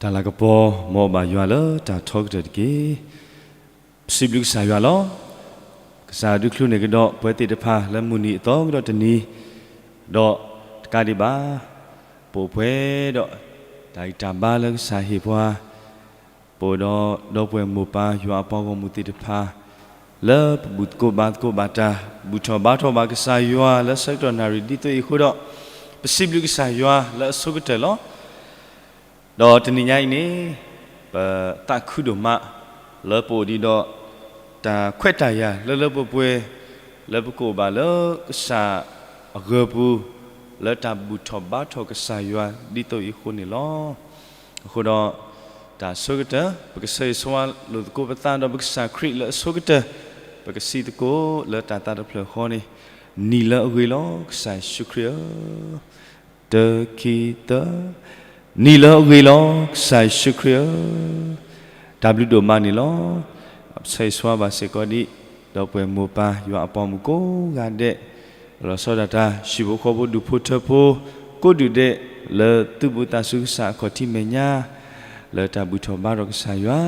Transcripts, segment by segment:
တၢ်လၤကပီၤ မ်အဘၣ်ယွၤလၢတၢ်ထီကတၢၢ်တက့ၢ်. ပစံးဘျုးကစၢ်ယွၤလီၤ. ကစၢ်ဒုးချုးန့ၢ်ကဒီးပှၤသ့ၣ်တဖၣ်လၢမုၢ်နံၤအသီကဒီးတနံၤ, ဒီးတကးဒံးဘၣ်, ပအိၣ်ပှဲၤဒီးတၢ်ဂံၢ်တၢ်ဘါလၢကစၢ်ဟ့ၣ်ပှၤ, ပအိၣ်ဒီးဒီပုၢ်ဝဲၢ်မိၢ်ပၢ်ယွၤအပှၤဂီၢ်မုၢ်သ့ၣ်တဖၣ် လၢပဘူၣ်သကိးဘါသကိးဘၣ်တၢ် ဘူၣ်ထီၣ်ဘါထီၣ်ဘၣ်ကစၢ်ယွၤလၢဆၢကတီၢ်နၣ်ရံၣ်ဒ်သိးအံၤအဃိဒီး, ပစံးဘျုးကစၢ်ယွၤလၢအဆိကတၢၢ်လီၤ. ဒီးတနံၤညါအံၤန့ၣ်, ပသးခုဒိၣ်မး လၢပအိၣ်ဒံးဒီး တၢ်ခွဲးတၢ်ယာ်လၢလၢပှဲၤပှဲၤ လၢပကအိၣ်ဘၣ်လၢကစၢ်အဂၢၤပူၤ, လၢတၢ်ဘူၣ်ထီၣ်ဘါထီၣ်ကစၢ်ယွၤဒ်သိးအံၤအဃိန့ၣ်လီၤ. အဃိဒီး, တၢ်အဆိကတၢၢ် ပကဆၢဂ့ၤဆၢဝါလိာ်သကိးပသးဒီးပကစၢ်ခရံာ်လၢအဆိကတၢၢ်, ပကစံးသကိးလၢတၢ်သးတဖျၢၣ်ဃီန့ၣ်, နံၤလၢအဂ့ၤလီၤ ကစၢ်ယ့ၣ်ၡူးခရံာ်ဧၢ တၢ ခံ သၢ, နံၤလၢအဂ့ၤလီၤ ကစၢ်ယ့ၣ်ၡူးခရံာ်ဧၢ, တၢ်ဘျုးဒိၣ်မးန့ၣ်လီၤ. ပဆၢဂ့ၤဆၢဝါဘၣ်စ့ၢ်ကီးဒံး ဒီပုၢ်ဝဲၢ်မိၢ်ပၢ်ယွၤအပှၤဂီၢ်မုၢ်ကိးဂၤဒဲး, လီၤဆီဒၣ်တၢ် ဟံၣ်ဖိဃီဖိဒူၣ်ဖိထၢဖိ ကိးဒူၣ်ဒဲး လၢသုဘူးသးဆူကစၢ်အခီၣ်ထံးမဲာ်ညါ လၢတၢ်ဘူၣ်ထီၣ်ဘါထီၣ်ကစၢ်ယွၤ,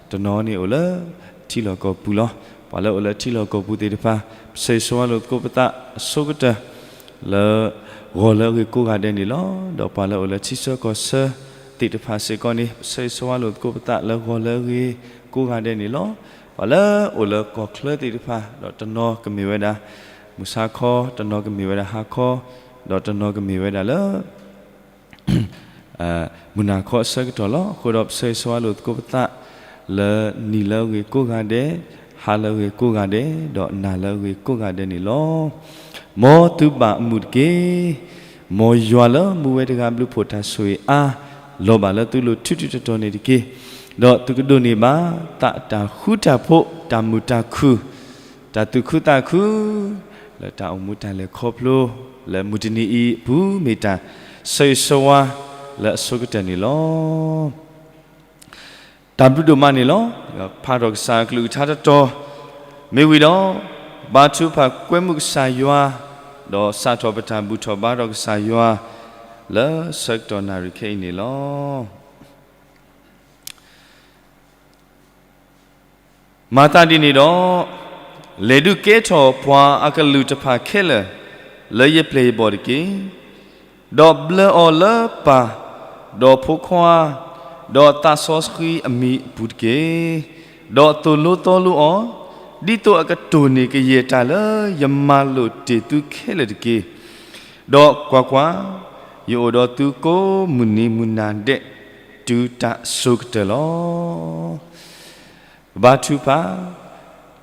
တနီၤန့ၣ်အိၣ်လၢ ထံလီၢ်ကီၢ်ပူၤလီၤ. ပှၤလၢအိၣ်လၢထံလီၢ်ကီၢ်ပူၤသ့ၣ်တဖၣ်, ပဆၢဂ့ၤဆၢဝါလိာ်သကိးပသးအဆိကတၢၢ် လၢဂီၤလၢအဂ့ၤကိးဂၤဒဲးန့ၣ်လီၤ. ဒီးပှၤလၢအိၣ်လၢထံဆၢကီၢ်ဆၢသ့ၣ်တဖၣ်စ့ၢ်ကီးန့ၣ်, ပဆၢဂ့ၤဆၢဝါလိာ်သကိးပသးလၢဂီၤလၢအဂ့ၤကိးဂၤဒဲးန့ၣ်လီၤ. ပှၤလၢအိၣ်လၢကီၢ်ချၢသ့ၣ်တဖၣ်, ဒီးတနီၤကမ့ၢ်ဝဲဒၣ် မုၢ်ဆါခီ, တနီၤကမ့ၢ်ဝဲဒၣ်ဟါခီ, ဒီးတနီၤကမ့ၢ်ဝဲဒၣ်လၢ မုၢ်နၤခီအဆၢကတီၢ်လီၤ. အဃိဒီးပဆၢဂ့ၤဆၢဝါလိာ်သကိးပသး လၢနံၤလၢအဂ့ၤကိးဂၤဒဲး, ဟါလၢအဂ့ၤကိးဂၤဒဲး, ဒီးနၤလၢအဂ့ၤကိးဂၤဒဲးန့ၣ်လီၤ. မ်သုဘၣ်အမုာ်တက့ၢ်. မ်ယွၤလၢမူဝဲတဂၤဘျုးဖှိၣ်တၢ်ဆိၣ်ဂ့ၤအါ, လီၤဘၣ်လၢသုလိၤထူးထူးတီၤတီၤန့ၣ်တက့ၢ်. ဒီးသုကဒိးန့ၢ်ဘၣ် သးတၢ်ဃူတၢ်ဖိး, တၢ်မုာ်တၢ်ခုၣ်, တၢ်သူၣ်ခုသးခု လၢတၢ်အိၣ်မူတၢ်လဲၤခီဖျိ, လၢမုၢ်တနံၤအံၤအပူၤ မ့ၢ်တၢ်ဆၢဂ့ၤဆၢဝါလၢအဆိကတၢၢ်န့ၣ်လီၤ. တၢ်ဘျုးဒိၣ်မးန့ၣ်လီၤ. ဖးထီၣ်ကစၢ်အကလုၢ်ကထါတတီၤ, မ့ၢ်ဝံၤဒီး, ဘါထုကဖၣ်ကွဲမုာ်ကစၢ်ယွၤ, ဒီးစးထီၣ်ပတၢ်ဘူၣ်ထီၣ်ဘါထီၣ်ကစၢ်ယွၤ, လၢဆၢကတီၢ်နၣ်ရံၣ်ခဲအံၤန့ၣ်လီၤ. မၤသးဒ်န့ၣ်ဒီး, လဲၤဒုးကဲထီၣ်ပှၤအကလုာ်တဖၣ်ခဲလၢာ် လၢယပျဲၢ်ယဘီၣ်တက့ၢ်. ဒီးဘျၢအီၤလၢပၢ်, ဒီးဖိခွါ, ဒီးသးစီဆှံအမံၤအပူၤတက့ၢ်. ဒီးသိၣ်လိသီလိအီၤ, ဒ်သိးအကတိၢ်န့ၢ်ကယဲၢ်တၢ်လၢယမၤလိာ်တ့ၢ်သုခဲလၢာ်တက့ၢ်. ဒီးကွၢ်ကွၢ်, ယအိၣ်ဒီးသုကိးမုၢ်နံၤမုၢ်နၤဒဲး တုၤတၢ်အစိၤကတၢၢ်လီၤ. ဘါထုကဖၣ်,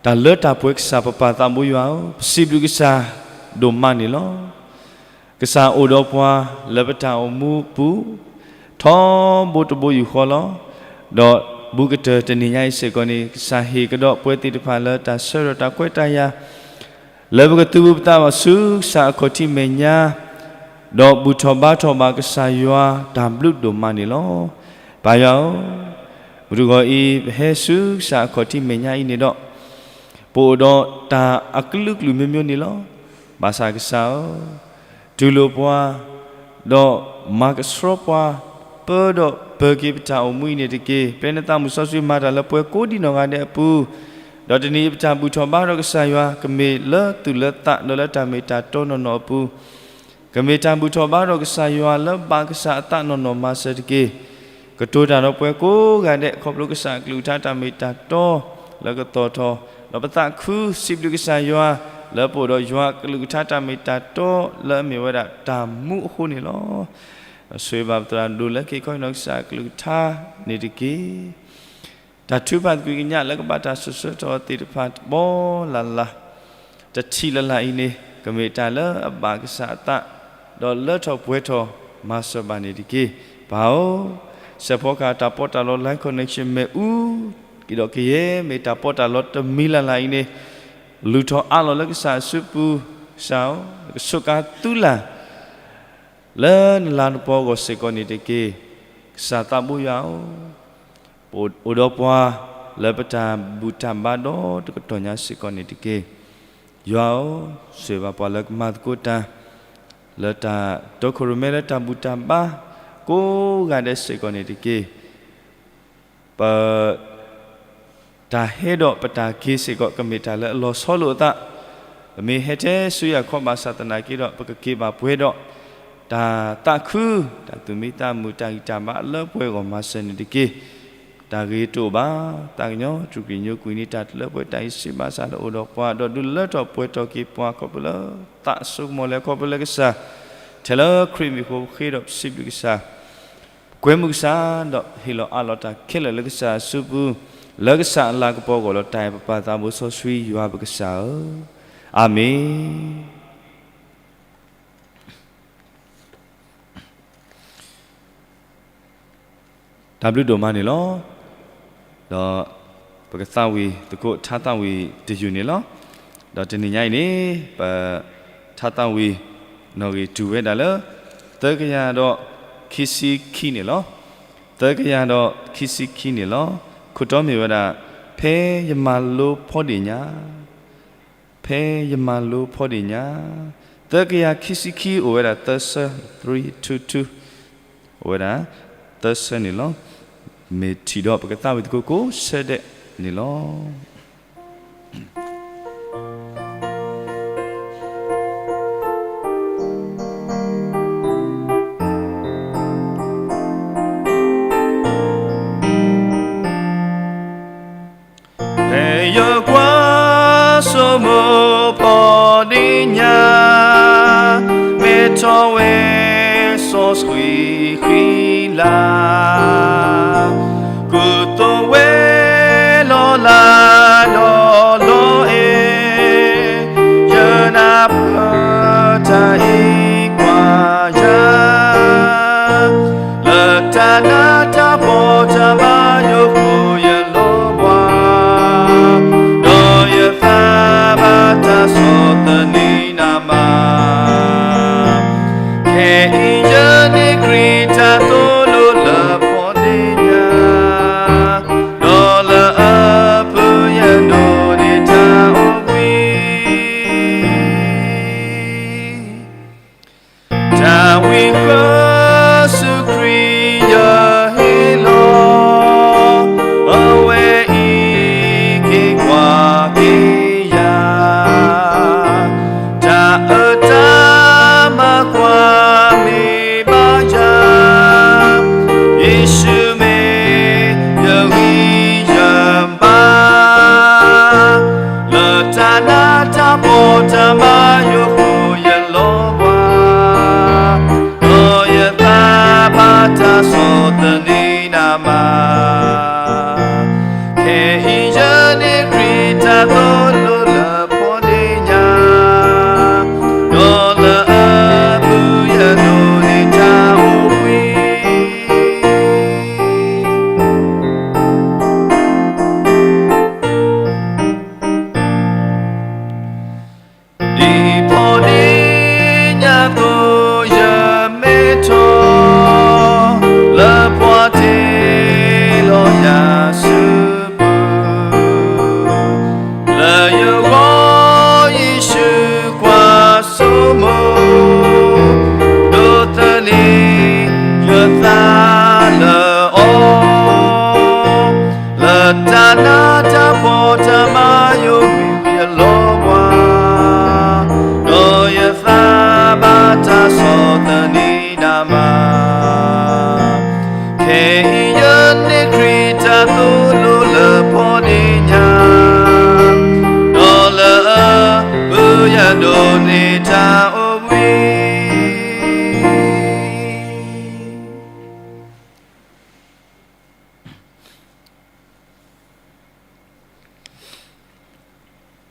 တၢ်လၢတၢ်ပှဲၤကစၢ်ပပၢ်သးဘိယွၤဧၢ, ပစံးဘျုးကစၢ်ဒိၣ်မးန့ၣ်လီၤ. ကစၢ်အိၣ်ဒီးပှၤလၢပတၢ်အိၣ်မူပူၤ ထီဘိတဘိယူၢ်ဃီလီၤ. ဒီးဘူးကတၢၢ်တနံၤညါအံၤစ့ၢ်ကီးန့ၣ်, ကစၢ်ဟ့ၣ်ကဒီးပဝဲသ့ၣ်တဖၣ်လၢတၢ်ဆၢထၢၣ်တၢ်ခွဲးတၢ်ယာ် လၢပကသုးဘူးပသးဘၣ်ဆူကစၢ်အခီၣ်ထံးမဲာ်ညါ, ဒီးဘူၣ်ထီၣ်ဘါထီၣ်ဘၣ်ကစၢ်ယွၤတၢ်ဘျုးဒိၣ်မးန့ၣ်လီၤ. ပၢ်ယွၤဧၢ, မုၢ်တဂီၤအံၤ ပဟဲဆူကစၢ်အခီၣ်ထံးမဲာ်ညါအံၤန့ၣ်ဒီး, ပအိၣ်ဒီးတၢ်အကလုာ်ကလုာ်မျိုးမျိုးန့ၣ်လီၤ. ဘၣ်ဆၣ်ကစၢ်ဧၢ, တူၢ်လိာ်ပှၤ, ဒီးမၤကဆှီပှၤ, ပၢဒီးပၢၤက့ၤပတၢ်အိၣ်မူအံၤန့ၣ်တက့ၢ်. ပျဲနသးမုၢ်စီဆှံမၤတၢ်လၢပှဲၤကိးဒံနီၢ်ဂၤဒဲးအပူၤ, ဒီးတနံၤအံၤပတၢ်ဘူၣ်ထီၣ်ဘါထီၣ်ကစၢ်ယွၤ ကမ့ၢ်လၢသူၣ်လၢသးဒီးလၢတၢ်မ့ၢ်တၢ်တီနီၢ်နီၢ်အပူၤ, ကမ့ၢ်တၢ်ဘူၣ်ထီၣ်ဘါထီၣ်ကစၢ်ယွၤလၢဘၣ်ကစၢ်အသးနီၢ်နီၢ်မၤစၢၤတက့ၢ်. ကတိၤတၢ်ဒီးပှဲၤကိးဂၤဒဲး ခီဖျိကစၢ်အကလုၢ်ကထါတၢ်မ့ၢ်တၢ်တီလၢကသီၣ်ထီၣ်, ဒီးပသးခုစံးဘျုးကစၢ်ယွၤ လၢပအိၣ်ဒီးယွၤအကလုၢ်ကထါတၢ်မ့ၢ်တၢ်တီလၢအမ့ၢ်ဝဲဒၣ်တၢ်မူအဃိန့ၣ်လီၤ. ဆိၣ်ဂ့ၤဘၣ်ပသရၣ်ဒိၣ်လၢက့ၤခီနီၢ်ကစၢ်အကလုၢ်ကထါန့ၣ်တက့ၢ်. တၢ်ထုကဖၣ်သကွံာ်ကညးလၢကဘၣ်တၢ်စံးဆၢထီၣ်သ့ၣ်တဖၣ်တဘီလၢ်လၢ်, တထံၣ်လၢ်လၢ်အံၤန့ၣ် ကမ့ၢ်တၢ်လၢအဘၣ်ကစၢ်အသး, ဒီးလၢထီၣ်ပှဲၤထီၣ်မၤစၢၤဘၣ်န့ၣ်တက့ၢ်. ပၢ်ဧၢ, စဲးဖီကဟၣ်တၢ်ပီးတၢ်လီ Line Connection မ့ၣ်အူ, ကဒီးကယဲၢ်မ့ၢ်တၢ်ပီးတၢ်လီတမံၤလၢ်လၢ်အံၤန့ၣ်, လုၢ်ထီၣ်အးလီၤလၢကစၢ်အစုပူၤ, ကစၢ်ဧၢ, ကဆိးကါသုလၢ် လၢနလၤနပီၤအဂီၢ်စ့ၢ်ကီးန့ၣ်တက့ၢ်. ကစၢ်သးဘိယွၤဧၢ, ပအိၣ်ဒီးပှၤလၢပတၢ်ဘူၣ်တၢ်ဘါဒီတကတီၢ်ညါစ့ၢ်ကီးန့ၣ်တက့ၢ်. ယွၤဧၢ, ဆိၣ်ဂ့ၤဘၣ်ပှၤလၢကမၤသကိးတၢ် လၢတၢ်တီခိၣ်ရိၣ်မဲလၢတၢ်ဘူၣ်တၢ်ဘါ ကိးဂၤဒဲးစ့ၢ်ကီးန့ၣ်တက့ၢ်. ပ တၢ်ဟဲဒီးပတၢ်က့ၤစ့ၢ်ကီး ကမ့ၢ်တၢ်လၢအလီၤဆီလိာ်အသး, ပမ့ၢ်ဟဲထဲဆူယၤခီဘၣ်ဆၣ်သနာ်က့ဒီး ပကက့ၤဘၣ်ပှဲၤဒီး တၢ်သးခု, တၢ်သူၣ်မံသးမုာ်, တၢ်ဂံၢ်တၢ်ဘါလၢပှဲၤဂီၢ်မၤစၢၤန့ၣ်တက့ၢ်. တၢ်ဂ့ၤတအိၣ်ဘၣ်, သးကညီၤထူၣ်ကံၣ်ညိကွံာ်န့ၢ်တၢ်တလၢပှဲၤ တၢ်အံၤစံးဘၣ်စၢ်လၢအိၣ်ဒီးပှၤဒီး ဒုးလၢထီၣ်ပှဲၤထီၣ်က့ၤပှၤခီဖျိလၢ သးဆိကမိၣ်လဲၤခီဖျိလၢကစၢ်, ထဲလၢခရံာ်မံၤအဃိပဃ့ဒီးပစံးဘျုးကစၢ် ပကွဲမုာ်ကစၢ်, ဒီးဟ့ၣ်လီၤအးလီၤတၢ်ခဲလၢာ်လၢကစၢ်အစုပူၤ, လၢကစၢ်အလၤကပီၤအဂီၢ်လီၤ. တၢ်အဲၣ်ပပၢ်သးဘိစီဆှံယွၤပကစၢ်ဧၢ, အၤမ့ၣ်. တၢ်ဘျုးဒိၣ်မးန့ၣ်လီၤ. ဒီးပကသးဝံၣ်သကိးထါသးဝံၣ်တယုၢ်န့ၣ်လီၤ. ဒီးတနံၤညါအံၤန့ၣ် ပထါသးဝံၣ်နီၣ်ဂံၢ်တုၤဝဲဒၣ်လၢ သၢကယၤဒီးခံဆံခံန့ၣ်လီၤ. သၢကယၤဒီးခံဆံခံန့ၣ်လီၤ. ခိၣ်တီမ့ၢ်ဝဲဒၣ် ဖဲယမၤလိဖီဒ့ၣ်ညါ ဖဲယမၤလိဖီဒ့ၣ်ညါ, သၢကယၤခံဆံခံအိၣ်ဝဲဒၣ်သၢဆၢ, three two two, အိၣ်ဝဲဒၣ်သၢဆၢန့ၣ်လီၤ. မ့ၢ်ထံၣ်ဒီးပကသးဝံၣ်သကိးကိးဆၢဒဲးန့ၣ်လီၤ. ဖဲယကွၢ်ဆိကမိၣ်ဖီဒ့ၣ်ညါ, မ့ၢ်ထီၣ်ဝဲစီဆှံဃံလၤ, ကူသိးဝဲလီၤလးဒီးလီၤအဲၣ်, ယနၢ်ပၢၢ်တၢ်အံၤကွၢ်ယၤ လၢတၢ်နးတၢ်ဖှီၣ်တၢ်ဘါယိၣ်ဃိယလီၤဘှါ, ဒီးယသးဘၣ်တၢ်ဆီၣ်သနံးနးမး, ခဲအံၤယန့ၢ်ခရံာ်တၢ်သိၣ်လိလၢဖီဒ့ၣ်ညါ, ဒီးလၢအပူၤယဒိးန့ၢ်တၢ်အိၣ်ဘှံး တၢ်ဝံဃၢဆူခရံာ်ယဟ့ၣ်လီၤ, အဝဲအံၤက့ၤကွၢ်က့ၤယၤ, တၢ်အၢတၢ်မၤကွၢ်မ့ၢ်ဘၣ်ယၤ, ယ့ၣ်ၡူးမ့ၢ်ယဂံၢ်ယဘါ လၢတၢ်နးတၢ်ဖှီၣ်တၢ်ဘါယိၣ်ဃိယလီၤဘှါ, ဒီးယသးဘၣ်တၢ်ဆီၣ်သနံးနးမး, ခဲအံၤယန့ၢ်ခရံာ်တၢ်သိၣ်လိလၢဖီဒ့ၣ်ညါ, ဒီးလၢအပူၤယဒိးန့ၢ်တၢ်အိၣ်ဘှံး ဒ်ဖီဒ့ၣ်ညါအသိးယမ့ၢ်ထီၣ်, လၢပှၤတ့လီၤယၤစုပူၤ, လၢယဂီၢ်ယ့ၣ်ၡူးကွၢ်ဆိကမိၣ်, ဒိးသန့ၤယသးလၢအီၤ လၢတၢ်နးတၢ်ဖှီၣ်တၢ်ဘါယိၣ်မ့ၢ်ယလီၤဘှါ, ဒီးယသးဘၣ်တၢ်ဆီၣ်သနံးနးမး, ခဲအံၤယန့ၢ်ခရံာ်တၢ်သိၣ်လိလၢဖီဒ့ၣ်ညါ, ဒီးလၢအပူၤယဒိးန့ၢ်တၢ်အိၣ်ဘှံး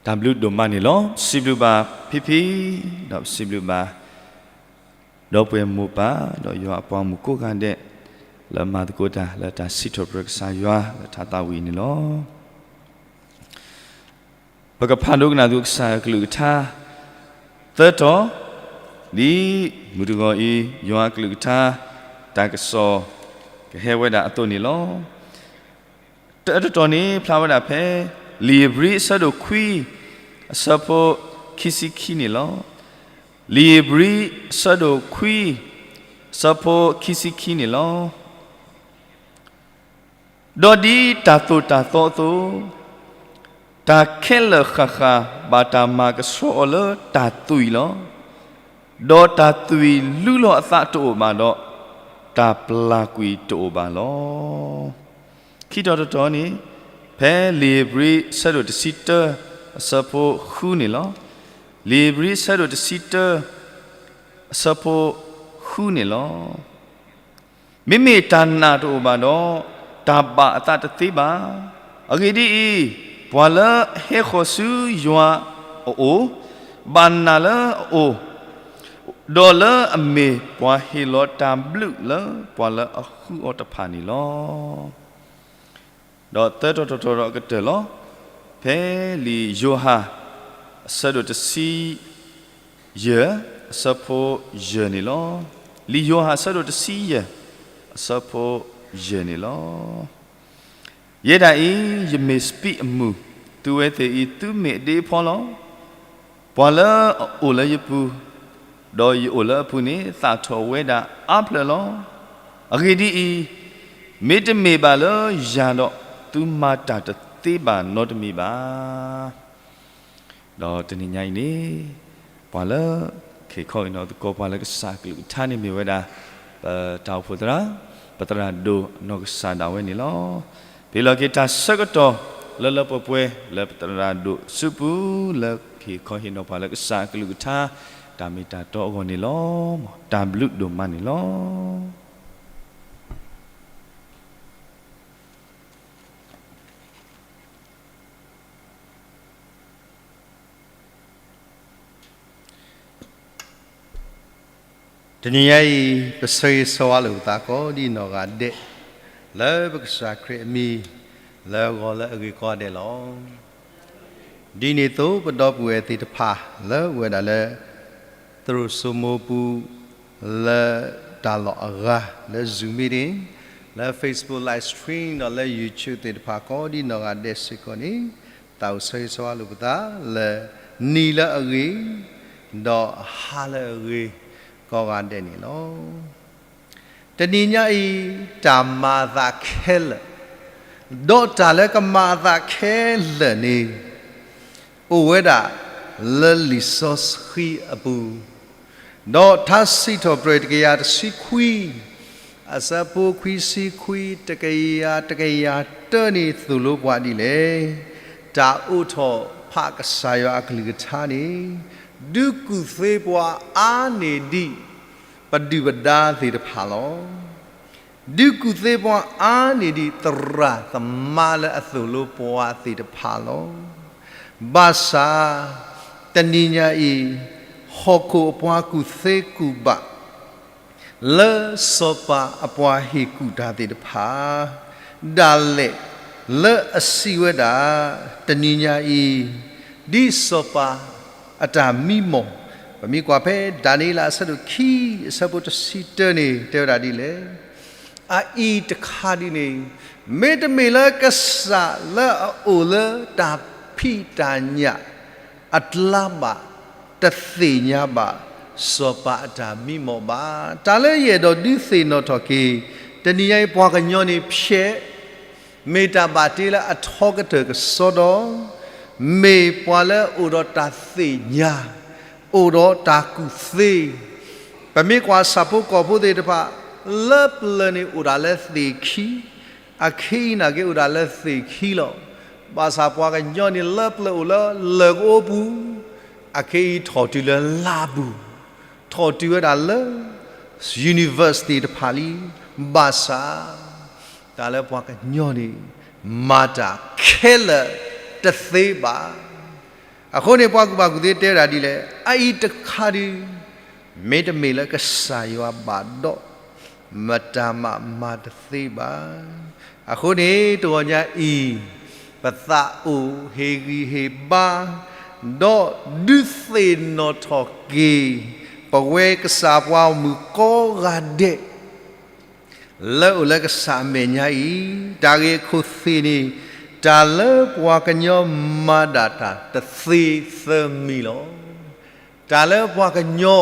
တၢ်ဘျုးဒိၣ်မးန့ၣ်လီၤ. စံးဘျုးဘၣ်ဖံဖံ, ဒီးစံးဘျုးဘၣ် ဒီပုၢ်ဝဲၢ်မိၢ်ပၢ်, ဒီးယွၤအပှၤမုၣ်ကိးဂၤဒဲး, လၢမၤသကိးတၢ်လၢတၢ်စံးထီၣ်ပတြၢၤကစၢ်ယွၤလၢထါသးဝံၣ်အံၤန့ၣ်လီၤ. ပကဖးဒိကနၣ်သကိးကစၢ်ယွၤကလုၢ်ကထါ သၢတီၤ, ဒ်မုၢ်တဂီၤအံၤ ယွၤအကလုၢ်ကထါ တၢ်ကစီၣ်ကဟဲဝဲဒၣ်အသိးန့ၣ်လီၤ. တၢတတီၤန့ၣ် ဖျါဝဲဒၣ်ဖဲ လံာ်ဧ့ၤဘြံၤအဆၢဒိၣ်ခွံ အဆၢဖိခံဆံခံန့ၣ်လီၤ. လံာ်ဧ့ၤဘြံၤအဆၢဒိၣ်ခွံ အဆၢဖိခံဆံခံန့ၣ်လီၤ. ဒီးဒ်တၢ်သိၣ်တၢ်သီအသိး, တၢ်ခဲလၢာ်ဃၣ်ဃၣ်ဘၣ်တၢ်မၤကဆှီအီၤလၢတၢ်သွံၣ်လီၤ. ဒီးတၢ်သွံၣ်လူလီၤအသးတအိၣ်ဘၣ်ဒီး, တၢ်ပျၢ်ကွံာ်တအိၣ်ဘၣ်လီၤ. ခံတီၤတတီၤန့ၣ်, ဖဲလံာ်ဧ့ၤဘြံၤဆၢဒိၣ်တဆံတၢ အဆၢဖိဃုန့ၣ်လီၤ. လံာ်ဧ့ၤဘြံၤဆၢဒိၣ်တဆံတၢ အဆၢဖိဃုန့ၣ်လီၤ. မ့မ့ၢ်တၢ်နာ်တအိၣ်ဘၣ်ဒီး, တၢ်ဘၣ်အသးတသ့ဘၣ်. အဂ့ၢ်ဒ်အံၤ, ပှၤလၢအဟဲဃီၤဆူယွၤအအိၣ်, ဘၣ်နာ်လၢအအိၣ်, ဒီးလၢအမ့ၢ်ပှၤဟ့ၣ်လီၤတၢ်ဘျုးလၢပှၤလၢအဃုအီၤတဖၣ်န့ၣ်လီၤ. ဒီးသၢတီၤတတီၤဒီးအကတၢၢ်လီၤ. ဖဲလံာ်ယိၤဟၣ် အဆၢဒိၣ်တဆံယဲၢ် အဆၢဖိယဲၢ်န့ၣ်လီၤ. လံာ်ယိၤဟၣ်အဆၢဒိၣ်တဆံယဲၢ် အဆၢဖိယဲၢ်န့ၣ်လီၤ. ယဲဒၣ်အံၤ, ယမ့ၢ်စပံးအမုၢ်, သုဝဲသ့ၣ်အံၤသုမ့ၢ်အဒ့အဖီလီၤ. ပှၤလၢအအိၣ်လၢယပူၤ, ဒီးယအိၣ်လၢအပူၤန့ၣ် သၣ်ထီၣ်ဝဲဒၣ်အါဖျၢၣ်လီၤ. အဂ့ၢ်ဒ်အံၤ, မ့တမ့ၢ်ဘၣ်လၢယၤဒီး, သုမၤတၢ်တသ့ဘၣ်နီတမံၤဘၣ်. ဒီးတနံၤညါအံၤန့ၣ်, ပှၤလၢ ခ့ၣ်ခီအံၤနီၤသကိး ပှၤလၢကစၢ်အကလုၢ်ကထါန့ၣ်မ့ၢ်ဝဲဒၣ် ပတၢ်အိၣ်ဖှိၣ်သရၣ်, ပသရၣ်ဒိၣ်အနီၢ်ကစၢ်ဒၣ်ဝဲန့ၣ်လီၤ. ပဟ့ၣ်လီၤက့ၤတၢ်ဆၢကတီၢ်လၢလၢပှဲၤပှဲၤ လၢပသရၣ်ဒိၣ်စုပူၤ လၢကဟ့ၣ်ခီဟ့ၣ်နီၤပှၤလၢကစၢ်အကလုၢ်ကထါ တၢ်မ့ၢ်တၢ်တီအဂီၢ်န့ၣ်လီၤ. တၢ်ဘျုးဒိၣ်မးန့ၣ်လီၤ. တနံၤညါအံၤ ပဆၢဂ့ၤဆၢဝါလိာ်ပသးကိးဒ်နီၢ်ဂၤဒဲး လၢပကစၢ်ခရံာ်အမံၤ လၢအဂီၢ်လၢအဂ့ၤကိးဂၤဒဲးလီၤ. ဒ်န့ၣ်အသိး ပဒီပုၢ်ဝဲၢ်သ့ၣ်တဖၣ် လၢအိၣ်ဝဲဒၣ်လၢ သရိာ်စိမိပူၤ လၢတၢ်လီၢ်အဂၤ လၢ Zoom meeting, လၢ Facebook live stream ဒီးလၢ YouTube သ့ၣ်တဖၣ် ကိးဒ်နီၢ်ဂၤဒဲးစ့ၢ်ကီးန့ၣ်, သးအိၣ်ဆၢဂ့ၤဆၢဝါလိာ်ပသး လၢနံၤလၢအဂ့ၤ, ဒီးဟါလၢအဂ့ၤ ကိးဂၤဒဲးန့ၣ်လီၤ. တနံၤညါအံၤ တၢ်မၤအသးခဲလၢာ်, ဒီးတၢ်လၢကမၤအသးခဲလၢာ်န့ၣ် အိၣ်ဝဲဒၣ်လၢလံာ်စီဆှံအပူၤ, ဒီးထါစံးထီၣ်ပတြၢၤတကယၤတဆံခွံ, အဆၢဖိခွံဆံခွံ, တကယၤ, တကယၤတၢန့ၣ်သိၣ်လိပှၤဒ်လဲၣ်, တၢ်အိးထီၣ်ဖးကစၢ်ယွၤအကလုၢ်ကထါန့ၣ်, ဒုးကူၣ်သ့ပှၤအါန့ၢ်ဒံး ပဒုၣ်ပဒါသ့ၣ်တဖၣ်လီၤ. ဒုးကူၣ်သ့ပှၤအါန့ၢ်ဒံးသရၣ်သမါလၢအသိၣ်လိပှၤသ့ၣ်တဖၣ်လီၤ. ဘၣ်ဆၣ်, တနံၤညါအံၤ, ဟီၣ်ခိၣ်အပှၤကူၣ်သ့ကူၣ်ဘၣ် လၢစီၤပၤအပှၤဟ့ၣ်ကူၣ်တၢ်သ့ၣ်တဖၣ်, ဒၣ်လဲာ်လၢအစံးဝဲဒၣ်, တနံၤညါအံၤ, ဒ်စီၤပၤအတၢ်မံမီၢ်, ပမ့ၢ်ကွၢ်ဖဲဒၤနံးယ့လးအဆၢဒိၣ်ခံ အဆၢဖိတဆံတၢန့ၣ် တဲဝဲဒၣ်ဒ်လဲၣ်. အအံၤတခါဒ်န့ၣ်, မ့တမ့ၢ်လၢကစၢ်လၢအအိၣ်လၢတၢ်ဖံးတၢ်ညၣ်အကျါဘၣ်, တသ့ၣ်ညါဘၣ်စီၤပၤအတၢ်မံမီၢ်ဘၣ်. တၢ်လၢယအဲၣ်ဒိးဒုးသ့ၣ်နီၣ်ထီၣ်က့ၤ တနံၤညါအံၤပှၤကညီန့ၣ်ဖျဲး မ့ၢ်တၢ်ဘၣ်တ့လၢအထီကတၢၢ်ကစီဒီ, မ့ၢ်ပှၤလၢအိၣ်ဒီးတၢ်သ့ၣ်ညါ, အိၣ်ဒီးတၢ်ကူၣ်သ့, ပမ့ၢ်ကွၢ်ဆၣ်ဖိကီၢ်ဖိသ့ၣ်တဖၣ်, လၢပျၢၤန့ၣ်အိၣ်ဒၣ်လၢသ့ၣ်ခံ, အခဲအံၤနာ်က့အိၣ်ဒၣ်လၢသ့ၣ်ခံလီၤ. ဘၣ်ဆၣ်ပှၤကညီန့ၣ်လၢပျၢၤအိၣ်လၢလၢၢ်ကအိပူၤ, အခဲအံၤထီၣ်တုၤလၢလါပူၤ, ထီၣ်တုၤဝဲဒၣ်လၢ university တဖၣ်လံ, ဘၣ်ဆၣ် တၢ်လၢပှၤကညီန့ၣ် မၤတၢ်ခဲလၢာ်တသ့ဘၣ်. အဃိန့ၣ် ပှၤကူၣ်ဘၣ်ကူၣ်သ့တဲဝဲဒၣ်ဒ်လဲၣ်, အအံၤတခါဒုး, မ့တမ့ၢ်လၢကစၢ်ယွၤဘၣ်ဒီး, မတၤမးမၤတသ့ဘၣ်. အဃိန့ၣ် တဂီၤညါအံၤ, ပသးအိၣ်ဟ့ၣ်ဂံၢ်ဟ့ၣ်ဘါ, ဒီးဒုးသ့ၣ်နီၣ်ထီၣ်က့ၤ ပဝဲကစၢ်ပှၤဂီၢ်မုၢ်ကိးဂၤဒဲး လၢအိၣ်လၢကစၢ်အမဲာ်ညါအံၤ, တၢ်ဂ့ၢ်အခိၣ်သ့ၣ်န့ၣ်, တၢ်လၢပှၤကညီမၤဒၣ်တၢ်တသ့သၢမံၤလီၤ. တၢ်လၢပှၤကညီ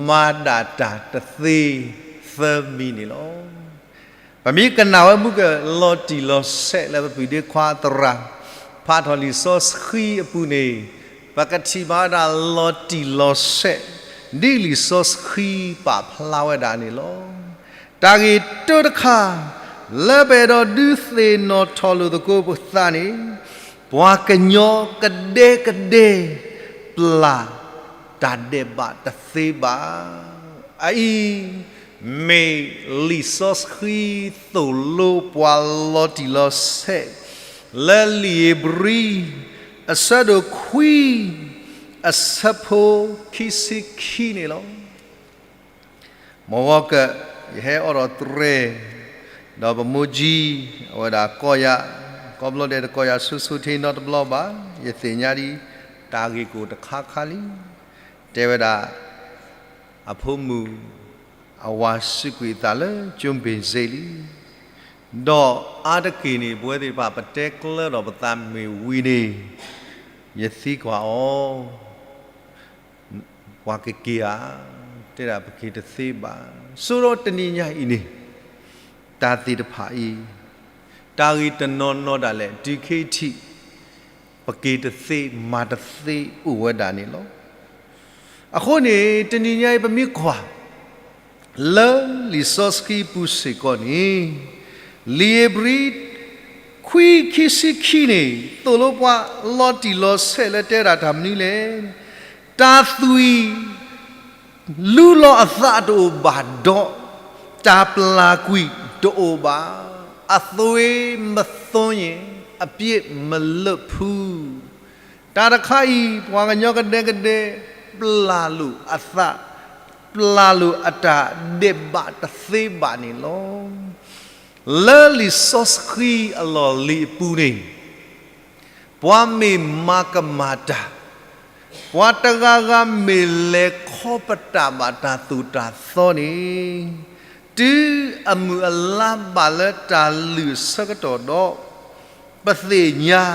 မၤဒၣ်တၢ်တသ့သၢမံၤန့ၣ်လီၤ. ပမ့ၢ်ကနၣ်ဝဲမုၢ်ကလီၤတံၢ်လီၤဆဲးလၢပပုၢ်ဒ့ခွါသရၣ် ဖးထီၣ်လံာ်စီဆှံအပူၤန့ၣ်, ပကထံၣ်ဘၣ်ဝဲဒၣ်လီၤတံၢ်လီၤဆဲး, ဒ်လံာ်စီဆှံပာ်ဖျါဝဲဒၣ်န့ၣ်လီၤ. တၢ်ဂ့ၢ်တၢတခါ လၢပအဲၣ်ဒိးဒုးသ့ၣ်နီၣ်ထီၣ်လိာ်သကိးပသးန့ၣ်, ပှၤကညီကဒဲကဒဲ ပျၢ်တၢ်ဒဲးဘးတသ့ဘၣ်. အအံၤ မ့ၢ်လံာ်စီဆှံသိၣ်လိပှၤလီၤတံၢ်လီၤဆဲး လၢလံာ်ဧ့ၤဘြံၤ အဆၢဒိၣ်ခွံ အဆၢဖိခံဆံခံန့ၣ်လီၤ. မ်အဂီၢ်ကၢၣ် ယဟဲအိးထီၣ်တြဲၤ ဒီးပမိၢ်ကၠံ အဝဲဒၣ်ကိးယၤ, ကိးဘျီဒဲးတကိးယၤဆူဆူထံနီတဘျီဘၣ်, ယသ့ၣ်ညါဒံး တၢ်ဂ့ၢ်ကအိၣ်တခါခါလံ. တဲဝဲဒၣ် အဖိမုၣ် အဝၤစူးကွံာ်အသးလၢကၠိဘ့ၣ်စ့လံ. ဒီးအါတက့ၢ်န့ၣ် ပဝဲသ့ၣ်တဖၣ် ပတဲကျၢၤဒီးပသးမ့ၢ်ဝံၤန့ၣ် ယသံကွၢ်အီၤ ပှၤကက့ၤဧါ, တဲဒၣ်ပက့ၤတသ့ဘၣ်. ဆိဒီးတနံၤညါအံၤန့ၣ် တၢ်သ့ၣ်တဖၣ်အံၤ တၢ်ဂ့ၢ်တနီၤနီၤဒၣ်လဲာ် တုၤခဲထံး ပက့ၤတသ့မၤတသ့အိၣ်ဝဲဒၣ်န့ၣ်လီၤ. အဃိန့ၣ် တနံၤညါအံၤပမ့ၢ်ကွၢ် လၢလံာ်စီဆှံပူၤစ့ၢ်ကီးန့ၣ်, လံာ်ဧ့ၤဘြံၤ ခွံခံဆံခံန့ၣ် သိၣ်လိပှၤလီၤတံၢ်လီၤဆဲးလၢတဲဒၣ်တၢ်မနုၤလဲၣ်. တၢ်သွံၣ် လူလီၤအသးတအိၣ်ဘၣ်ဒီး တၢ်ပျၢ်ကွံာ်တအိၣ်ဘၣ်. အသွေးမသွန်းရင် အပြစ်မလွတ်ဘူး. တၢ်တခါအံၤ ပှၤကညီကဒဲကဒဲ ပျၢ်လိာ်အသး, ပျၢ်လိာ်အတၢ်ဒဲးဘးတသ့ဘၣ်န့ၣ်လီၤ. လၢလံာ်စီဆှံအလီၢ်လံၤအပူၤန့ၣ် ပှၤမ့ၢ်မၤကမၣ်တၢ်, ပှၤတဂၤဂၤမ့ၢ်လဲၤခီပတာ်ဘၣ်တၢ်သိၣ်တၢ်သီန့ၣ်, တုၤအမုၢ်အလါဘၣ်လၢတၢ်လုၢ်အဆၢကတီၢ်ဒီး, ပသ့ၣ်ညါ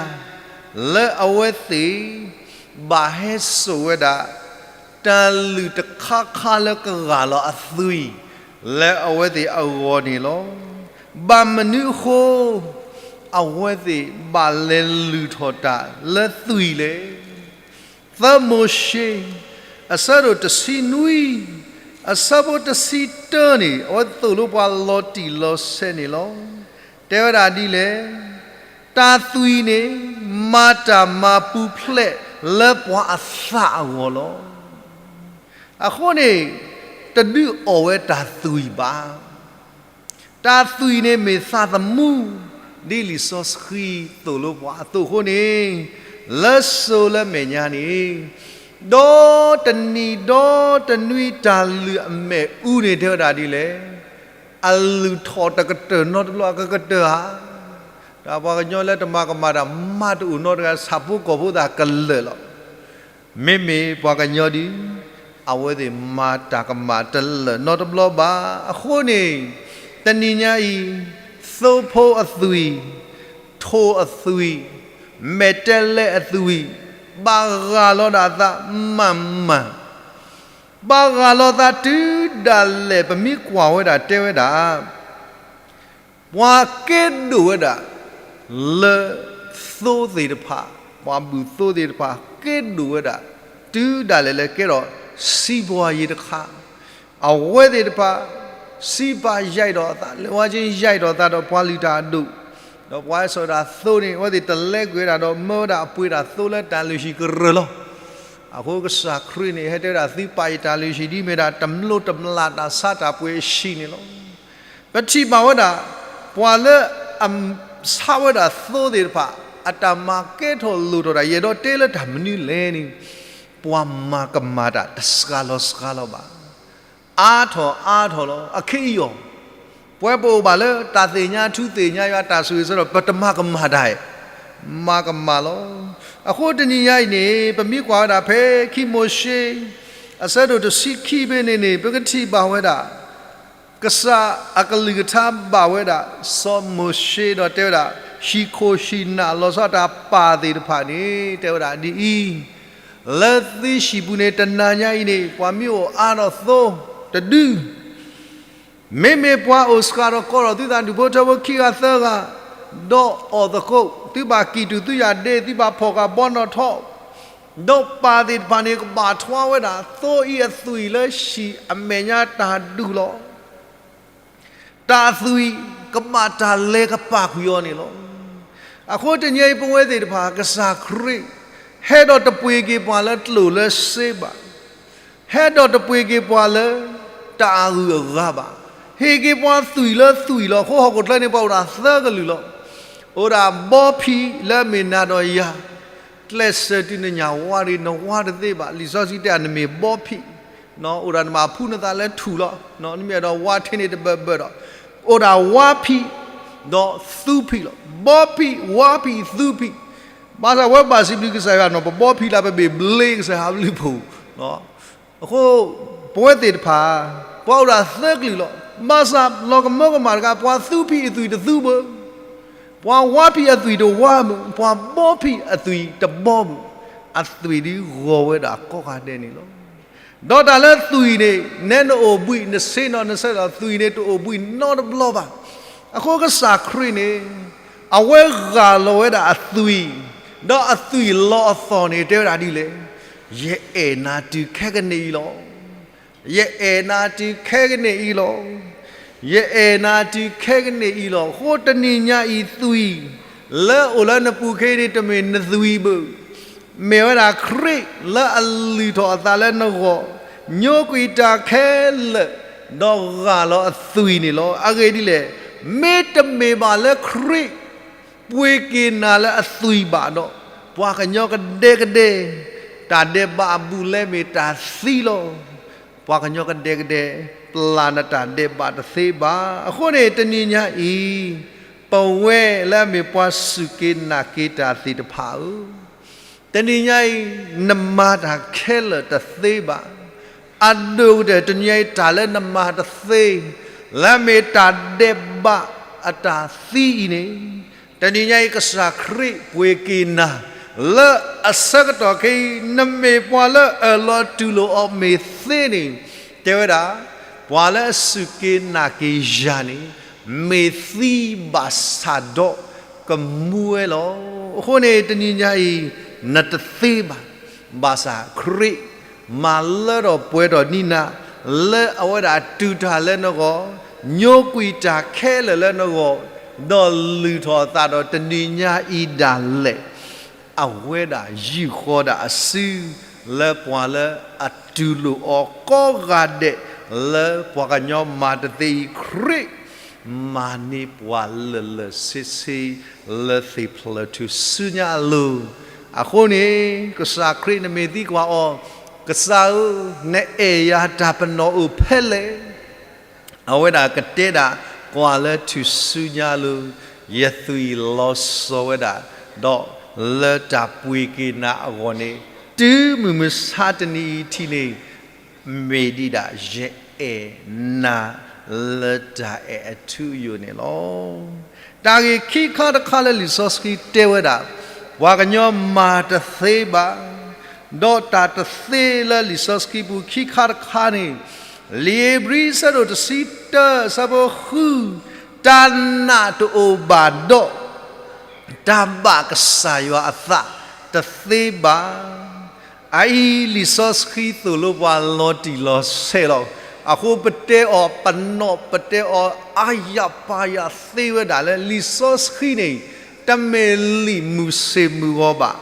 လၢအဝဲသ့ၣ် ဘၣ်ဟဲစိာ်ဝဲဒၣ် တၢ်လုၢ်တခါခါလၢကဂၢ်လီၤအသွံၣ် လၢအဝဲသ့ၣ်အဂီၢ်န့ၣ်လီၤ. ဘၣ်မနုၤအဃိ အဝဲသ့ၣ်ဘၣ်လဲၤလုၢ်ထီၣ်တၢ်လၢသွံၣ်လဲၣ်. သၢမိၤၡ့ အဆၢဒိၣ်တဆံနွံ အဆၢဖိတဆံတၢန့ၣ် အဝဲသိၣ်လိပှၤလီၤတံၢ်လီၤဆဲးန့ၣ်လီၤ. တဲဝဲဒၣ်ဒ်လဲၣ်, တၢ်သွံၣ်န့ၣ် မၤတၢ်မၤပူၤဖျဲးလၢပှၤအသးအဂီၢ်လီၤ. အဃိန့ၣ် တဒုးအီၣ်ဝဲတၢ်သွံၣ်ဘၣ်. တၢ်သွံၣ်န့ၣ်မ့ၢ်သးသမူ, ဒ်လံာ်စီဆှံသိၣ်လိပှၤအသိးအဃိန့ၣ်, လၢစိၤလၢမဲာ်ညါန့ၣ်, ဒီတနံၤဒီတနွံတၢ်လုၢ်အမဲာ်အူန့ၣ် တဲဝဲဒၣ်ဒ်လဲၣ်, အလုၢ်ထီၣ်တကတၢၢ်နီတဘျီအကကတၢၢ်ဧါ. တၢ်ပှၤကညီလၢတမၤကမၣ်တၢ်မၤတအိၣ်နီတဂၤ ဆၣ်ဖိကီၢ်ဖိသးကလၢာ်လီၤ. မ့မ့ၢ်ပှၤကညီဒ် အဝဲသ့ၣ်မၤတၢ်ကမၣ်တလၢာ်နီတဘျီဘၣ်. အဃိန့ၣ် တနံၤညါအံၤ သိဖိအသွံၣ်, ထိၣ်အသွံၣ်, မဲာ်တဲးလဲးအသွံၣ်, ဘၣ်ဂၢ်လီၤဒၣ်အသးမးမး, ဘၣ်ဂၢ်လီၤသးတုၤဒၣ်လဲာ် ပမ့ၢ်ကွၢ်ဝဲဒၣ်တဲဝဲဒၣ် ပှၤကဲဒိၣ်ဝဲဒၣ် လၢသိသ့ၣ်တဖၣ်, ပှၤဘုၣ်သိသ့ၣ်တဖၣ် ကဲဒိၣ်ဝဲဒၣ် တုၤဒၣ်လဲာ်လၢကဲထီၣ်စံးပှၤယံၤတခါ, အဝဲသ့ၣ်တဖၣ် စံးပာ်ယဲၢ်ဒီးအသး, လဲၤဝါက့ယဲၢ်ဒီးအသးဒီးပှၤလုၢ်တၢ်အဒိၣ်, ဒီးပှၤဟဲစိာ်တၢ်သိန့ၣ် အဝဲသ့ၣ်တလဲကွံာ်ဝဲဒၣ်ဒီး မၢဝဲဒၣ်အပှ့ၤတၢ်သိလၢတၢ်လုၢ်ဟံၣ်ကရၢၢ်လီၤ. အဃိကစၢ်ခရံာ်န့ၣ် ဟဲတဲဝဲဒၣ် သုပာ်ယတၢ်လုၢ်ဟံၣ်ဒ်မ့ၢ်ဒၣ် တမျိးတမျာ်တၢ်ဆါတၢ်ပှ့ၤအဟံၣ်န့ၣ်လီၤ. ပထံၣ်ဘၣ်ဝဲဒၣ် ပှၤလၢအဆါဝဲဒၣ်သိသ့ၣ်တဖၣ် အတၢ်မၤကဲထီၣ်လိၣ်ထီၣ်တၢ် ယအဲၣ်ဒိးတဲလၢတၢ်မနုၤလဲၣ်န့ၣ်, ပှၤမၤကမၣ်တၢ်တစှၤလီၤစှၤလီၤဘၣ်. အါထီၣ်အါထီၣ်လီၤ. အခဲအံၤအီၤ ပဝဲပအိၣ်ဘၣ်လၢတၢ်သ့ၣ်ညါထူသ့ၣ်ညါယွၤတၢ်ဆိၣ်ဂ့ၤဆိၣ်ဝါဒီး ပတမၤကမၣ်တၢ်, မၤကမၣ်လီၤ. အဃိတနံၤညါအံၤန့ၣ် ပမ့ၢ်ကွၢ်ဝဲဒၣ်ဖဲခံမိၤၡ့ အဆၢဒိၣ်တဆံခံဖဲန့ၣ်န့ၣ် ပကထံၣ်ဘၣ်ဝဲဒၣ် ကစၢ်အကလုၢ်ကထါဘၣ်ဝဲဒၣ် စီၤမိၤၡ့ဒီးတဲဝဲဒၣ် ဟံၣ်ခိၣ်ဟံၣ်နၢ်လီၤဆီတၢ်ပာ်သ့ၣ်တဖၣ်န့ၣ် တဲဝဲဒၣ်ဒ်အံၤ, လၢသံဟံၣ်ပူၤန့ၣ် တနၤညါအံၤန့ၣ် ပှၤမ့ၢ်အိၣ်အါထီၣ်သိတဒု မ့မ့ၢ်ပှၤအိၣ်စှၤထီၣ်ကီးထီၣ်သုသးဒူၣ်ဖိထၢဖိခံဂၤသၢဂၤ, ဒီးအီၣ်သကိး, သုဘၣ်ကံၣ်တူာ်သုယၣ်ဒ့, သုဘၣ်ဖီၣ်ဃာ်ဘီနီၣ်ထီ, ဒီးပၢ်သ့ၣ်တဖၣ်န့ၣ် ကဘၣ်ထွါဝဲဒၣ် သိအံၤအသွံၣ်လၢဟံၣ်အမဲာ်ညါတၢ်ဒူၣ်လီၤ. တၢ်အသွံၣ်ကဘၣ်တၢ်လဲၤကပာ်ကွံာ်အီၤန့ၣ်လီၤ. အဃိတနံၤအံၤပဝဲသ့ၣ်တဖၣ် ကစၢ်ခရံာ် ဟဲဒီးတပှ့ၤက့ၤပှၤလၢကျိၣ်လၢစ့ဘၣ်, ဟဲဒီးတပှ့ၤက့ၤပှၤလၢ တၢ်အဂုၤအဂၤဘၣ်, ဟ့ၣ်က့ၤပှၤသွံၣ်လၢသွံၣ်လီၤ. အဃိဟီၣ်ခိၣ်ချၢန့ၣ် ပှၤအိၣ်ဒၣ်သၢကလုာ်လီၤ. အိၣ်ဒၣ်ဘီဖံးလၢအမ့ၢ်နၤဒီးယၤ, ကျဲးစၢးတုၤနညၣ်ဝါဒံး နဝါတသ့ဘၣ်. လံာ်စီဆှံတဲ နမ့ၢ်ဘီဖံး, အိၣ်ဒၣ်နဘၣ်ဖှူနသးလၢထူၣ်လီၤ. နမ့ၢ်အဲၣ်ဒိးဝါထဲန့ၣ်တဘၢၣ်ဘၢၣ်ဒီး, အိၣ်ဒၣ်ဝါဖံး ဒီးသူဖံးလီၤ. ဘီဖံး, ဝါဖံး, သူဖံး, ဘၣ်ဆၣ်ဝဲဘၣ်စံးဘျုးကစၢ်ယွၤနီၤ ပဘီဖံးလၢပဘ့ၣ်ဘျ့ကစၢ်ယွၤအဘျုးအဖှိၣ် အဃိ ပဝဲသ့ၣ်တဖၣ် ပှၤအိၣ်ဒၣ်သၢကလုာ်လီၤ. ဘၣ်ဆၣ်လီၤကမၢကမၣ်တခါ ပှၤသူဖံးအသွံၣ်တသူဘၣ်, ပှၤဝါဖံးအသွံၣ်တဝါဘၣ်, ပှၤဘီဖံးအသွံၣ်တဘီဘၣ်, အသွံၣ်ဒုးဂီၤဝဲဒၣ်ကိးဂၤဒဲးန့ၣ်လီၤ. ဒီးတၢ်လၢသွံၣ်န့ၣ် နဲနအိၣ်ဘှံးနဆ့ၣ်နီၤနဆဲးဒီး သွံၣ်န့ၣ်တအိၣ်ဘှံးနီတဘျီဘၣ်. အဃိကစၢ်ခရံာ်န့ၣ် အဝဲဂၢ်လီၤဝဲဒၣ်အသွံၣ်, ဒီးအသွံၣ်လီၤအသီၣ်န့ၣ် တဲဝဲဒၣ်ဒ်လဲၣ်, ယအဲၣ်နၤတုၤခဲကနံၣ်အံၤလီၤ. ယအဲၣ်နၤတုၤခဲကနံၣ်အံၤလီၤ. ယအဲၣ်နၤတုၤခဲကနံၣ်အံၤလီၤ. အဃိတနံၤညါအံၤသွံၣ် လၢအိၣ်လၢနပူၤခဲအံၤန့ၣ် တမ့ၢ်နသွံၣ်ဘၣ်, မ့ၢ်ဝဲဒၣ်ခရံာ်လၢအလုၢ်ထီၣ်အသးလၢနဂီၢ်, ညိကွံာ်တၢ်ခဲလၢာ်, ဒီးဂၢ်လီၤအသွံၣ်န့ၣ်လီၤ. အဂ့ၢ်ဒ်လဲၣ်, မ့တမ့ၢ်ဘၣ်လၢခရံာ် ပှ့ၤက့ၤနၤလၢအသွံၣ်ဘၣ်ဒီး, ပှၤကညီကဒဲကဒဲ, တၢ်ဒဲးဘးအဘူးအလဲမ့ၢ်တၢ်သံလီၤ. ပှၤကညီကဒဲကဒဲ, ပျၢ်နတၢ်ဒဲးဘးတသ့ဘၣ်. အဃိန့ၣ် တနံၤညါအံၤ, ပဝဲလၢအမ့ၢ်ပှၤစူၢ်က့ၤနာ်က့ၤတၢ်သ့ၣ်တဖၣ်ဧၢ, တနံၤညါအံၤ နမၤတၢ်ခဲလၢာ်တသ့ဘၣ်. အဒိၣ်ကတၢၢ်တနံၤညါအံၤ တၢ်လၢနမၤတသ့, လၢအမ့ၢ်တၢ်ဒဲးဘးအတၢ်သံအံၤန့ၣ်, တနံၤညါအံၤ ကစၢ်ခရံာ်ပှ့ၤက့ၤနၤ, လၢအဆၢကတီၢ်ခဲအံၤ နမ့ၢ်ပှၤလၢအၢၣ်လီၤတူၢ်လိာ်အီၤမ့ၢ်သ့န့ၣ်, တဲဝဲဒၣ်, ပှၤလၢအစူၢ်က့ၤနာ်က့ၤယၤန့ၣ်, မ့ၢ်သံဘၣ်ဆၣ်ဒီးကမူဝဲလီၤ. အဃိန့ၣ် တနံၤညါအံၤ နတသ့ဘၣ်. ဘၣ်ဆၣ်ခရံာ်မၤလၢထီၣ်ပှဲၤထီၣ်ဒံးနၤ, လၢအဝဲဒၣ်တူၢ်တၢ်လၢနဂီၢ်, ညိကွံာ်တၢ်ခဲလၢာ်လၢနဂီၢ်, ဒီးလုၢ်ထီၣ်အသးဒီးတနံၤညါအံၤဒၣ်လဲာ် အဝဲဒၣ်ယုၢ်ဃီဒၣ်အစု, လၢပှၤလၢအတူၢ်လိာ်အီၤကိးဂၤဒဲး, လၢပှၤကညီမၤတသ့အံၤ ခရံာ်မၤန့ၢ်ပှၤလၢာ်လၢာ်ဆ့ဆ့ လၢသ့ၣ်ဖျၢၣ်ထူၣ်စုညါအလိၤ. အဃိန့ၣ် ကစၢ်ခရံာ်နမ့ၢ်သံကွၢ်အီၤ, ကစၢ်ဧၢ, နအဲၣ်ယၤတၢ်ပနီၣ်အိၣ်ဖဲလဲၣ် အဝဲဒၣ်ကတဲဒၣ်ကွၢ်လၢထူၣ်စုညါအလိၤ, ယသွံၣ်လီၤစီၤဝဲဒၣ်, ဒီးလၢတၢ်ပှ့ၤက့ၤနၤအဂီၢ်န့ၣ်, တုၤမုၢ်မဆါတနံၤအံၤထံၣ်န့ၣ်, မ့ၢ်ဒံးဒၣ်ယအဲၣ်နၤလၢတၢ်အဲၣ်အထူအယိာ်န့ၣ်လီၤ. တၢ်ဂ့ၢ်ခံခါတခါလၢလံာ်စီဆှံတဲဝဲဒၣ်, ပှၤကညီမၤတသ့ဘၣ်, ဒီးတၢ်တသ့လၢလံာ်စီဆှံပူၤခံခါတခါန့ၣ်, လံာ်ဧ့ၤဘြံၤအဆၢဒိၣ်တဆံတၢအဆၢဖိဃု, တၢ်နာ်တအိၣ်ဘၣ်ဒီး တၢ်ဘၣ်ကစၢ်ယွၤအသးတသ့ဘၣ်. အအံၤလံာ်စီဆှံသိၣ်လိပှၤလီၤတံၢ်လီၤဆဲးလီၤ. အဃိပတဲအီၤပနီၣ်ပတဲအီၤအါယၤပာ်ယၤသ့ဝဲဒၣ်လၢလံာ်စီဆှံန့ၣ်, တမ့ၢ်လံာ်မုၢ်ဆ့ၣ်မုၢ်ဂီၤဘၣ်,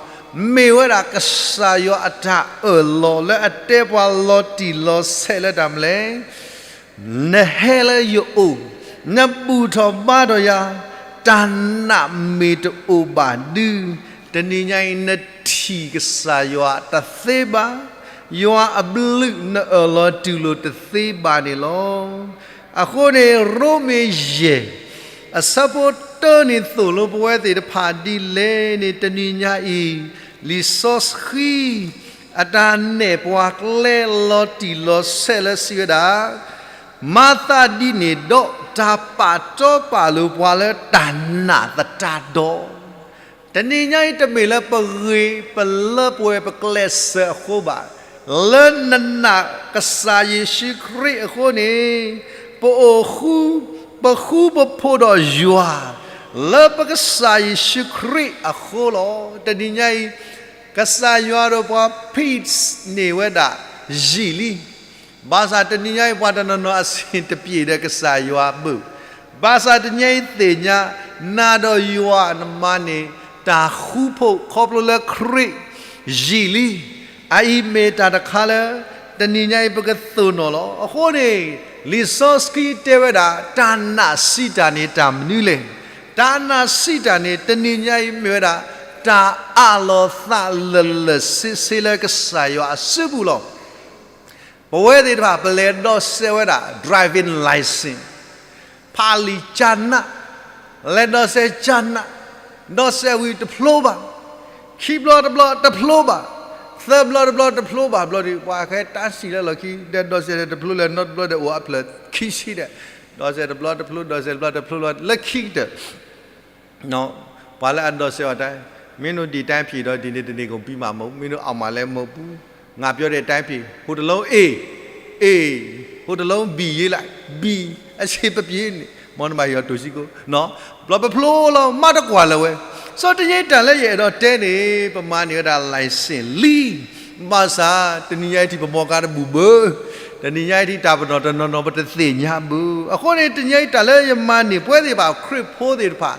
မ့ၢ်ဝဲဒၣ်ကစၢ်ယွၤအတၢ်အၢၣ်လီၤလၢအတဲပှၤလီၤတံၢ်လီၤဆဲးလၢတၢ်မနုၤလဲၣ် နဟဲလၢယအိၣ်, နဘူၣ်ထီၣ်ဘါထီၣ်ယၤ, တၢ်နာ်မ့ၢ်တအိၣ်ဘၣ်ဒု, တနံၤညါအံၤနထံၣ်ကစၢ်ယွၤတသ့ဘၣ်, ယွၤအဘျုးနအၢၣ်လီၤတူၢ်လိာ်တသ့ဘၣ်န့ၣ်လီၤ. အဃိန့ၣ် ရိမ့ၤယဲၢ် အဆၢဖိတၢန့ၣ်သိၣ်လိပဝဲသ့ၣ်တဖၣ်ဒ်လဲၣ်န့ၣ် တနံၤညါအံၤ လံာ်စီဆှံ အတၢ်နဲၣ်ပှၤကျဲလီၤတံၢ်လီၤဆဲးလၢစံးဝဲဒၣ်, မၤသးဒ်န့ၣ်ဒီး တၢ်ပာ်တီပာ်လိၤပှၤလၢတၢ်နာ်သတးဒီး, တနံၤညါအံၤတမ့ၢ်လၢပဂ့ၤပလၢပှဲၤပကျဲးစၢးအဃိဘၣ်, လၢနနာ်ကစၢ်ယ့ၣ်ၡူးခရံာ်အဃိန့ၣ်, ပအိၣ်ဃူ, ပဃူပဖိးဒီးယွၤ လၢပကစၢ်ယ့ၣ်ၡူးခရံာ်အဃိလီၤ. တနံၤညါအံၤ ကစၢ်ယွၤဒီးပှၤ peace န့ၢ်ဝဲဒၣ်ယံာ်လံ. ဘၣ်ဆၣ်တနံၤညါအံၤ ပှၤတနီၤနီၤအဆင်တပြေဒီးကစၢ်ယွၤဘၣ်. ဘၣ်ဆၣ်တနံၤညါအံၤသ့ၣ်ညါ, နၤဒီးယွၤနမၤန့ၢ်တၢ်ဃူဖိး ခီဖျိလၢခရံာ်ယံာ်လံ. အအံၤမ့ၢ်တၢ်တခါလၢ တနံၤညါအံၤပကသိၣ်နီၣ်လီၤ. အဃိန့ၣ် လံာ်စီဆှံတဲဝဲဒၣ် တၢ်နာ်စံးတၢ်န့ၣ်တၢ်မနုၤလဲၣ်. တၢ်နာ်စံးတၢ်န့ၣ် တနံၤညါအံၤမ့ၢ်ဝဲဒၣ် တၢ်အးလီၤသးလၢာ်လၢာ်ဆ့ဆ့လၢကစၢ်ယွၤအစုပူၤလီၤ. ပဝဲသ့ၣ်တဖၣ် ပလဲၤဒိးစဲးဝဲဒၣ် driving license, ဖးလံာ်ကၢ်နး, လဲၤဒိးစဲးကၢ်နး, ဒိးစဲးဝံၤတဖျိဘၣ်, ခံဘျီတဘျီတဖျိဘၣ်, သၢဘျီတဘျီတဖျိဘၣ်ဘျီဒီး ပှၤဟဲတၢ်စံၣ်လၢလီၢ်ခံ ဒီးဒိးစဲးတဖျိလၢၤ နီတဘျီဒီးအိၣ်အဖျၢၣ်ခံဆံဒီး ဒိးစဲးတဘျီတဖျိ ဒိးစဲးတဘျီတဖျိလီၤ လၢခံကတၢၢ် ပှၤလၢအဒိးစဲးအီၤတဲ, မင်းတို့ဒီတိုင်းပြည်တော့ ဒီနေ့တနေ့ကုန်ပြီမဟုတ်ဘူး, မင်းတို့အောင်မှာလည်းမဟုတ်ဘူး, ငါပြောတဲ့အတိုင်းဖြေ, ဟိုတလုံး A, A, ဟိုတလုံး B ရေးလိုက်, B, အဆင်မပြေန့ၣ် မနမယီၤတူစံကိ, ဘျီပဖျိလီၤ မ့ၢ်တကွၢ်လၢၤဝဲ, စီၤတယ့တၢ်လၢယအဲၣ်ဒိးတဲန့ၣ် ပမၤန့ၢ်ဝဲဒၣ် license လံ, ဘၣ်ဆၣ် တနံၤညါအံၤထံၣ်ပမီၢ်ကါတဘူၣ်ဘၣ်, တနံၤညါအံၤထံၣ်တၢ်ပနီၣ်တနီၤနီၤ ပတသ့ၣ်ညါဘၣ်. အဃိန့ၣ် တနံၤညါအံၤတၢ်လၢယမၤန့ၢ်ပဝဲသ့ၣ်တဖၣ် ခရံာ်ဖိသ့ၣ်တဖၣ်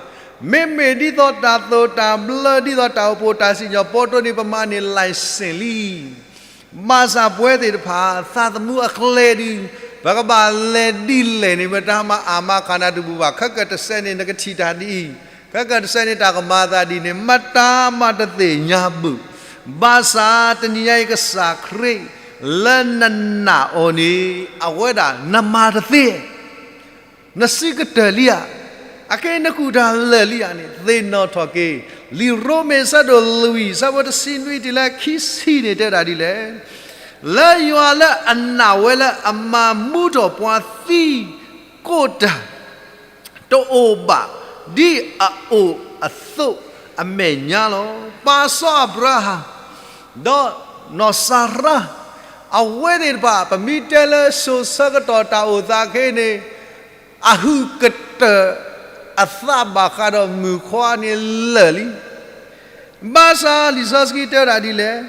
မ့မ့ၢ်ဒ်သိးတၢ်သိၣ်တၢ်ဘျၢ ဒ်သိးတၢ်အိၣ်ဖှိၣ်တၢ်စံၣ်ညီၣ် ပီတိၢ်န့ၣ် ပမၤန့ၢ် license လံ. ဘၣ်ဆၣ်ပဝဲသ့ၣ်တဖၣ် သးသမူအကျဲဒုး ပကဘၣ်လဲၤဒ်လဲၣ်န့ၣ် မတၤမၤအၣ်မၤဃၣ်နၤတဘူၣ်ဘၣ်. ခဲကတစဲးန့ၣ် နကထံၣ်တၢ်ဒ်အံၤ, ခဲကတစဲးန့ၣ် တၢ်ကမၤသးဒ်န့ၣ် မတၤမၤတသ့ၣ်ညါဘၣ်. ဘၣ်ဆၣ်တနံၤညါအံၤ ကစၢ်ခရံာ်လၢနနာ်အီၤန့ၣ် အဝဲဒၣ်နမၤတသ့ နစံးကတၢၢ်လံဧါ, အကဲနကူၣ်တၢ်လၢာ်လံဧါန့ၣ် သ့ၣ်နီၣ်ထီၣ်က့ၤ. လံာ်ရိမ့ၤအဆၢဒိၣ်လွံၢ် အဆၢဖိတဆံနွံတုၤလၢခံဆံန့ၣ် တဲဝဲဒၣ်ဒ်လဲၣ်, လၢယွၤလၢအနာ်ဝဲလၢအမၤမူထီၣ်ပှၤသံကိးတၢ် တအိၣ်ဘၣ် ဒ်အအိၣ်အသိးအမဲာ်ညါလီၤ. ပၢ်စီၤအၤဘြၤဟၣ် ဒီးနီၢ်စၤရါ အဝဲသ့ၣ်တဖၣ် ပမ့ၢ်တဲလၢစိၤဆၢကတီၢ်တၢ်အိၣ်သးခဲအံၤန့ၣ် အဟုးကတၢၢ်အသးဘၣ်ဃးဒီးမုၣ်ခွါန့ၣ်လၢာ်လံ. ဘၣ်ဆၣ်လံာ်စီဆှံတဲဝဲဒၣ်ဒ်လဲၣ်,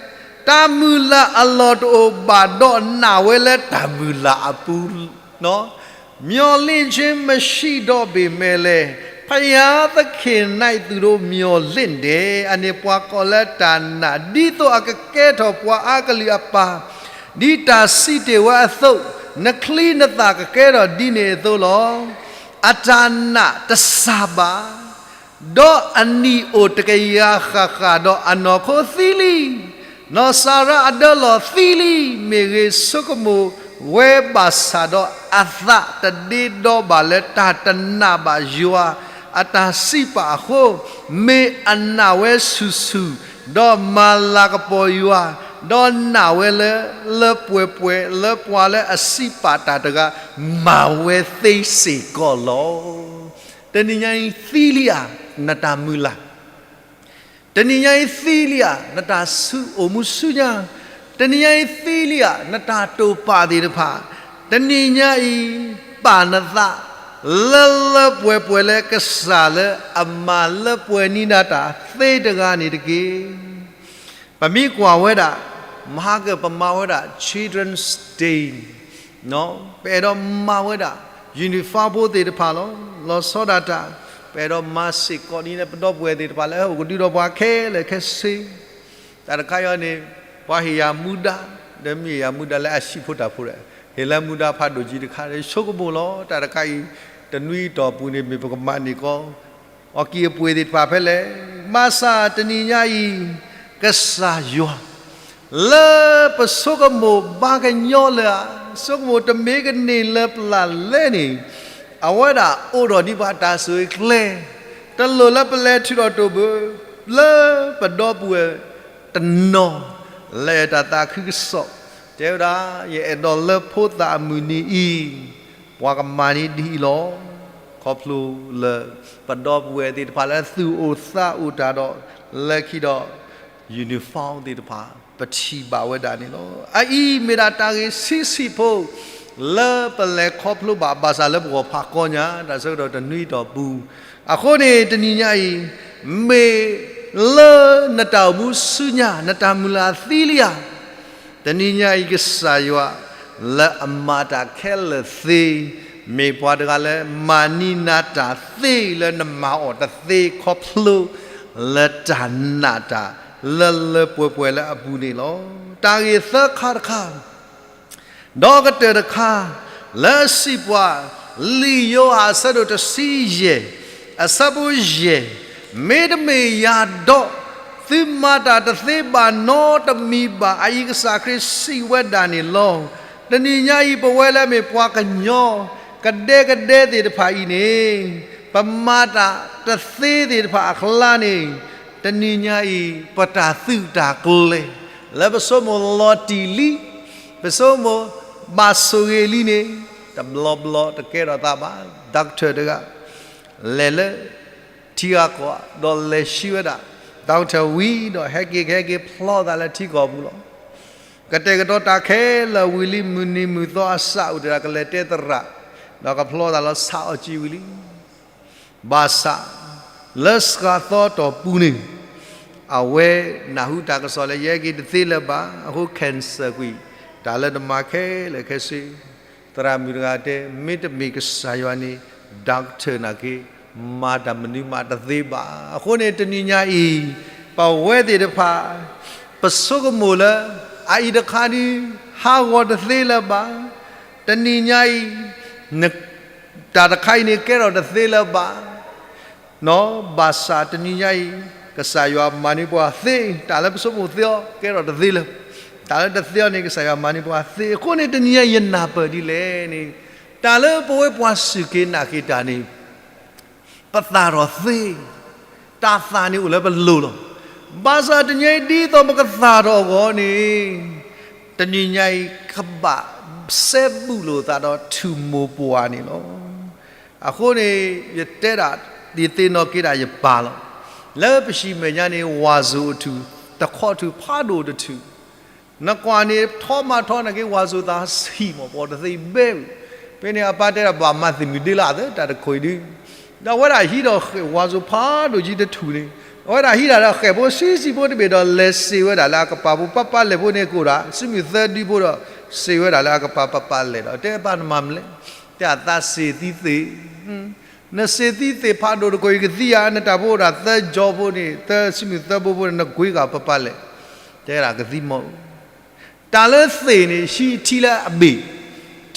တၢ်မုၢ်လၢ်အလီၢ်တအိၣ်ဘၣ်ဒီးနာ်ဝဲလၢတၢ်မုၢ်လၢ်အပူၤ မျှော်လင့်ခြင်းမရှိတော့ပေမဲ့လည်း ဘုရားသခင်၌သူတို့မျှော်လင့်တယ်. အန့ၣ်ပှၤကိးလၢတၢ်နာ် ဒ်သိးအကကဲထီၣ်ပှၤအါကလုာ်အပၢ်, ဒ်တၢ်စံးတ့ၢ်ဝဲအသိး, နချံနသၣ်ကကဲထီၣ်ဒ်န့ၣ်အသိးလီၤ. အတၢ်နာ်တစၢ်ဘၣ် ဒီးအနံၣ်အိၣ်တကယၤဃၣ်ဃၣ်ဒီးအနီၢ်ခိသံလံ. နီၢ်စၤရါအဒၢလီၤသံလံ. မ့ၢ်ဂ့ၤဆိကမိၣ်ဝဲဘၣ်ဆၣ်ဒီး အသးတဒ့ဒီဘၣ်လၢတၢ်တနာ်ဘၣ်ယွၤအတၢ်စံးပာ်အဃိ, မ့ၢ်အနာ်ဝဲဆူၣ်ဆူၣ်, ဒီးမၤလၤကပီၤယွၤ, ဒီးနာ်ဝဲလၢ လၢပှဲၤပှဲၤလၢပှၤလၢအစံးပာ်တၢ်တဂၤ မၤဝဲသ့စ့ၢ်ကီးလီၤ. တနံၤညါအံၤသံလံဧါ နတၢ်မုၢ်လၢ်, တနံၤညါအံၤသံလံဧါ နတၢ်ဆူးအိၣ်မူဆူညါ, တနံၤညါအံၤသံလံဧါ နတၢ်တိာ်ပာ်သ့ၣ်တဖၣ်, တနံၤညါအံၤ ပာ်နသး လၢလၢပှဲၤပှဲၤလၢကစၢ်လၢအမၤလၢပှဲၤန့ၢ်နၤတၢ်သ့တဂၤန့ၣ်တက့ၢ်. ပမ့ၢ်ကွၢ်ဝဲဒၣ် မဟါကပမၤဝဲဒၣ် Children's Day ပအဲၣ်ဒိးမၤဝဲဒၣ် uniform ဖိသ့ၣ်တဖၣ်လီၤ. လီၤဆီဒၣ်တၢ် ပအဲၣ်ဒိးမၤစ့ၢ်ကီးဒ်န့ၣ် ပဒီပုၢ်ဝဲၢ်သ့ၣ်တဖၣ်လၢဟဲအိၣ်ကဒုဒီးပှၤခဲလၢာ်ခဲဆ့, တၢ်တခါအံၤန့ၣ် ပှၤဟ့ၣ်ယၤမူဒါ, ဒီးမ့ၢ်ဟ့ၣ်ယၤမူဒါလၢအဆံးဖိတၢ်ဖိဒီး ဟ့ၣ်လၢမူဒါဖးဒိၣ်ကံတခါ ဆိကမိၣ်လီၤ. တၢ်တခါအံၤ တနွံအတီၢ်ပူၤန့ၣ် မ့ၢ်ပကမၤန့ၢ်ကီး အီၤက့ၤအပှ့ၤသ့ၣ်တဖၣ်ဖဲလဲၣ်. ဘၣ်ဆၣ်တနံၤညါအံၤ ကစၢ်ယွၤ လၢပဆိကမိၣ်ဘါကညီလၢၤဧါ, ဆိကမိၣ်တမ့ၢ်ကန့ၢ်လၢပျၢ်လဲၣ်န့ၣ်, အဝဲဒၣ်အိၣ်ဒီးဒံးပှၤတၢ်ဆိၣ်ဂ့ၤကျဲ, တလိၣ်လၢပလဲၤထုးထီၣ်တိၢ်ဘၢ, လၢပဒီပုၢ်ဝဲၢ်တနီၤ လဲၤတၢ်သးခုကစီၣ်, တဲဝဲဒၣ် ယအဲၣ်ဒိးလၢဖိသၣ်အမုၢ်နံၤအံၤ ပှၤကမၤန့ၢ်ဒ်အံၤလီၤ. ခီဖျိလၢ ပဒီပုၢ်ဝဲၢ်သ့ၣ်တဖၣ်လၢသူၣ်အိၣ်သးအိၣ်တၢ်ဒီး လၢခံဒီး uniform သ့ၣ်တဖၣ် ပထံၣ်ဘၣ်ဝဲဒၣ်န့ၣ်လီၤ. အအံၤမ့ၢ်ဒၣ်တၢ်ဂ့ၢ်ဆံးဆံးဖိ လၢပလဲၤခီဖျိဘၣ်ဘၣ်ဆၣ်လၢပဂီၢ်ဖးကီညါ တၢ်ဆၢကတီၢ်တနွံအတီၢ်ပူၤ, အဃိန့ၣ် တနံၤညါအံၤ မ့ၢ်လၢနတၢ်အိၣ်မူဆူညါ နတၢ်မုၢ်လၢ်သံလံဧါ. တနံၤညါအံၤ ကစၢ်ယွၤ လၢအမၤတၢ်ခဲလၢာ်သ့ မ့ၢ်ပှၤတဂၤလၢမၤန့ၢ်နၤတၢ်သ့လၢနမၤအီၤတသ့ခီဖျိ လၢတၢ်နာ်တၢ် လၢလၢပှဲၤပှဲၤလၢအပူၤန့ၣ်လီၤ. တၢ်ဂ့ၢ်သၢခါတခါ ဒီးကတၢၢ်တခါ လၢအစံးပှၤ လံာ်ယိၤဟၣ်အဆၢဒိၣ်တဆံယဲၢ် အဆၢဖိယဲၢ်, မ့တမ့ၢ်ယၤဒီး သုမၤတၢ်တသ့ဘၣ်နီတမံၤဘၣ် အအံၤကစၢ်ခရံာ်စံးဝဲဒၣ်န့ၣ်လီၤ. တနံၤညါအံၤ ပဝဲလၢမ့ၢ်ပှၤကညီ ကဒဲကဒဲသ့ၣ်တဖၣ်အံၤန့ၣ် ပမၤတၢ်တသ့သ့ၣ်တဖၣ်အကျါန့ၣ် တနံၤညါအံၤ ပတၢ်သုးတၢ်ကျဲၤ လၢပဆိကမိၣ်လီၤတံၢ်လံ ပဆိကမိၣ်ဘၣ်ဆိၣ်ဂ့ၤလံန့ၣ် တဘျီဘျီတကဲထီၣ်သးဘၣ်. doctor တဂၤ လဲၤလၢထံဂၤကီၢ် ဒီးလဲၤဆှံဝဲဒၣ် doctor ဝံၤဒီး ဟဲက့ၤကဟဲက့ၤဖျီသးလၢထံကီၢ်ပူၤလီၤ. ကတဲာ်ကတီၤတၢ်ခဲလၢာ်ဝံၤလံ မုၢ်နံၤမုၢ်သီအစးအိၣ်တ့ၢ်ဒီး ကလဲၤတဲသရၣ် ဒီးကဖျီသးလီၤ ဆးအီၤကံဝံၤလံ ဘၣ်ဆၣ် လၢစှၤသီအတီၢ်ပူၤန့ၣ် အဝဲနၢ်ဟူတၢ်ကစီၣ်လၢ ယဟဲက့ၤတသ့လၢၤဘၣ်, အဃိ cancer ကွံာ် တၢ်လၢနမၤခဲလၢာ်ခဲဆ့, သရၣ်မုၣ်တဂၤတဲ မ့တမ့ၢ်ကစၢ်ယွၤန့ၣ် doctor နာ်က့ မၤတၢ်မနုၤမးတသ့ဘၣ်. အဃိန့ၣ် တနံၤညါအံၤ ပဝဲသ့ၣ်တဖၣ် ပဆိကမိၣ်လၢ အအံၤတခါဒုး ဟးဂီၤတသ့လၢၤဘၣ်, တနံၤညါအံၤ တၢ်တခါအံၤန့ၣ် ကဲထီၣ်တသ့လၢၤဘၣ် နီၢ်, ဘၣ်ဆၣ်တနံၤညါအံၤ ကစၢ်ယွၤမၤန့ၢ်ပှၤသ့, တၢ်လၢပဆိကမိၣ်သ့အီၤ ကဲထီၣ်တသ့လၢၤ, တၢ်လၢတသ့အီၤန့ၣ် ကစၢ်ယွၤမၤန့ၢ်ပှၤသ့. အဃိန့ၣ် တနံၤညါအံၤ ယနၢ်ပၢၢ်ဒ်လဲၣ်န့ၣ် တၢ်လၢပဝဲပှၤစူၢ်က့ၤနာ်က့ၤတၢ်န့ၣ် ပသၣ်ထီၣ်သ့, တၢ်သၣ်န့ၣ်အိၣ်လၢပလိၤလီၤ. ဘၣ်ဆၣ်တနံၤညါအံၤ ဒ်သိးပကသၣ်ထီၣ်အဂီၢ်န့ၣ် တနံၤညါအံၤ ကဘၣ်စဲဘူးလိာ်သးဒီးထူၣ်မိၢ်ပှၢ်န့ၣ်လီၤ. အဃိန့ၣ် ယတဲဒၣ် ယသ့ၣ်နီၣ်က့ၤဒၣ်ယပၢ်လီၤ. လၢပဟံၣ်မဲာ်ညါန့ၣ် ဝၣ်စိၤအထူၣ် တခီထူၣ်ဖးဒိၣ်တထူၣ် နကွၢ်န့ၣ် ထီမးထီနာ်က့ ဝၣ်စိၤသးဆံးမး ပှၤတသ့ဘဲဝံၤ, ဖဲန့ၣ်အပၢ်တဲဒၣ် ဘၣ်မၤသ့ၣ်မုၢ်ဒ့လၢအသး တၢ်တခိၣ်အံၤဒုး, ဒီးအဝဲဒၣ်ဟံးဒီးဃဲး ဝၣ်စိၤဖးဒိၣ်ကံတထူၣ်န့ၣ်, အဝဲဒၣ်ဟံးဒၣ်ဒီးဃဲးဖိဆံးဆံးဖိတဘ့ၣ်ဒီး လဲၤစံးဝဲဒၣ်လၢအကပၤဖိ ပၢ်ပၢ်လဲၣ်ဖိန့ၣ်ကအိၣ်ဒီး စုမုၢ်သၢဒုဖိဒီး စံးဝဲဒၣ်လၢအကပၤ ပၢ်ပၢ်လဲၣ်ဒီး တဲပၢ်နမၤမလဲၣ်, တဲအသးစ့ၢ်သံသ့ၣ် နစ့ၢ်သံသ့ၣ်ဖးဒိၣ်တခိၣ်အံၤကသံဧါ, နတၢ်ဖိအိၣ်ဒၣ်သၢကၠီဖိန့ၣ် သၢစုမုၢ်သၢဘိဖိန့ၣ် နကွ့ကၤပၢ်ပၢ်လဲၣ်, တဲဒၣ်ကသံမီၢ်, တၢ်လၢသ့ၣ်န့ၣ် ဟံးထံလၢအဘ့ၣ်,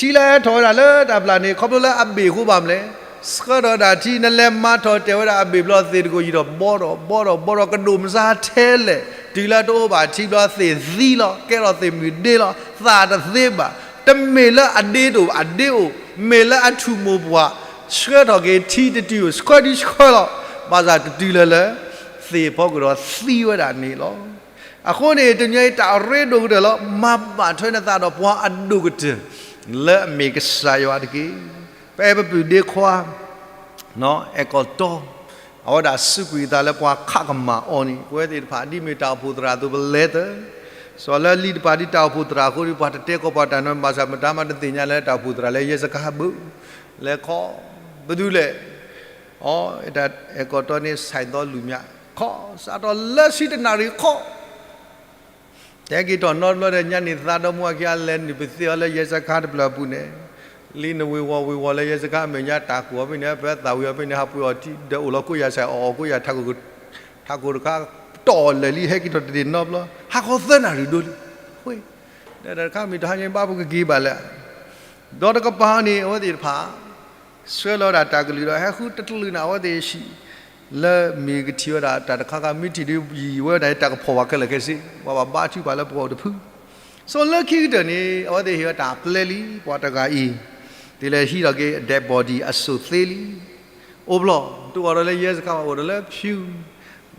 ထံလၢဟဲထီၣ်ဝဲဒၣ်လၢတၢ်ပျၢ်န့ၣ် ခီဖျိလၢအဘ့ၣ်အဃိဘၣ်မလဲၣ်, ဆှၢထီၣ်ဒၣ်ထံ နလဲၤမၤထီၣ်တဲာ်ဝဲဒၣ်အဘ့ၣ်ဘျီသ့ၣ်တခိၣ်အံၤဒီး ဘီဒီးဘီဒီးဘီဒီး ကဒိၣ်မဆါထဲလဲၣ်, တုၤလၢတအိၣ်ဘၣ်ထံဘျီသ့ၣ်သံလီၤ, ကဲထီၣ်သ့ၣ်မုၢ်ဒ့လီၤ, သၣ်တသ့ဘၣ်, တမ့ၢ်လၢအဒ့တအိၣ် အဒ့အိၣ်, မ့ၢ်လၢအထူၣ်မိၢ်ပှၢ် ဆှၢထီၣ်က့ၤထံတတုၤအိၣ် ဆှၢဒုဆှၢလီၤ, ဘၣ်ဆၣ်တတုၤလၢလၢ သ့ၣ်ဖီခိၣ်ဒီးသံဝဲဒၣ်န့ၣ်လီၤ. အဃိန့ၣ် တနံၤအံၤတၢ်အရ့ဒိၣ်ကတၢၢ်လီၤ, မၤဘၣ်ထွဲနသးဒီးပှၤအဒိၣ်ကတၢၢ် လၢအမ့ၢ်ကစၢ်ယွၤတက့ၢ်. ပအဲၣ်ပပုၢ်ဒ့ခွါ အဲၣ်ကီၢ်တီ အဝဲဒၣ်စူးကွံာ်အသးလၢပှၤခးကမၣ်အီၤန့ၣ် ပဝဲသ့ၣ်တဖၣ် ဒ်မ့ၢ်တၢ်အိၣ်ဖှိၣ်သရၣ်အသိး ပလဲၤသၢ စီၤလၢလံတဖၣ်ဒ်တၢ်အိၣ်ဖှိၣ်သရၣ်အဃိဒီး ပှၤတတဲကီးပှၤတၢ်နီတမံၤ ဘၣ်ဆၣ်မတၤမးတသ့ၣ်ညါလၢတၢ်အိၣ်ဖှိၣ်သရၣ်လၢယဲစခါဘၣ် လဲၤခီ ဘၣ်ဒုလဲၣ် အီ အဲၣ်ကီၢ်တီန့ၣ် ဆိုင်သောလူများ ခီ စးထီၣ်လၢဆံတနၣ်ရံၣ်ခီ တဲက့ၤထီၣ်နီတဘျီဒီး ညါန့ၣ်သးဒီမါဝၤခံဂၤ လဲၤနုာ်ပသ့ၣ်အီၤလၢယဲစခါတဖျၢၣ်အပူၤန့ၣ် လံနဝ့ၤဝီၤဝ့ၤဝီၤလၢယဲစခါအမဲာ်ညါ တၢ်ကိၢ်အီၤဖဲန့ၣ် ပသၣ်ဝံၤအီၤဖဲန့ၣ် ဟးပှ့ၤအီၤထံ ဒီးအိၣ်လီၤကိးယၤစဲး အီၣ်အီၤကိးယၤ ထးခိၣ်တခါ တီၢ်လၢာ်လံ ဟဲက့ၤထီၣ်တန့ၢ်နီတဘျီ ဟးခီသၢနၣ်ရံၣ်ဒိလံ တၢ်တခါမ့ၢ်တဟါညါဘၣ်ပကက့ၤဘၣ်လဲၣ် ဒီးတကပၤန့ၣ် အဝဲသ့ၣ်တဖၣ် ဆှၢလီၤဒၣ်တၢ်ကလုၢ်ဒီး ဟဲဃုတကလုၢ်န့ၣ် အဝဲသ့ၣ်ဟံး လၢမ့ၢ်ကထံၣ်ဝဲဒၣ်တၢ်တခါခါ မ့ၢ်ထံၣ်ဒ်ယံာ်ဝဲဒၣ် တၢ်ကဖီၣ်ဘၣ်ခဲလၢာ်ခဲဆ့ ပှၤဘၣ်ဘါထုကဖၣ်လၢပဂီၢ်တဖု ဆိလၢခံကတၢၢ်န့ၣ် အဝဲသ့ၣ်ဟ့ၣ်ဝဲတၢ်ပျဲလံ ပှၤတဂၤအံၤ တုၤလဲၤဟံးထီၣ်က့ၤ dead body အစိၣ်သ့လံ အိၣ်ဘျီ တအိၣ်ဒီးလၢယဲစခါဘၣ် အိၣ်ဒီးလၢဖၠူ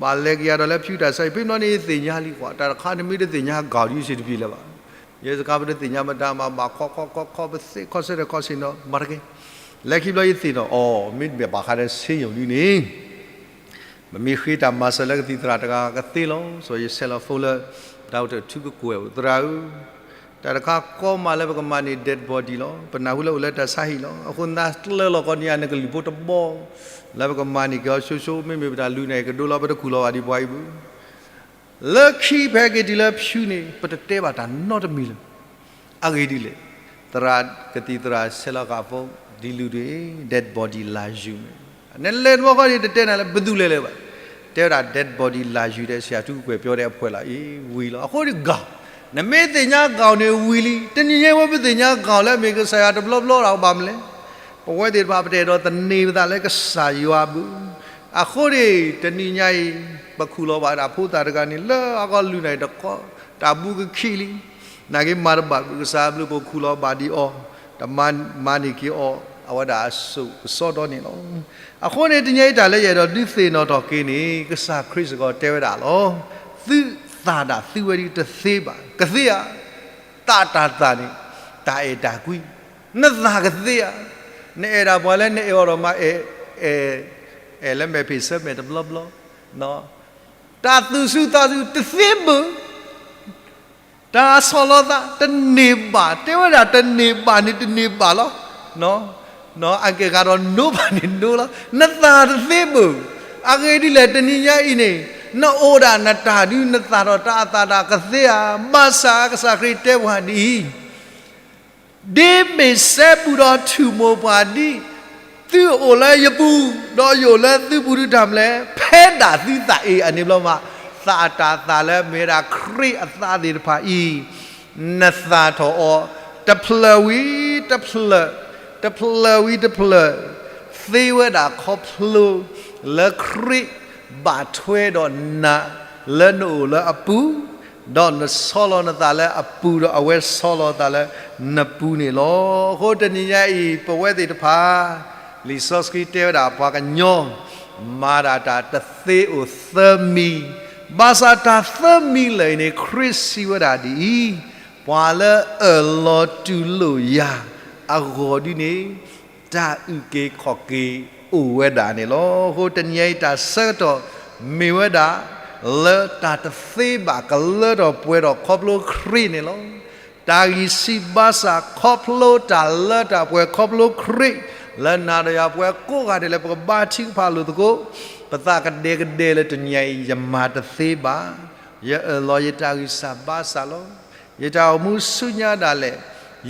ဘၣ်လဲၤက့ၤယၤဒီးလၢဖၠူတၢ်ဆါအံၤ ဖဲဘျီန့ၣ်ယသ့ၣ်ညါလံကွၢ် တၢ်တခါန့ၣ်မ့ၢ်တသ့ၣ်ညါ ကၤဒ်စ့တပံၤလၢၤဘၣ် ယဲစခါပတသ့ၣ်ညါမတၤမး ဘၣ်ခီခီခီခီ ပသ့ၣ်ခီဆၢထၢၣ်ခီဆ့ၣ်နီၤ မၤတက့ၢ် လဲၤခံဘျီယသ့ၣ်နီၣ် အီ မ့တမ့ၢ်ဘၣ်ဃးဒီးဆေးရုံဒ်န့ၣ် ပမ့ၢ်ဃ့တၢ်မၤစၢၤလၢကသံၣ်သရၣ်တဂၤကသ့လီၤ စီၤယဆဲးလီၤ phone လၢ doctor ထူကကွဲၢ်အိၣ် သရၣ်ဧၢ တၢ်တခါကီမးလၢပကမၤန့ၢ် dead body လီၤ. ပနၢ်ဟူလၢအိၣ်လၢတၢ်ဆါဟံၣ်လီၤ. အဃိသတးကျၢလီၤကီးန့ၢ်ယၤနကလုၢ်ဖိတဘီ လၢပကမၤန့ၢ်က့ၤအီၤဆိဆိ မ့မ့ၢ်ပတၢ်လုၢ်န့ၣ် ကဒိလီၤ ပတခူၣ်လီၤဘၣ်ဒံးပှၤအံၤဘၣ်. လၢခံဖဲက့ၤတုၤလၢဖၠူန့ၣ် ပတတဲဘၣ်တၢ်နီတမံၤလၢၤ. အဂ့ၢ်ဒ်လဲၣ်, သရၣ်ကသံၣ်သရၣ်ဆဲးလီၤဃာ်ဖိ ဒ်လုၢ်ဒွဲၣ် dead body လၢ်ယူၤမ့ၢ်, နလဲၤတဘျီဃီန့ၣ် တတဲနၤလၢ ဘယ်သူလဲၤလဲၤဘၣ်, တဲဝဲဒၣ် dead body လၢ်ယူၤဒီး ဆရာထူးကွဲးပြောတဲ့အဖွဲ့လီၤအံၤ ဝံၤလီၤ. အဃိဒီး ကၢ်, နမ့ၢ်သ့ၣ်ညါကၢ်န့ၣ်ဝံၤလံ, တနံၤညါဝဲပသ့ၣ်ညါကၢ်လၢအမ့ၢ်ကစၢ်ယွၤတဘျီဘျီဒီး ဘၣ်မနုၤလဲၣ်. ပဝဲသ့ၣ်တဖၣ်ပတအဲၣ်ဒိးသန့ၤပသးလၢကစၢ်ယွၤအပူၤ, အဃိန့ၣ် တနံၤညါအံၤ ပခူၣ်လီၤဘၣ်ဒၣ်ဖိသၣ်တဂၤန့ၣ် လၢအဂီၢ်လုၢ်န့ၣ်တခီ, တၢ်ဘူးကခံလံ, နာ်က့မၤတဘၣ်ဘၣ် ကစၢ်အဘျုးပခူၣ်လီၤဘၣ်ဒံးအီၤ, တမၤန့ၢ်က့ၤအီၤ အဝဲဒၣ်အစိၣ်ကစီဒီန့ၣ်လီၤ. အဃိန့ၣ် တနံၤညါအံၤတၢ်လၢယအဲၣ်ဒိးဒုးသ့ၣ်နီၣ်ထီၣ်က့ၤန့ၣ် ကစၢ်ခရံာ်စ့ၢ်ကီးတဲဝဲဒၣ်လီၤ. သုသၣ်ဒၣ်သုဝဲဒၣ်တသ့ဘၣ်, ကသ့ဧါ, သးတၢ်သၣ်န့ၣ် တၢ်အဲၣ်တၢ်ကွံ, နသၣ်ကသ့ဧါ, နအဲၣ်ဒၣ်ပှၤလၢနအဲၣ်အီၤဒီးမၤအဲၣ်, အဲၣ်, အဲၣ်လၢမဲာ်ဖံးဆၢမဲာ်တဘျီဘျီ, တၢ်သူၣ်စူၤသးစူၤတသ့ဘၣ်, တၢ်ဆီၣ်လီၤသးတန့ၢ်ဘၣ်, တဲဝဲဒၣ်တန့ၢ်ဘၣ်န့ၣ်တန့ၢ်ဘၣ်လီၤ. အကဲဂၤဒီးနိဘၣ်န့ၣ်နိလီၤ, နသၣ်တသ့ဘၣ်. အဂ့ၢ်ဒ်လဲၣ် တနံၤညါအံၤန့ၣ် နအိၣ်ဒၣ်နတၢ်ဒုး နသၣ်ထီၣ်တၢ်အသၣ်ဒၣ်ကသ့ဧါ, ဘၣ်ဆၣ်ကစၢ်ခရံာ်တဲပှၤဒ်အံၤ ဒ်မ့ၢ်စဲဘူးဒီးထူၣ်မိၢ်ပှၢ်ဒ်, သုအိၣ်လၢယပူၤ, ဒီးယအိၣ်လၢသုပူၤဒုးတၢ်မနုၤလဲၣ်, ဖဲဒၣ်သုသးအံၤအန့ၣ်ဘျီမး, သးအတၢ်သၣ်လၢမ့ၢ်ဝဲဒၣ်ခရံာ်အသးသ့ၣ်တဖၣ်အံၤ, နသၣ်ထီၣ်အီၤ တဖျၢၣ်ဝံၤတဖျၢၣ်, တဖျၢၣ်ဝံၤတဖျၢၣ်, သ့ဝဲဒၣ်ခီဖျိ လၢခရံာ်ဘၣ်ထွဲဒီးနၤ လၢနအိၣ်လၢအပူၤ, ဒီးနဆီလီၤနသးလၢအပူၤဒီးအဝဲဆီလီၤသးလၢနပူၤန့ၣ်လီၤ. အဃိတနံၤညါအံၤ ပဝဲသ့ၣ်တဖၣ် လံာ်စီဆှံတဲဝဲဒၣ်ပှၤကညီ မၤဒၣ်တၢ်တသ့အိၣ်သၢမံၤ, ဘၣ်ဆၣ်တၢ်သၢမံၤလၢာ်အံၤန့ၣ် ခရံာ်စံးဝဲဒၣ်ဒ်အံၤ, ပှၤလၢအၢၣ်လီၤတူၢ်လိာ်ယၤအဂီၢ်ဒ်န့ၣ် တၢ်အုၣ်က့ၤခီၣ်က့ၤအိၣ်ဝဲဒၣ်န့ၣ်လီၤ. အဃိတနံၤအံၤတၢ်ဆၢကတီၢ်မ့ၢ်ဝဲဒၣ် လၢတၢ်တသ့ဘၣ်ကလၢထီၣ်ပှဲၤထီၣ်ခီဖျိခရံာ်န့ၣ်လီၤ. တၢ်ဂံၢ်စၢ်ဘါစၢ်ခီဖျိတၢ်လၢတၢ်ပှဲၤခီဖျိခရံာ် လၢနၤဒီးယၤပဝဲကိးဂၤဒဲးလၢပကဘါထုကဖၣ်လိာ်သကိး, ပသးကဒဲကဒဲလၢတနံၤအံၤ ယမၤတသ့ဘၣ်, ယအၢၣ်လီၤယတၢ်ဂံၢ်စၢ်ဘါစၢ်လီၤ. ယတၢ်အိၣ်မူဆူညါဒၣ်လဲာ်,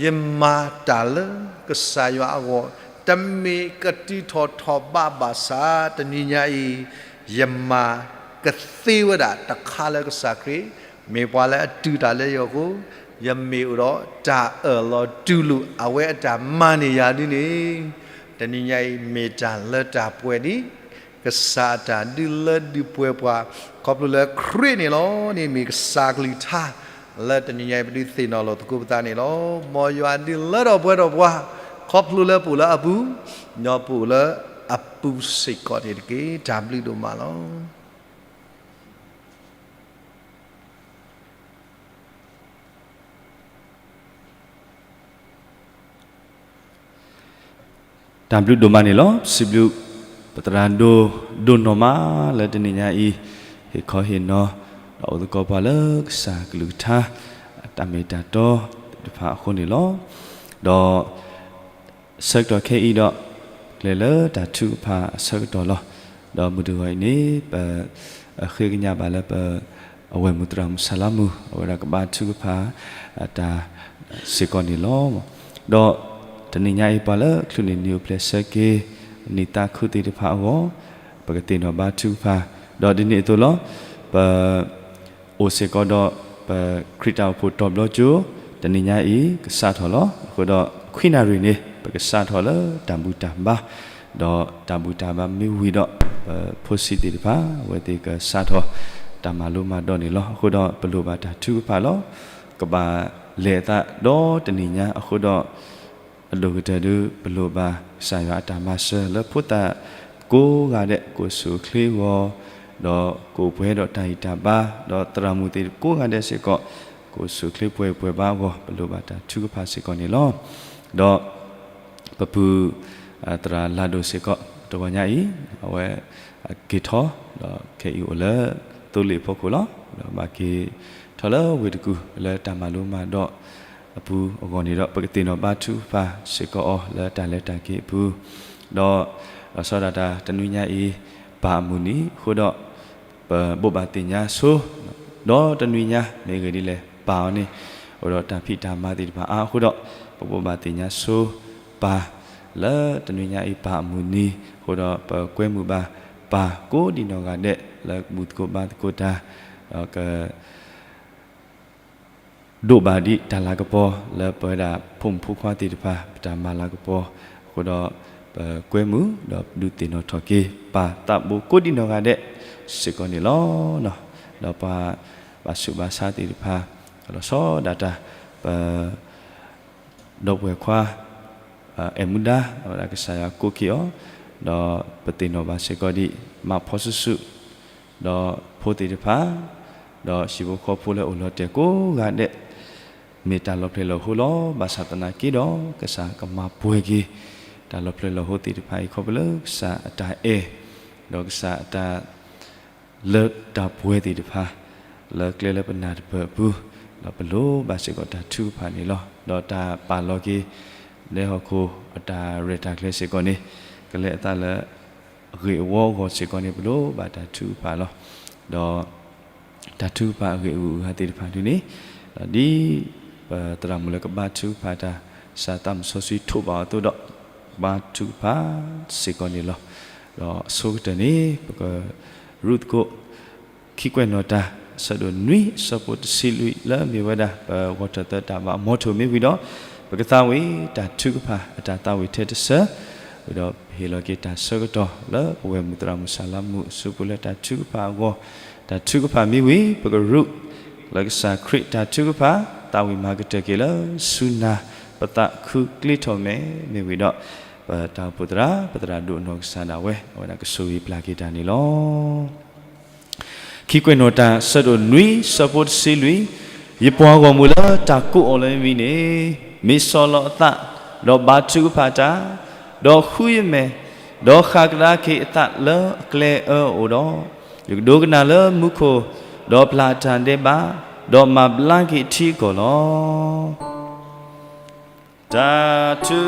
ယမၤတၢ်လၢကစၢ်ယွၤအဂီၢ်, တမ့ၢ်ကတုၤထီၣ်ထီၣ်ဘးဘၣ်ဆၣ် တနံၤညါအံၤ ယမၤကသ့ဝဲဒၣ်တခါလၢကစၢ်ခရံာ် မ့ၢ်ပှၤလၢအတူၢ်တၢ်လၢယဂီၢ်အဃိ, ယမ့ၢ်အိၣ်ဒီးတၢ်အၢၣ်လီၤတူၢ်လိာ်အဝဲအတၢ်မၤန့ၢ်ယၤဒ်န့ၣ်, တနံၤညါအံၤမ့ၢ်တၢ်လၢတၢ်ပှဲၤဒ် ကစၢ်အတၢ်ဒုးလၢဒုးပှဲၤပှၤ ခီဖျိလၢခရံာ်န့ၣ်လီၤ. န့ၣ်မ့ၢ်ကစၢ်ကလုၢ်ကထါ လၢတနံၤညါအံၤပဒုးသ့ၣ်နီၣ်လိာ်သကိးပသးန့ၣ်လီၤ. မ်ယွၤဒုးလၢထီၣ်ပှဲၤထီၣ်ပှၤ ခီဖျိလၢပအိၣ်လၢအပူၤ, ဒီးပအိၣ်လၢအပူၤစ့ၢ်ကီးန့ၣ်တက့ၢ်. တၢ်ဘျုးဒိၣ်မးလီၤ. တၢ်ဘျုးဒိၣ်မးန့ၣ်လီၤ. စံးဘျုး ပသရၣ်ဒိၣ်ဒိၣ်နီၢ်မးလၢတနံၤညါအံၤ ဟ့ၣ်ခီဟ့ၣ်နီၤ ဒီးအိၣ်သကိးပှၤလၢကစၢ်ကလုၢ်ကထါ တၢ်မ့ၢ်တၢ်တီသ့ၣ်တဖၣ်အဃိန့ၣ်လီၤ. ဒီး ဆၢကတီၢ်ခဲအံၤဒီး ကျဲၤလၢတၢ်ထုကဖၣ်အဆၢကတီၢ်လီၤ. ဒီးမုၢ်တဂီၤအံၤန့ၣ် ပ ဃ့ကညးဘၣ်လၢပ အဝဲၢ်မုၣ်သရၣ်မုၣ်ဆၣ်လါမုၣ် အဝဲဒၣ်ကဘါထုကဖၣ် အတၢ်စ့ၢ်ကီးန့ၣ်လီၤ. ဒီးတနံၤညါအံၤ ပှၤလၢချုးန့ၢ်နံၣ်အိၣ်ဖျဲၣ်ဆၢက့ၤ နံၣ်သးခုသ့ၣ်တဖၣ်အဂီၢ် ပကသ့ၣ်နီၣ်ဘါထုကဖၣ်, ဒီးဒ်န့ၣ်အသိးလီၤ. ပ အိၣ်စ့ၢ်ကီးဒီး ပခရံာ်တၢ်အိၣ်ဖှိၣ်တီၤဘျီကၠိ တနံၤညါအံၤ ကစးထီၣ်လီၤ. အဃိဒီး ခွံနၣ်ရံၣ်န့ၣ် ပကစးထီၣ်လၢတၢ်ဘူၣ်တၢ်ဘါ, ဒီးတၢ်ဘူၣ်တၢ်ဘါမ့ၢ်ဝံၤဒီး ပဖိဆံးသ့ၣ်တဖၣ် အဝဲသ့ၣ်ကစးထီၣ် တၢ်မၤလိမၤဒိးန့ၣ်လီၤ. အဃိဒီး ပလိၣ်ဘၣ်တၢ်ထုကဖၣ်လီၤ. ကဘၣ်လဲၤအသးဒီတနံၤညါအဃိဒီး အဒိၣ်ကတၢၢ်ဒုး ပလိၣ်ဘၣ်ကစၢ်ယွၤအတၢ်မၤစၢၤလၢဖိသၣ်ကိးဂၤဒဲး ကိးဆူၣ်ချ့အဂီၢ်, ဒီးကိးပှဲၤဒီးတၢ်ဂံၢ်တၢ်ဘါ, ဒီးသရၣ်မုၣ်သ့ၣ်ကိးဂၤဒဲးစ့ၢ်ကီး ကိးဆူၣ်ချ့ပှဲၤပှဲၤဘါအဂီၢ် ပလိၣ်ဘၣ်တၢ်ထုကဖၣ်စ့ၢ်ကီးန့ၣ်လီၤ. ဒီးပပုၢ် သရၣ်လၢ်ဒိၣ်စ့ၢ်ကီး တဂီၤညါအံၤ အဝဲက့ၤထီၣ် ဒီးခဲအံၤအိၣ်လၢသိလ့ၣ်အဖီခိၣ်လီၤ. ဒီးဘၣ်က့ၤထီၣ်လၢဝ့ၢ်တကူၣ် လၢတၢ်မၤလိမၤဒိး အပူၤအဂီၢ်န့ၣ်ဒီး ပကသ့ၣ်နီၣ်ဘါထုကဖၣ်စ့ၢ်ကီးအီၤလၢတၢ်လဲၤတၢ်က့ၤအပူၤ, ဒီး လီၤဆီဒၣ်တၢ်တနွံညါအံၤ ပၢ်အမုၢ်နံၤအဃိဒီး ပဘိးဘၣ်သ့ၣ်ညါဆိ ဒီးတနွံညါမ့ၢ်ဂ့ၤဒ်လဲၣ် ပၢ်အီၤန့ၣ် အိၣ်ဒီးတၢ်ဖံးတၢ်မၤသ့ၣ်တဖၣ်အါအဃိဒီး ပဘိးဘၣ်သ့ၣ်ညါဆိပၢ် လၢတနွံညါအံၤပၢ်အမုၢ်နံၤအဃိဒီး ပကွဲမုာ်ဘၣ်ပၢ်ကိးဒံနီၢ်ဂၤဒဲး လၢကဘူၣ်သကိးဘါသကိးတၢ် ဒီးက ဒိးဘၣ်ဒံးတၢ်လၤကပီၤ လၢပဝဲဒၣ်ဖိမုၣ်ဖိခွါသ့ၣ်တဖၣ် ပတၢ်မၤလၤကပီၤအဃိဒီး ပကွဲမုာ်ဒီးဒုးသ့ၣ်နီၣ်ထီၣ်က့ၤ ပၢ်သးဘိကိးဒံနီၢ်ဂၤဒဲးစ့ၢ်ကီးန့ၣ်လီၤ. ဒီးပှၤဘၣ်ဆူးဘၣ်ဆါသ့ၣ်တဖၣ် လီၤဆီဒၣ်တၢ် ပ ဒီပုၢ်ဝဲၢ်ခွါ အဲၣ်မူဒါ အဝဲဒၣ်ကစၢ်ယွၤကိးက့ၤအီၤ, ဒီးပသ့ၣ်နီၣ်ဘၣ်စ့ၢ်ကီးဒံး မါဖီဆူၣ်ဆူၣ်, ဒီးဖိသ့ၣ်တဖၣ်, ဒီးဟံၣ်ဖိဃီဖိလၢအိၣ်လီၤတဲာ်ကိးဂၤဒဲး, မ့ၢ်တၢ်လီၤဖျဲၣ်လီၤဟိလီၤ. ဘၣ်ဆၣ်သနာ်က့ဒီး ကစၢ်ကမၤပှဲၤက့ၤ တၢ်လီၤဖျဲၣ်လီၤဟိသ့ၣ်တဖၣ်အံၤခီဖျိလၢကစၢ်အတၢ်အဲၣ်, ဒီးကစၢ်အတၢ် လၢတၢ်ပှဲၤသ့ၣ်တဖၣ် လၢကျဲလၢပနၢ်တပၢၢ်အပူၤ, ဒီးပလိၣ်ဘၣ်စ့ၢ်ကီးတၢ်ထုကဖၣ်န့ၣ်လီၤ. ဒီးတၢ်ပာ်လီၤက့ၤ လၢဟီၣ်ခိၣ်အတၢ်ရဲၣ်တၢ်ကျဲၤစ့ၢ်ကီးန့ၣ် ကလဲၤအသးလၢ အဂ့ၢ်အဝီအဂီၢ်စ့ၢ်ကီးန့ၣ် ပလိၣ်ဘၣ်တၢ်ထုကဖၣ်လီၤ. ဒီး တၢ်ထုကဖၣ်အဂ့ၢ်အဂုၤအဂၤသ့ၣ်တဖၣ်ဒ်န့ၣ်, ဒ်ပသရၣ်မုၣ်လၢကဘါထုကဖၣ်တၢ် ကစၢ်သးစီဆှံထိးဘၣ်အီၤအသိးဒီး ဘါထုကဖၣ်စ့ၢ်ကီးန့ၣ်လီၤ. ဒီးအဆိကတၢၢ်န့ၣ် ပကရူၢ်သကိး ခံကွဲးနီၣ်တၢ် အဆၢဒိၣ်နွံ အဆၢဖိတဆံလွံၢ် လၢအမ့ၢ်ဝဲဒၣ် ပဂီၢ်ထၢၣ်သၢတၢ်ဘၣ်အမီထိၣ်မ့ၢ်ဝံၤဒီး ပကသးဝံၣ်တၢ်ထုကဖၣ်အတၢ်သးဝံၣ်ထဲတဆၢ, ဝံၤဒီးပဟ့ၣ်လီၤက့ၤတၢ်ဆၢကတီၢ်လၢပဝဲၢ်မုၣ်သရၣ်မုၣ်စၢ်လါမူးအစုပူၤလၢတၢ်ထုကဖၣ်အဂီၢ်, တၢ်ထုကဖၣ်မ့ၢ်ဝံၤ ပကရူၢ် လၢကစၢ်ခရံာ်တၢ်ထုကဖၣ် သးဝံၣ်မၤကတၢၢ်က့ၤလၢဆူနၢ်ပသးခုကျ့ထီၣ်မဲာ်မ့ၢ်ဝံၤဒီး ပတၢ်အိၣ်ဖှိၣ်သရၣ် ပသရၣ်ဒိၣ်အနီၢ်ကစၢ်ဒၣ်ဝဲ အဝဲဒၣ်ကဆိၣ်ဂ့ၤပျၢ်က့ၤတၢ်န့ၣ်လီၤ. ခံကွဲးနီၣ်တၢ် ဆၢဒိၣ်နွံ ဆၢဖိတဆံလွံၢ်, ယပှၤဂီၢ်မုၢ်လၢတၢ်ကိးအီၤလၢယမံၤန့ၣ် မ့ၢ်ဆီၣ်လီၤအသး, ဒီးဘါထုကဖၣ်တၢ်, ဒီးဃုယမဲာ်, ဒီးဃၣ်ကဒါက့ၤအသးလၢအကျဲအၢအအိၣ်ဒီး, ယကဒိကနၣ်လၢမူခိၣ်, ဒီးပျၢ်အတၢ်ဒဲးဘး, ဒီးမၤဘျါက့ၤထံအကီၢ်လီၤ. တၢ်ထု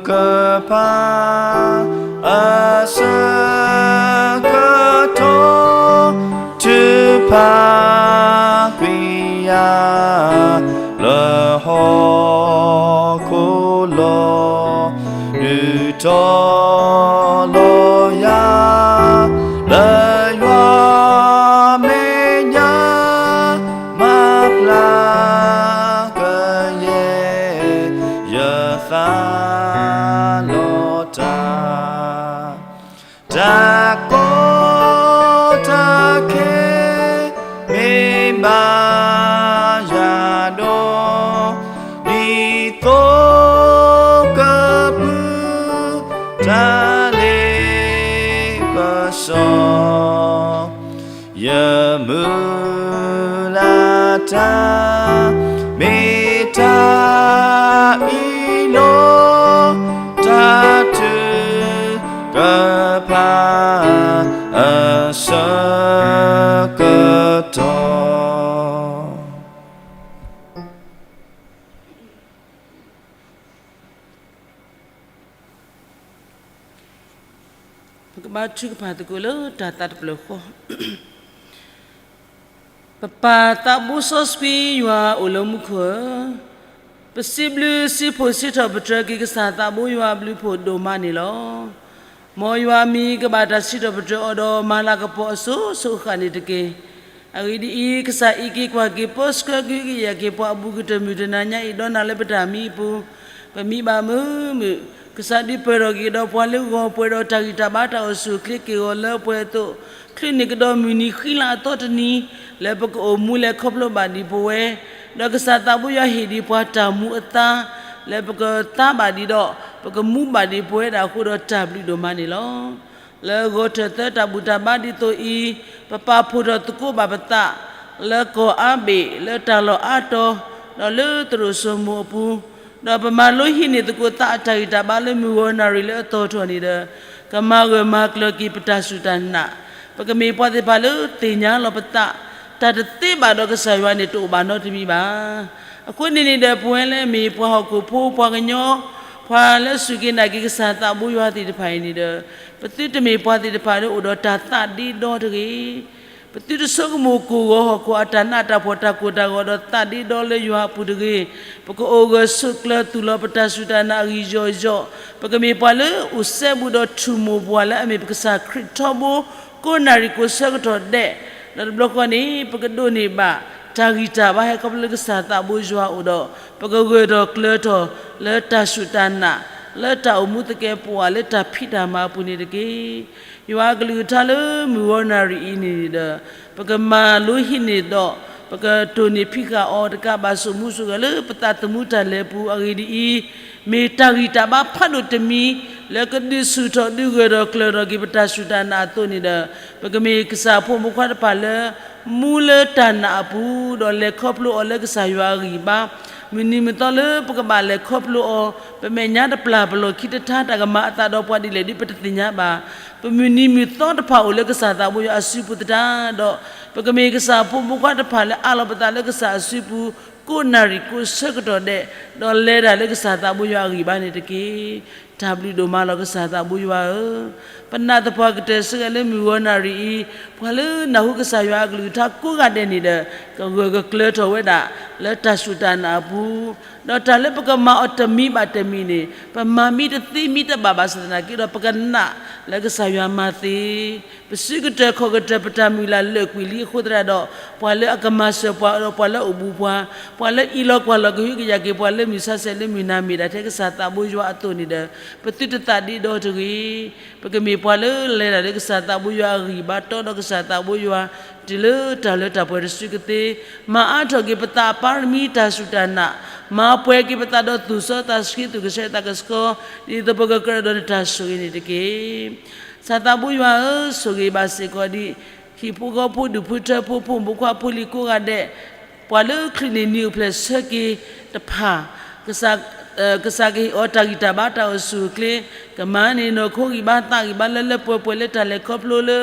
ကဖၣ်အဆၢကတီၢ် ထုကဖၣ်ကွံာ်ယၤလၢဟီၣ်ခိၣ်လီၤ. ဒုးတီၤလီၤယၤလၢယွၤမဲာ်ညါ မၤပျၢ်ကယဲၢ်ယသးလီၤတၢ်, တၢ်ကီတၢ်ခဲမ့ၢ်ဘၣ်ယၤဒီး ဒ်သိးကပုၢ်တၢ်လ့ပစီ ယမုၢ်လၢ်တၢ် မ့ၢ်တၢ်အံၤလီၤ, တၢ်ထုကဖၣ်အဆၢကတီၢ် ပကဘါထုကဖၣ်သကိးလၢတၢ်သးတဖျၢၣ်ဃီ. ပပၢ်သးဘိစီဆှံယွၤအိၣ်လၢမူခိၣ်ဧၢ, ပစံးဘျုးစံးဖှိၣ်စံးထီၣ်ပတြၢၤက့ၤကစၢ်သးဘိယွၤအဘျုးအဖှိၣ်ဒိၣ်မးန့ၣ်လီၤ. မ်ယွၤမံၤကဘၣ်တၢ်စံးထီၣ်ပတြၢၤအီၤဒီးမၤလၤကပီၤအစိၤစိၤအဃၣ်န့ၣ်တက့ၢ်. အဂ့ၢ်ဒ်အံၤ, ကစၢ်အံးက့ၤကွၢ်က့ၤပၢဆှၢကဟုကယာ်က့ၤပှၤအဘူးကတၢၢ်မုၢ်တနၤညါအံၤဒီးနၤလၢပတၢ်မံအပူၤ, ပမံဘၣ်မုာ်မုာ်, ကစၢ်ဒုးပၢၢ်ထီၣ်က့ၤကဒီးပှၤလၢဂီၤပှဲၤဒီးတၢ်ဂံၢ်တၢ်ဘါတၢ်အိၣ်ဆူၣ်အိၣ်ချ့က့ၢ်ဂီၤလၢပှဲၤအသိး, ချုးန့ၢ်ကဒီးမုၢ်နံၤဃံလၤအသီတနံၤ, လၢပကအိၣ်မူလဲၤခီဖျိဘၣ်ဒံးပဝဲ, ဒီးကစၢ်သးဘိယွၤဟ့ၣ်ဒံးပှၤတၢ်မူအသါ, လၢပကသါဘၣ်ဒံးဒီး, ပကမူဘၣ်ဒံးပဝဲဒၣ်အဃိဒီးတၢ်ဘျုးဒိၣ်မးန့ၣ်လီၤ. လၢဂီၤထၢၣ်သၢတၢ်ဘူၣ်တၢ်ဘါဒ်သိးအံၤ, ပပာ်ဖှိၣ်ထီၣ်သကိးဘၣ်ပသး, လၢကီၢ်အါဘ့ၣ်, လၢတၢ်လီၢ်အါတီၤ, ဒီးလၢသရိာ်စိမိၤအပူၤ, ဒီးပမၤလိဟံးန့ၢ်သကိးသးအတၢ်ဂံၢ်တၢ်ဘါလၢမုၢ်ဂီၤနၣ်ရံၣ်လၢအသီထီၣ်န့ၣ်ဒီး, ကမၤဂၢၢ်မၤကျၢၤက့ၤပတၢ်စူၢ်တၢ်နာ်, ပကမ့ၢ်ပှၤသ့ၣ်တဖၣ်လၢသ့ၣ်ညါလီၤပသး, တၢ်တသ့ဘၣ်ဒီးကစၢ်ယွၤန့ၣ်တအိၣ်ဘၣ်နီတမံၤဘၣ်. အဃိန့ၣ်န့ၣ်ဒီး ပဝဲလၢအမ့ၢ်ပှၤဟီၣ်ခိၣ်ဖိ ပှၤကညီ ပှၤလၢအစူၢ်က့ၤနာ်က့ၤကစၢ်သးဘိယွၤသ့ၣ်တဖၣ်အံၤန့ၣ်ဒီး ပသုတမ့ၢ်ပှၤသ့ၣ်တဖၣ်လၢအိၣ်ဒီးတၢ်သးဒ့ဒီတဂ့ၤ. ပသုတဆိကမိၣ်ကိၢ်ဂီၤဟီၣ်ခိၣ်အတၢ်နးတၢ်ဖှီၣ်တၢ်ကိၢ်တၢ်ဂီၤဒီးသးဒ့ဒီလၢယွၤအပူၤတဂ့ၤ. ပကအိၣ်ဂၢၢ်ဆိးကျၢၤသူၣ်လီၤပတၢ်စူၢ်တၢ်နာ်အဂံၢ်ယီၢ်ယီၢ်, ပကမ့ၢ်ပှၤလၢအိၣ်စဲဘူးဒီးထူၣ်မိၢ်ပှၢ်လၢအမ့ၢ်ပကစၢ်ခရံာ်ထီဘိ ကိးနၣ်ရံၣ်ကိးဆၢကတီၢ်ဒဲး, ဒီးတဘျီဃီန့ၣ် ပကဒိးန့ၢ်ဘၣ် တၢ်ဂံၢ်တၢ်ဘါဟဲခီဖျိလၢကစၢ်သးဘိယွၤအိၣ်ဒီး ပကဂၢၢ်ထီၣ်ကျၢၤထီၣ် လၢတၢ်စူၢ်တၢ်နာ် လၢတၢ်အိၣ်မူသကဲးပဝးလၢတၢ်ဖံးတၢ်မၤအပူၤန့ၣ်တက့ၢ်. ယွၤအကလုၢ်ကထါလၢမုၢ်ဂီၤနၣ်ရံၣ်အံၤန့ၣ်ဒီး ပကမၤလိဟံးန့ၢ်ဒီး ပကတိၢ်န့ၢ်ဖံးဃာ်အီၤတကးဘၣ် စိာ်မူစိာ်ဂဲၤလၢပသးသမူတၢ်လဲၤအပူၤအဂ့ၢ်ဒ်အံၤ, မ့ၢ်တၢ်ဂံၢ်တၢ်ဘါဖးဒိၣ်တမံၤ လၢကဒုးဆူၣ်ထီၣ်ဒုးဂၢၢ်ထီၣ်ကျၢၤထီၣ်က့ၤပတၢ်စူၢ်တၢ်နာ်အသိးန့ၣ်ဒီး ပကမ့ၢ်ကစၢ်ဖိမုၣ်ဖိခွါတဖၣ်လၢ မူလၢတၢ်နာ်အပူၤ ဒီးလဲၤခီဖျိအီၤလၢကစၢ်ယွၤအဂံၢ်ဘါ, မုၢ်နံၤမုၢ်သီလၢပကဘၣ်လဲၤခီဖျိအီၤ ပမဲာ်ညါတပျၢ်ပလီၢ်ခံတထါ တၢ်ကမၤအသးဒီးပှၤဒ်လဲၣ်ဒ်ပတသ့ၣ်ညါဘၣ်. ပမုၢ်နံၤမုၢ်သီတဖၣ်အိၣ်လၢကစၢ်သးဘိယွၤအစုပူၤသတးဒီး ပကမ့ၢ်ကစၢ်ဖိမုၣ်ဖိခွါတဖၣ်လၢအးလီၤပသးလၢကစၢ်အစုပူၤ ကိးနၣ်ရံၣ်ကိးဆၢကတီၢ်ဒဲး, ဒီးလဲၤတၢ်လၢကစၢ်သးဘိယွၤအဂံၢ်ဘါန့ၣ်တက့ၢ်. တၢ်ဘျုးဒိၣ်မးလီၤကစၢ်သးဘိယွၤဧၢ, ပနာ်သပှၢ်ကတၢၢ်စ့ၢ်ကီးလၢမုၢ်ဂီၤနၣ်ရံၣ်အံၤ ပှၤလၢနၢ်ဟူကစၢ်ယွၤအကလုၢ်ကထါကိးဂၤဒဲးန့ၣ်ဒီး ကဂၢၢ်ကကျၢၤထီၣ်ဝဲဒၣ် လၢတၢ်စူၢ်တၢ်နာ်အပူၤ, ဒီးတၢ်လၢပကမၤအီၤတမံၤဘၣ်တမံၤန့ၣ် ပမၤမ့ၢ်တသ့မ့ၢ်တဘၣ်ဘၣ်ဆၣ်သနာ်က့ဒီး ပကနၣ်လၢကစၢ်ယွၤမၤသ့, ပစုကတၢၢ်ခီၣ်ကတၢၢ်ပတၢ်မုၢ်လၢ်လၢာ်ကွံာ်လံအဃိသတးဒီး ပှၤလၢအကမၤစၢၤပှၤဒီး ပှၤလၢအအိၣ်ဘူးပှၤ, ပှၤလၢအအံးလီၤကွၢ်လီၤကဟုကယာ်က့ၤပှၤလၢမုၢ်ဆါဆဲးလၢမုၢ်နၤမ့ၢ်ဒၣ်ထဲကစၢ်သးဘိယွၤအသိးန့ၣ်ဒီး ပသုတသးဒ့ဒီတဂ့ၤ. ပကမ့ၢ်ပှၤလၢလဲၤတၢ်လၢကစၢ်သးဘိယွၤအဂံၢ်ဘါ တီဒီးကစၢ်သးဘိယွၤ တုၤလၢတၢ်လၢတၢ်ပှဲၤတစုကသ့, မၤအါထီၣ်က့ၤပသးအပၢ်တမံၤတၢ်စူၢ်တၢ်နာ်, မၤပှဲၤက့ၤပသးဒီးသူၣ်စီသးဆှံ သူၣ်ကဆှီသးကဆှီ ဒ်သိးပကကြၢးဒီးနတၢ်ဆိၣ်ဂ့ၤန့ၣ်တက့ၢ်. ကစၢ်သးဘိယွၤဧၢ, ဆိၣ်ဂ့ၤဘၣ်စ့ၢ်ကီးဒ် ဟံၣ်ဖိဃီဖိဒူၣ်ဖိထၢဖိ ဖိမုၣ်ဖိခွါဖိလံၤကိးဂၤဒဲး, ပှၤလၢချုးန့ၢ်နံၤအိၣ်ဖျဲၣ်ဆၢက့ၤတဖၣ်, ကစၢ်ကဟ့ၣ်အီၤတၢ်ဂံၢ်တၢ်ဘါတၢ်အိၣ်ဆူၣ်အိၣ်ချ့, ကမၤန့ၢ်နီၢ်ခိဂံၢ်ဘါသးဂံၢ်ဘါလၢလၢပှဲၤပှဲၤလၢတၢ်လဲၤခီဖျိလၢ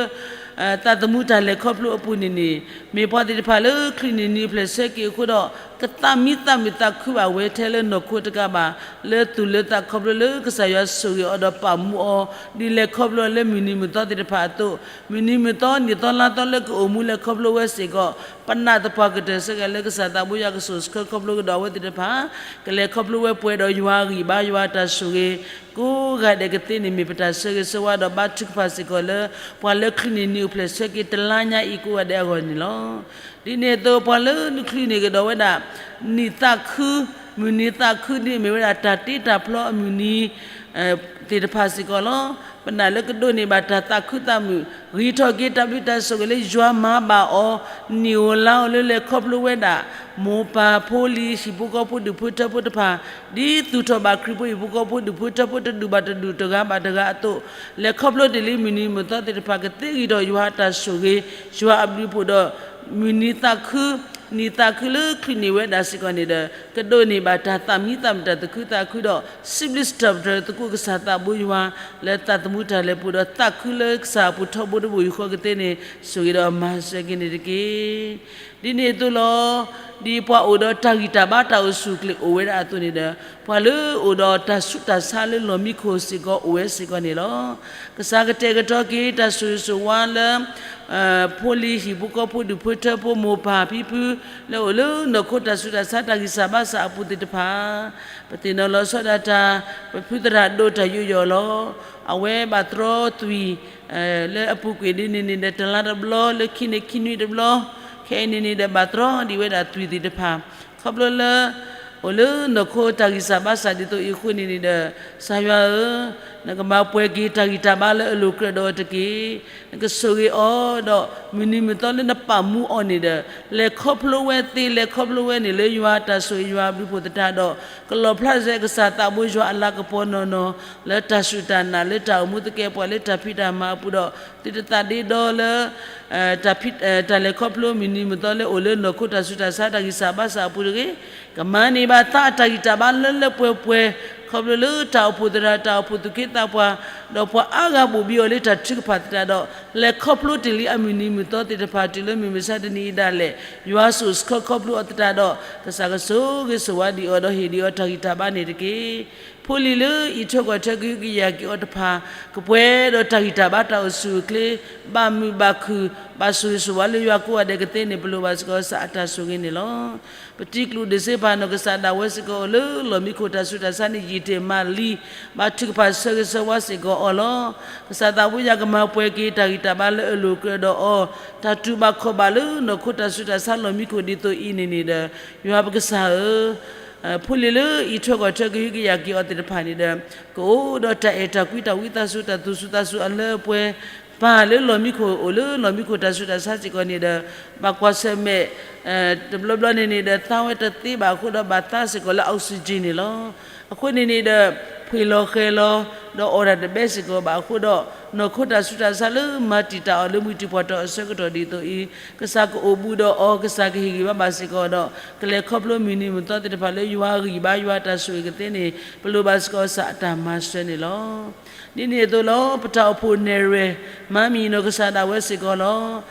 သးသမူတၢ်လဲၤခီဖျိအပူၤန့ၣ်န့ၣ်, မ့ၢ်ပှၤသ့ၣ်တဖၣ်လၢချုးန့ၢ်နံၤအိၣ်ဖျဲၣ်ဆၢက့ၤအဃိဒီး ကသးမံသးမုာ်သးခုဘၣ်ဝဲထဲလၢနီၢ်ခိတကးဘၣ်, လၢသူၣ်လၢသးခီဖျိလၢကစၢ်ယွၤဆိၣ်ဂ့ၤအီၤဒီးပာ်မူအီၤ, ဒ်လဲၤခီဖျိလၢမုၢ်နံၤမုၢ်သီသ့ၣ်တဖၣ်အသိး, မုၢ်နံၤမုၢ်သီနံၣ်သီလါသီလၢကအိၣ်မူလဲၤခီဖျိဝဲစ့ၢ်ကီး, ပနာ်သပှၢ်ကတၢၢ်စ့ၢ်ကီးလၢကစၢ်သးဘိယွၤကဆိၣ်ဆှၢခီဖျိကဒီးအဝဲသ့ၣ်တဖၣ်, ကလဲၤခီဖျိဝဲပှဲၤဒီးယွၤအဂံၢ်ဘါယွၤအတၢ်ဆိၣ်ဂ့ၤ, ကိးဂၤဒဲးကသ့န့ၣ်မ့ၢ်ပတၢ်ဆၢဂ့ၤဆၢဝါဒီးဘါထုကဖၣ်စ့ၢ်ကီးလၢ ပှၤလၢချုးန့ၢ်နံၤအိၣ်ဖျဲၣ်ဆၢက့ၤတလါညါအံၤကိးဂၤဒဲးအဂီၢ်န့ၣ်လီၤ. ဒ်န့ၣ်အသိးပှၤလၢနချုးန့ၢ်ကဒီးဝဲဒၣ် နံၣ်သးခု, မုၢ်နံၤသးခုဒ်အမ့ၢ်ဝဲဒၣ်တၢ်တ့တၢ်ဖျီအမုၢ်နံၤ သ့ၣ်တဖၣ်စ့ၢ်ကီးလီၤ. ပနာ်လၢကဒိးန့ၢ်ဘၣ်တၢ်သးခုသးမုာ်, ဂ့ၤထီၣ်က့ၤတၢ်ဘျုးတၢ်ဆိၣ်ဂ့ၤလၢယွၤမၤဘၣ်အီၤ, နံၣ်ဧိၤလါဧိၤလၢလဲၤခီဖျိဝဲဒၣ်, မိၢ်ပၢ်ဖိလံၤဟံၣ်ဖိဃီဖိဒူၣ်ဖိထၢဖိတဖၣ်, ဒ်သူၣ်ထီၣ်ဘၣ်ခရံာ်ဖိဟံၣ်ဖိဃီဖိဒူၣ်ဖိထၢဖိတဒူၣ်ဘၣ်တဒူၣ်တဂၤဘၣ်တဂၤအသိး, လဲၤခီဖျိတ့ၢ်လံမုၢ်နံၤမုၢ်သီသ့ၣ်တဖၣ် ကသ့ဂံၢ်ထီၣ်ယွၤအတၢ်ဆိၣ်ဂ့ၤ, ယွၤအဘျုးအဖှိၣ်ဒီး မုၢ်နံၤသးခု, နံၣ်သးခုလၢချုးန့ၢ်ဝဲဒၣ်စ့ၢ်ကီးန့ၣ်ဒီး ကဒိးန့ၢ်ဘၣ်တၢ်သးမံသးမုာ်တၢ်သူၣ်ခုသးခုဒီး စံးဘျုးစံးထီၣ်ပတြၢၤသကိးကစၢ်သးဘိယွၤ လၢသးသမူတၢ်လဲၤပူၤဒီးသးခုလၢကစၢ်အပူၤထီဘိတဘိယူၢ်ဃီကသ့န့ၣ် ဆိၣ်ဂ့ၤဒီးမၤစၢၤက့ၤန့ၣ်တက့ၢ်. ဒ်န့ၣ်အသိးလီၤ. ဒ်ပှၤအိၣ်ဒီးတၢ်ဂံၢ်တၢ်ဘါတၢ်အိၣ်ဆူၣ်အိၣ်ချ့အိၣ်ဝဲဒၣ်အသိးန့ၣ်ဒီး ပှၤလၢအိၣ်ဒီးတၢ်ဆူးတၢ်ဆါလၢလီၢ်မံခိၣ်စ့ၢ်ကီးအိၣ်ဝဲစ့ၢ်ကီးန့ၣ်လီၤ. ကစၢ်ကတဲာ်ကတီၤက့ၤတၢ်ဆိၣ်ဂ့ၤဆိၣ်ဝါလၢ ဖိလံၤဟံၣ်ဖိဃီဖိဒူၣ်ဖိထၢဖိမိၢ်ပၢ်ဖံဖု လၢအိၣ်လၢနီၢ်ခိတၢ်ဆူးတၢ်ဆါတၢ်ဂံၢ်စၢ်ဘါစၢ်အပူၤသ့ၣ်တဖၣ် ပသ့ၣ်နီၣ်လီၤဆီဒၣ်တၢ် ပဖုသရၣ်ဒိၣ်တၢ်ယူးယီၣ်လီၤ. အဝဲဘၣ်တြီသွံၣ် လၢအပူၤကွံာ်ဒ်န့ၣ်န့ၣ်ဒီး တလါတဘျီ လၢခံန့ၣ်ခံနွံတဘျီ ခဲအံၤန့ၣ်န့ၣ်ဒီး ဘၣ်တြီဒံးဝဲဒၣ်သွံၣ်သ့ၣ်တဖၣ် ခီဖျိလၢ အိၣ်လၢနီၢ်ခိတၢ်ဂံၢ်စၢ်ဘါစၢ်ဒ်သိးအံၤအဃိန့ၣ်န့ၣ်ဒီး ကစၢ်ယွၤဧၢ, နကမၤပှဲၤက့ၤတၢ်ဂံၢ်တၢ်ဘါလၢအလိၤကြၢးဒီးအီၤတက့ၢ်. နကဆိၣ်ဂ့ၤအီၤဒီး မုၢ်နံၤမုၢ်သီလၢနပာ်မူအီၤန့ၣ်ဒီး လဲၤခီဖျိဝဲသ့ လဲၤခီဖျိဝဲန့ၣ်လၢယွၤအတၢ်ဆိၣ်ဂ့ၤယွၤအဘျုးအဖှိၣ်သတးဒီး ကလီၣ်ဖျါစဲကစၢ်သးဘိယွၤအလၤကပီၤနီၢ်နီၢ် လၢတၢ်စူၢ်တၢ်နာ် လၢတၢ်အိၣ်မူသကဲးပဝး လၢတၢ်ဖံးတၢ်မၤအပူၤဒီး သုတသးဒ့ဒီလၢ တၢ်ဖံး တၢ်လဲၤခီဖျိမုၢ်နံၤမုၢ်သီလၢအိၣ်လၢနီၢ်ခိတၢ်ဆူးတၢ်ဆါတၢ်ဂံၢ်စၢ်ဘါစၢ်အပူၤတဂ့ၤ, ကမၤန့ၢ်ဘၣ်သးအတၢ်ဂံၢ်တၢ်ဘါလၢလၢပှဲၤပှဲၤ ခီဖျိလၢတၢ်အိၣ်ဖှိၣ်သရၣ် တၢ်အိၣ်ဖှိၣ်သူၣ်က့သးပှၢ်, ဒီးပှၤအါဂၤဘိၣ်ဘံအီၤလၢတၢ်ထုကဖၣ်သတးဒီး လဲၤခီဖျိတ့ၢ်လံအမုၢ်နံၤမုၢ်သီသ့ၣ်တဖၣ် တုၤလၢမုၢ်မဆါတနံၤအံၤဒၣ်လဲာ် ယွၤစိာ်ဆှၢခီဖျိအီၤသတးဒီး ကစၢ်ကဆိၣ်ဂ့ၤဆိၣ်ဝါဒံးအီၤ ဒီးဟ့ၣ်ဒံးအီၤတၢ်ဂံၢ်တၢ်ဘါန့ၣ်တက့ၢ်. ဖိလံၤလၢအံးထွဲကွၢ်ထွဲကဟုကယာ်က့ၤအီၤတဖၣ် ကပှဲၤဒီးတၢ်ဂံၢ်တၢ်ဘါတၢ်အိၣ်ဆူၣ်အိၣ်ချ့, ဘၣ်မုာ်ဘၣ်ခုၣ်, ဘၣ်ဆိၣ်ဂ့ၤဆိၣ်ဝါလၢယွၤကိးဂၤဒဲးကသ့န့ၣ် ပလိၣ်ဘၣ်စ့ၢ်ကီးကစၢ်အတၢ်ဆိၣ်ဂ့ၤန့ၣ်လီၤ. ပတံၤကျိၣ်ဒ့ၣ်စ့ပာ်နီၢ်ကစၢ်ဒၣ်ဝဲစ့ၢ်ကီး အိၣ်လၢလီၢ်မံခိၣ်တၢ်ဆူးတၢ်ဆါန့ၣ် ယံာ်တ့ၢ်မးလံ, ဘၣ်ထုကဖၣ်ဆၢဂ့ၤဆၢဝါစ့ၢ်ကီးအီၤလီၤ. ကစၢ်သးဘိယွၤကမၤပှဲၤက့ၤတၢ်ဂံၢ်တၢ်ဘါလၢအလိၤကြၢးဒီးအီၤ, တၢ်တူၢ်ဘၣ်ခီၣ်ဘၣ်လၢနီၢ်ခိတၢ်ဆူးတၢ်ဆါလီၢ်မံခိၣ်ဒ်သိးအံၤန့ၣ်န့ၣ်ဒီး ယွၤပကစၢ်ဧၢ ဖိလံၤလၢအံးထွဲကွၢ်ထွဲကဟုကယာ်က့ၤအီၤသ့ၣ်တဖၣ်န့ၣ်ဒီး ကအိၣ်ဒီးတၢ်အဲၣ်တၢ်ကွံတၢ်ဝံသးစူၤ တၢ်သူၣ်စူၤသးစူၤအလၢအပှဲၤ, ပၢ်လၢလီၢ်မံခိၣ် အိၣ်လၢလီၢ်မံခိၣ်တၢ်ဆူးတၢ်ဆါစ့ၢ်ကီးန့ၣ်ဒီး ဘၣ်ကွၢ်ဆၢၣ်မဲာ် တဘျီဘျီန့ၣ်န့ၣ်ဒီး သါဝဲတသ့ဘၣ်အဃိဒီး ဘၣ်သါစ့ၢ်ကီးလၢ oxygen န့ၣ်လီၤ. အဃိန့ၣ်န့ၣ်ဒီး ဖှ့ၣ်လီၤဃဲၤလီၤ ဒီးအီၣ်တၢ်တဘဲစ့ၢ်ကီးဘၣ်အဃိဒီး နီၢ်ခိတၢ်ဆူးတၢ်ဆါလၢမၤတံာ်တာ်အီၤလၢမုၢ်တံာ်ပှၢ်တီၢ်အဆၢကတီၢ်ဒ်သိးအံၤ ကစၢ်ကအိၣ်ဘူးဒီးအီၤ ကစၢ်ကဟ့ၣ်ဂံၢ်ဘါဘၣ်စ့ၢ်ကီးဒီး ကလဲၤခီဖျိမုၢ်နံၤမုၢ်သီသ့ၣ်တဖၣ်လၢယွၤအဂံၢ်ဘါယွၤအတၢ်ဆိၣ်ဂ့ၤကသ့န့ၣ် ပလိၣ်ဘၣ်စ့ၢ်ကီးကစၢ်အတၢ်မၤစၢၤန့ၣ်လီၤ. ဒ်န့ၣ်အသိးလီၤ ပတၢ်အိၣ်ဖှိၣ်နဲၣ်ရွဲၣ် မၤမံၤနီၢ်ကစၢ်ဒၣ်ဝဲစ့ၢ်ကီးလီၤ.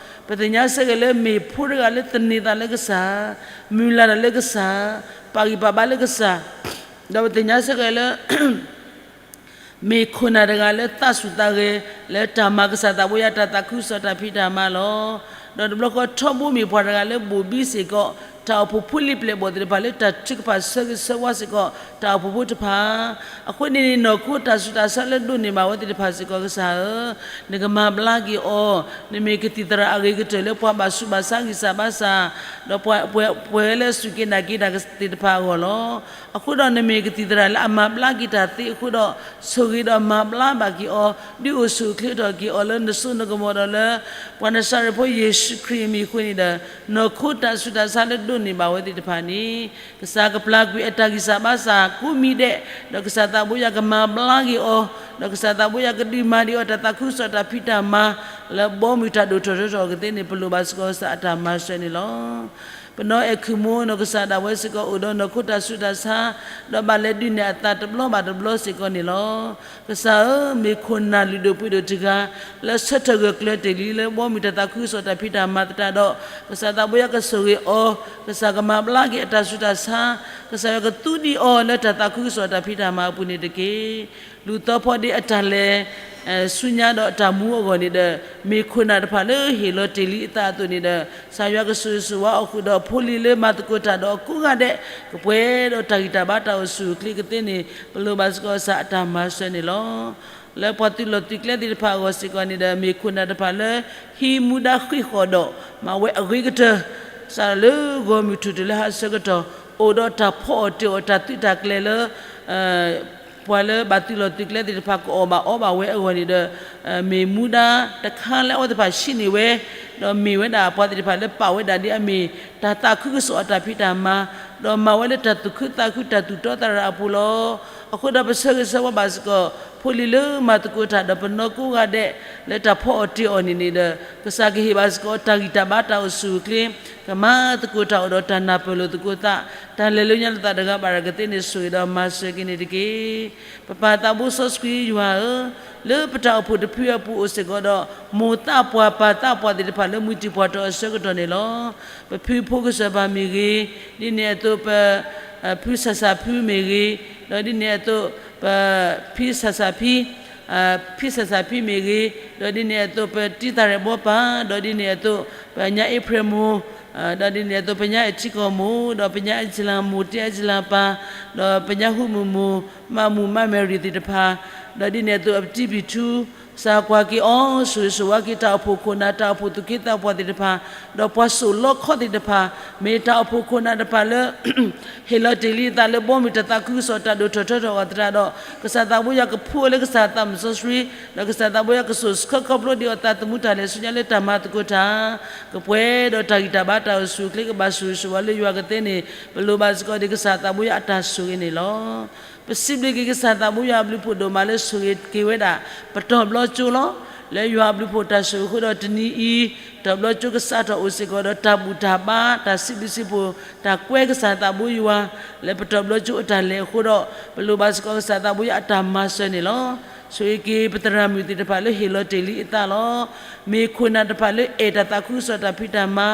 ပသ့ၣ်ညါစ့ၢ်ကီးလၢမ့ၢ်ဖိတဂၤလၢသန့ၤသးလၢကစၢ်, မုၢ်လၢ်တၢ်လၢကစၢ်, ပာ်ဂံၢ်ပာ်ဘါလၢကစၢ်, ဒီးပသ့ၣ်ညါစ့ၢ်ကီးလၢ မ့ၢ်ခိၣ်နၢ်တဂၤလၢသးစူၢ်သးဂဲၤ လၢတၢ်မၤကစၢ်သးဘိယွၤတၢ်သးခုကစီၣ်တၢ်ဖံးတၢ်မၤလီၤ. ဒီးတဘျီဃီထီဘိမ့ၢ်ပှၤတဂၤလၢဘိၣ်ဘံစ့ၢ်ကီး တၢ်အိၣ်ဖှိၣ်ဖိလံၤပျဲၢ်ဘီၣ်သ့ၣ်တဖၣ်လၢတၢ်ထုကဖၣ်ဆၢဂ့ၤဆၢဝါစ့ၢ်ကီး တၢ်အိၣ်ဖှိၣ်ဖိတဖၣ် အဃိန့ၣ်န့ၣ် နီၢ်ခိတၢ်ဆူးတၢ်ဆါလၢဒိးန့ၢ်ဘၣ်ဝဲသ့ၣ်တဖၣ်စ့ၢ်ကီးကစၢ်ဧၢ, နကမၤဘျါက့ၤအီၤ, နမ့ၢ်ကသံၣ်သရၣ်အဂ့ၤကတၢၢ်လၢပှၤဘၣ်ဆူးဘၣ်ဆါဂံၢ်စၢ်ဘါစၢ်, ဒီးပှၤ ပှဲၤလၢအစူၢ်က့ၤနာ်က့ၤတၢ်သ့ၣ်တဖၣ်အဂီၢ်လီၤ. အဃိဒီးနမ့ၢ်ကသံၣ်သရၣ်လၢအမၤဘျါက့ၤတၢ်သ့အဃိဒီး ဆိၣ်ဂ့ၤဒီးမၤဘျါဘၣ်က့ၤအီၤ, ဒုးအိၣ်ဆူၣ်အိၣ်ချ့ထီၣ်က့ၤအီၤလၢနစိနကမီၤဒီးလၢ ပှၤနၤစၤရ့းဖိယ့ၣ်ၡူးခရံာ်အမံၤအဃိန့ၣ်ဒီး နီၢ်ခိတၢ်ဆူးတၢ်ဆါလၢဒိးန့ၢ်ဘၣ်ဝဲသ့ၣ်တဖၣ်န့ၣ် ကစၢ်ကပျၢ်ကွံာ်အတၢ်ဂံၢ်စၢ်ဘါစၢ်ကိးမံၤဒဲး, ဒီးကစၢ်သးဘိယွၤကမၤဘျါက့ၤအီၤ, ဒီးကစၢ်သးဘိယွၤကဒုးမၤဒံးအီၤတၢ်သးခုကစီၣ်တၢ်ဖံးတၢ်မၤ လၢဘီမုၢ်တၢ်ဒိၣ်ထီၣ်ထီထီၣ်အီၤကသ့န့ၣ် ပလိၣ်ဘၣ်စ့ၢ်ကီးကစၢ်အတၢ်မၤစၢၤန့ၣ်လီၤ. ပနီၢ်အဲၣ်ခုၣ်မူနီၢ်ကစၢ်ဒၣ်ဝဲစ့ၢ်ကီးအိၣ်ဒီးနီၢ်ခိတၢ်ဆူးတၢ်ဆါ, ဒီးဘၣ်လဲၤဒုးနဲၣ်အသးတဘျီဘၣ်တဘျီစ့ၢ်ကီးန့ၣ်လီၤ. ကစၢ်ဧၢ, မ့ၢ်ခိၣ်နၢ်လုၢ်ဒိၣ်ပှ့ၤဒိၣ်တဂၤ လၢဆၢထၢၣ်ဂၢၢ်ကျၢၤတ့ၢ်လံလၢဘီမုၢ်တၢ်သးခုကစီၣ်တၢ်ဖံးတၢ်မၤသတးဒီး ကစၢ်သးဘိယွၤကဆိၣ်ဂ့ၤအီၤ, ကစၢ်ကမၤဘျါက့ၤအတၢ်ဆူးတၢ်ဆါ, ကစၢ်ယွၤကသူဒံးအီၤလၢတၢ်သးခုကစီၣ်တၢ်ဖံးတၢ်မၤအပူၤန့ၣ်တက့ၢ်. လူၤသီဖီဒ့အတၢ်လဲၤ ဆူညါဒီးအတၢ်မူအဂီၢ်န့ၣ်ဒီး မ့ၢ်ခိၣ်နၢ်တဖၣ်လၢဟ့ၣ်လီၤတ့ၢ်လံအသးအသိးန့ၣ်ဒီး ကစၢ်ယွၤကဆိၣ်ဂ့ၤဆိၣ်ဝါအီၤဃုာ်ဒီး ဖိလံၤလၢမၤသကိးတၢ်ဒီးအကိးဂၤဒဲး ကပှဲၤဒီးတၢ်ဂံၢ်တၢ်ဘါတၢ်အိၣ်ဆူၣ်အိၣ်ချ့ကသ့န့ၣ် ပလိၣ်ဘၣ်စ့ၢ်ကီးကစၢ်အတၢ်မၤစၢၤန့ၣ်လီၤ. လၢပှၤသုးလီၢ်သုးကျဲသ့ၣ်တဖၣ်အဂီၢ်စ့ၢ်ကီးန့ၣ်ဒီး မ့ၢ်ခိၣ်နၢ်တဖၣ်လၢ ဟံးမူဒါဃ့ၢ်ဃီၤဒီး မၤဝဲအဂ့ၤကတၢၢ် စးထီၣ်လၢဂီၤမုၢ်ထူၣ်တုၤလၢဟါဆၢကတီၢ် အိၣ်ဒီးတၢ်ဖီအီၣ်တ့ၢ်အီၣ်တၢ်သုးတၢ်ကျဲၤလၢ ပှၤလၢဘၣ်သုးလီၢ်သုးကျဲသ့ၣ်တဖၣ် ကအီၣ်ဘၣ်အီဘၣ်ဝဲအဂီၢ်န့ၣ်ဒီး မ့ၢ်မူဒါတခါလၢအဝဲသ့ၣ်တဖၣ်ဆှံန့ၢ်ဝဲ, ဒီးမ့ၢ်ဝဲဒၣ်ပှၤသ့ၣ်တဖၣ်လၢပာ်ဝဲဒၣ်ဒ်အမ့ၢ် တၢ်သးခုကစီၣ်အတၢ်ဖံးတၢ်မၤ, ဒီးမၤဝဲလၢတၢ်သူၣ်ခုသးခုတၢ်သူၣ်တီသးရၤအပူၤလီၤ. အဃိဒီးပဆၢဂ့ၤဆၢဝါဘၣ်စ့ၢ်ကီး ဖိလံၤလၢမၤသကိးတၢ်ဒီးပနီၢ်ကိးဂၤဒဲး လၢတၢ်ဖီအီၣ်တ့ၢ်အီၣ်န့ၣ်န့ၣ်ဒီး ကစၢ်ကဟ့ၣ်ဘၣ်စ့ၢ်ကီးတၢ်ဂံၢ်တၢ်ဘါတၢ်အိၣ်ဆူၣ်အိၣ်ချ့ ကမၤသကိးတၢ်အိၣ်ဒီးတၢ်နၢ်ပၢၢ်လိာ်သကိးသး, တၢ်လဲၤလၢညါလိာ်သးတဂၤဘၣ်တဂၤကသ့န့ၣ် ဆိၣ်ဂ့ၤဒီးမၤစၢၤက့ၤန့ၣ်တက့ၢ်. ပပၢ်သးဘိစီဆှံယွၤဧၢ, လၢပတၢ်အိၣ်ဖှိၣ်တဖုအပူၤအိၣ်စ့ၢ်ကီးဒီး မိၢ်သးပှၢ်ပၢ်သးပှၢ်သ့ၣ်တဖၣ်လၢမုၢ်တံၢ်ပှၢ်တီၢ်အဆၢကတီၢ်န့ၣ်လီၤ. ပဖုဖိကစၢ်ပၢ်မ့ၢ်ဂ့ၤ, ဒ်န့ၣ်အသိးပ ဖုဆၣ်စၣ်ဖုမ့ၢ်ဂ့ၤ, ဒီးဒ်န့ၣ်အသိး ပ ဖံဆၣ်စၣ်ဖံ ဖံဆၣ်စၣ်ဖံမ့ၢ်ဂ့ၤ, ဒီးဒ်န့ၣ်အသိးပတံၢ်သးရဲၣ်ဘီပၢ်, ဒီးဒ်န့ၣ်အသိး ပညါအ့ဖြ့ၣ်မိၢ်, ဒီးဒ်န့ၣ်အသိးပညါအ့ထံကီၢ်မိၢ်, ဒီးပညါအ့စလၣ်မိၢ်, တ့အ့စလၣ်ပၢ်, ဒီးပညါဟူမုၢ်မိၢ်, မးမူးမးမဲရံၤသ့ၣ်တဖၣ်, ဒီးဒ်န့ၣ်အသိးအပတံၢ်ပံၣ်ထူ, ကစၢ်ကွၢ်က့ၤအီၤ ဆိၣ်ဂ့ၤဆိၣ်ဝါက့ၤတၢ်အိၣ်ဖှိၣ်ခိၣ်နၢ် တၢ်အိၣ်ဖှိၣ်သူၣ်က့သးပှၢ်သ့ၣ်တဖၣ်, ဒီးပှၤစိာ်လီခီသ့ၣ်တဖၣ်, မ့ၢ်တၢ်အိၣ်ဖှိၣ်ခိၣ်နၢ်တဖၣ်လၢ ဟ့ၣ်လီၤတ့ၢ်လံအသးလၢဘီမုၢ်တၢ်သးခုကစီၣ် တၢ်ဒိၣ်ထီၣ်ထီထီၣ်အီၤသတးဒီး ကစၢ်သးဘိယွၤကဖှူအီၤလၢကစၢ်သးစီဆှံ, ဒီးကစၢ်သးဘိယွၤကစိာ်ဆှၢခီဖျိဒံးအီၤသးသမူတၢ်လဲၤဆူညါလၢတၢ်မၤသကိးတၢ်, ကပှဲၤဒီးတၢ်ဂံၢ်တၢ်ဘါတၢ်အိၣ်ဆူၣ်အိၣ်ချ့ ကဘၣ်ဆိၣ်ဂ့ၤဆိၣ်ဝါလၢယွၤကသ့န့ၣ် ပလိၣ်ဘၣ်စ့ၢ်ကီးဒံးကစၢ်သးဘိယွၤအတၢ်ဆိၣ်ဂ့ၤန့ၣ်လီၤ. ပစံးဘျုးက့ၤကစၢ်သးဘိယွၤအဘျုးဖှိၣ်ဒိၣ်မးလၢဆိၣ်ဂ့ၤက့ၤဝဲဒၣ် ပတီၢ်ဘျီကၠိလီၤ. လၢယွၤအဘျုးဖှိၣ်တၢ်ဆိၣ်ဂ့ၤအဃိဒီးတနံၤအံၤ, တီၤဘျီကၠိကစးထီၣ်အိၣ်စ့ၢ်ကီးဒီးတၢ်ဘူၣ်တၢ်ဘါ, တၢ်စံးဘျုးစံးဖှိၣ်, တၢ်ကွဲကစၢ်သးဘိယွၤ, လၢပတီၤဘျီကၠိအတၢ်လဲၤအဃိဒီး ပလိၣ်ဘၣ်စ့ၢ်ကီးကစၢ်သးဘိယွၤအတၢ်မၤစၢၤန့ၣ်လီၤ. ဆိၣ်ဂ့ၤက့ၤပသရၣ်မုၣ်သ့ၣ်တဖၣ်လၢဟ့ၣ်လီၤတ့ၢ်လံအသးလီၤ. မ့ၢ်ခိၣ်နၢ်တဖၣ်လၢအဲၣ်တၢ်သးခုကစီၣ်တၢ်ဖံးတၢ်မၤ,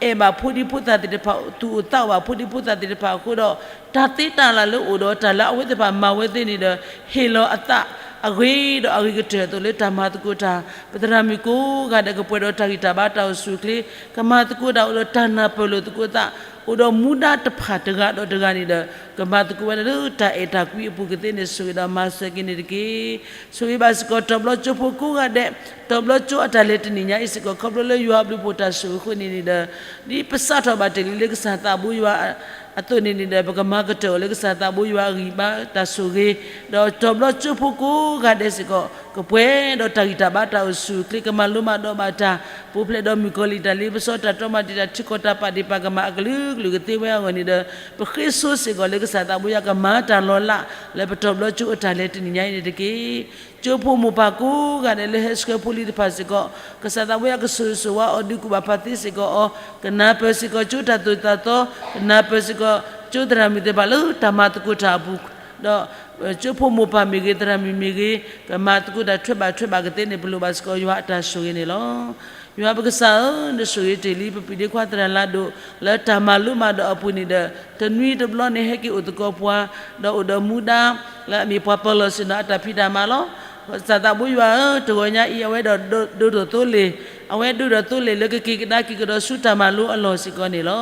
အဲၣ်ဘၣ်ဖိဒံဖိသၣ်သ့ၣ်တဖၣ်, သူၣ်အိၣ်သးအိၣ်ဘၣ်ဖိဒံဖိသၣ်သ့ၣ်တဖၣ်အဃိဒီး, တၢ်သ့တၢ်လၢ်လၢအိၣ်ဒီးတၢ်လၢအဝဲသ့ၣ်တဖၣ်မၤဝဲသ့ၣ်န့ၣ်ဒီး, ဟ့ၣ်လီၤအသးအဂ့ၤကတၢၢ်အသိးလၢတၢ်မၤသကိးတၢ်, ပသရၣ်မုၣ်ကိးဂၤဒဲးကပှဲၤဒီးတၢ်ဂံၢ်တၢ်ဘါတၢ်အိၣ်ဆူၣ်အိၣ်ချ့, ကမၤသကိးတၢ်အိၣ်ဒီးတၢ်နၢ်ပၢၢ်လိာ်သကိးသး, အိၣ်ဒီးမူဒါတဖၣ်တဂၤဒီးတဂၤန့ၣ်ဒီး, ကမၤသကိးဝဲဒၣ်လၢတၢ်အဲၣ်တၢ်ကွံအပူၤကသ့န့ၣ် ဆိၣ်ဂ့ၤဒီးမၤစၢၤက့ၤန့ၣ်တက့ၢ်. ဆိၣ်ဂ့ၤဘၣ်စ့ၢ်ကီးတီၤဘျီကၠိဖိကိးဂၤဒဲး, တီၤဘျီကၠိအတၢ်လဲၤတနံၤညါအံၤစ့ၢ်ကီး ခီဖျိလၢယွၤအဘျုးဖှိၣ်တၢ်ဆိၣ်ဂ့ၤအဃိန့ၣ်န့ၣ်ဒီး, ဒ်ပစးထီၣ်ဘၣ်တ့ၢ်လံလၢကစၢ်သးဘိယွၤအသိးန့ၣ်န့ၣ်ဒီး ပကမၤကတၢၢ်အီၤလၢကစၢ်သးဘိယွၤအဂံၢ်ဘါတၢ်ဆိၣ်ဂ့ၤ, ဒီးတီၤဘျီကၠိဖိကိးဂၤဒဲးစ့ၢ်ကီး ကပှဲၤဒီးတၢ်ဂံၢ်တၢ်ဘါတၢ်အိၣ်ဆူၣ်အိၣ်ချ့ ကမၤလိမၤဒိးဘၣ်တၢ်, ပူၤဖျဲးဒီးမုၣ်ကီၤလံၢ်တၢ်လ့ပစီတၢ်တီမၤတံာ်တာ် ထံကီၢ်တၢ်ပာ်ဒ့ၣ်ပာ်ကမၣ်အကလုာ်ကလုာ်ကသ့ဝဲအဂီၢ်န့ၣ်ဒီး, ပဃ့ဆိစ့ၢ်ကီးလၢကစၢ်သးဘိယွၤကမၤတၢ်လီၤလး လၢပတီၤဘျီကၠိအတၢ်လဲၤတနံၤညါအံၤန့ၣ်တက့ၢ်. ကၠိဖိမိၢ်ပၢ်ကိးဂၤဒဲးလၢဟဲဆှၢဖိလံၤတဖၣ်စ့ၢ်ကီး, ကစၢ်သးဘိယွၤကဆိၣ်ဂ့ၤဆိၣ်ဝါအီၤ ဒုးကူၣ်ဘၣ်ပာ်သ့စ့ၢ်ကီးအီၤ, ကနၢ်ပၢၢ်စ့ၢ်ကီးကၠိတၢ်သိၣ်တၢ်သီ, ကနၢ်ပၢၢ်စ့ၢ်ကီးကၠိသရၣ်မုၣ်သ့ၣ်တဖၣ်လၢတၢ်မၤသကိးတၢ်အပူၤ, ဒီးကၠိဖိမိၢ်ပၢ်မ့ၢ်ဂ့ၤ သရၣ်မုၣ်မ့ၢ်ဂ့ၤ, ကမၤသကိးတၢ်ထွဲဘၣ်ထွဲဘၣ်ကသ့န့ၣ် ပလိၣ်ဘၣ်စ့ၢ်ကီးယွၤအတၢ်ဆိၣ်ဂ့ၤန့ၣ်လီၤ. ယွၤပကစၢ်ဧၢ, နဆိၣ်ဂ့ၤတ့ၢ်လံပပံၤဒ့ခွါသရၣ်လါဒိၣ် လၢတၢ်မၤလိမၤဒိးအပူၤန့ၣ်ဒီး, တနွံတဘျီန့ၣ်ဟဲက့ၤအိၣ်သကိးပှၤ, ဒီးအိၣ်ဒီးမူဒါ လၢအမ့ၢ်ပှၤပၢၤလီၢ်ဆ့ၣ်နီၤအတၢ်ဖံးတၢ်မၤလီၤ. ကစၢ်သးဘိယွၤဧၢ, တဂီၤညါအံၤ အဝဲဒိးဒိၣ်သိလ့ၣ်, အဝဲဒိၣ်ဒီးသိလ့ၣ်လၢကက့ၤကဒါက့ၤကဒီးဆူ တၢ်မၤလိအလီၢ်စ့ၢ်ကီးန့ၣ်လီၤ.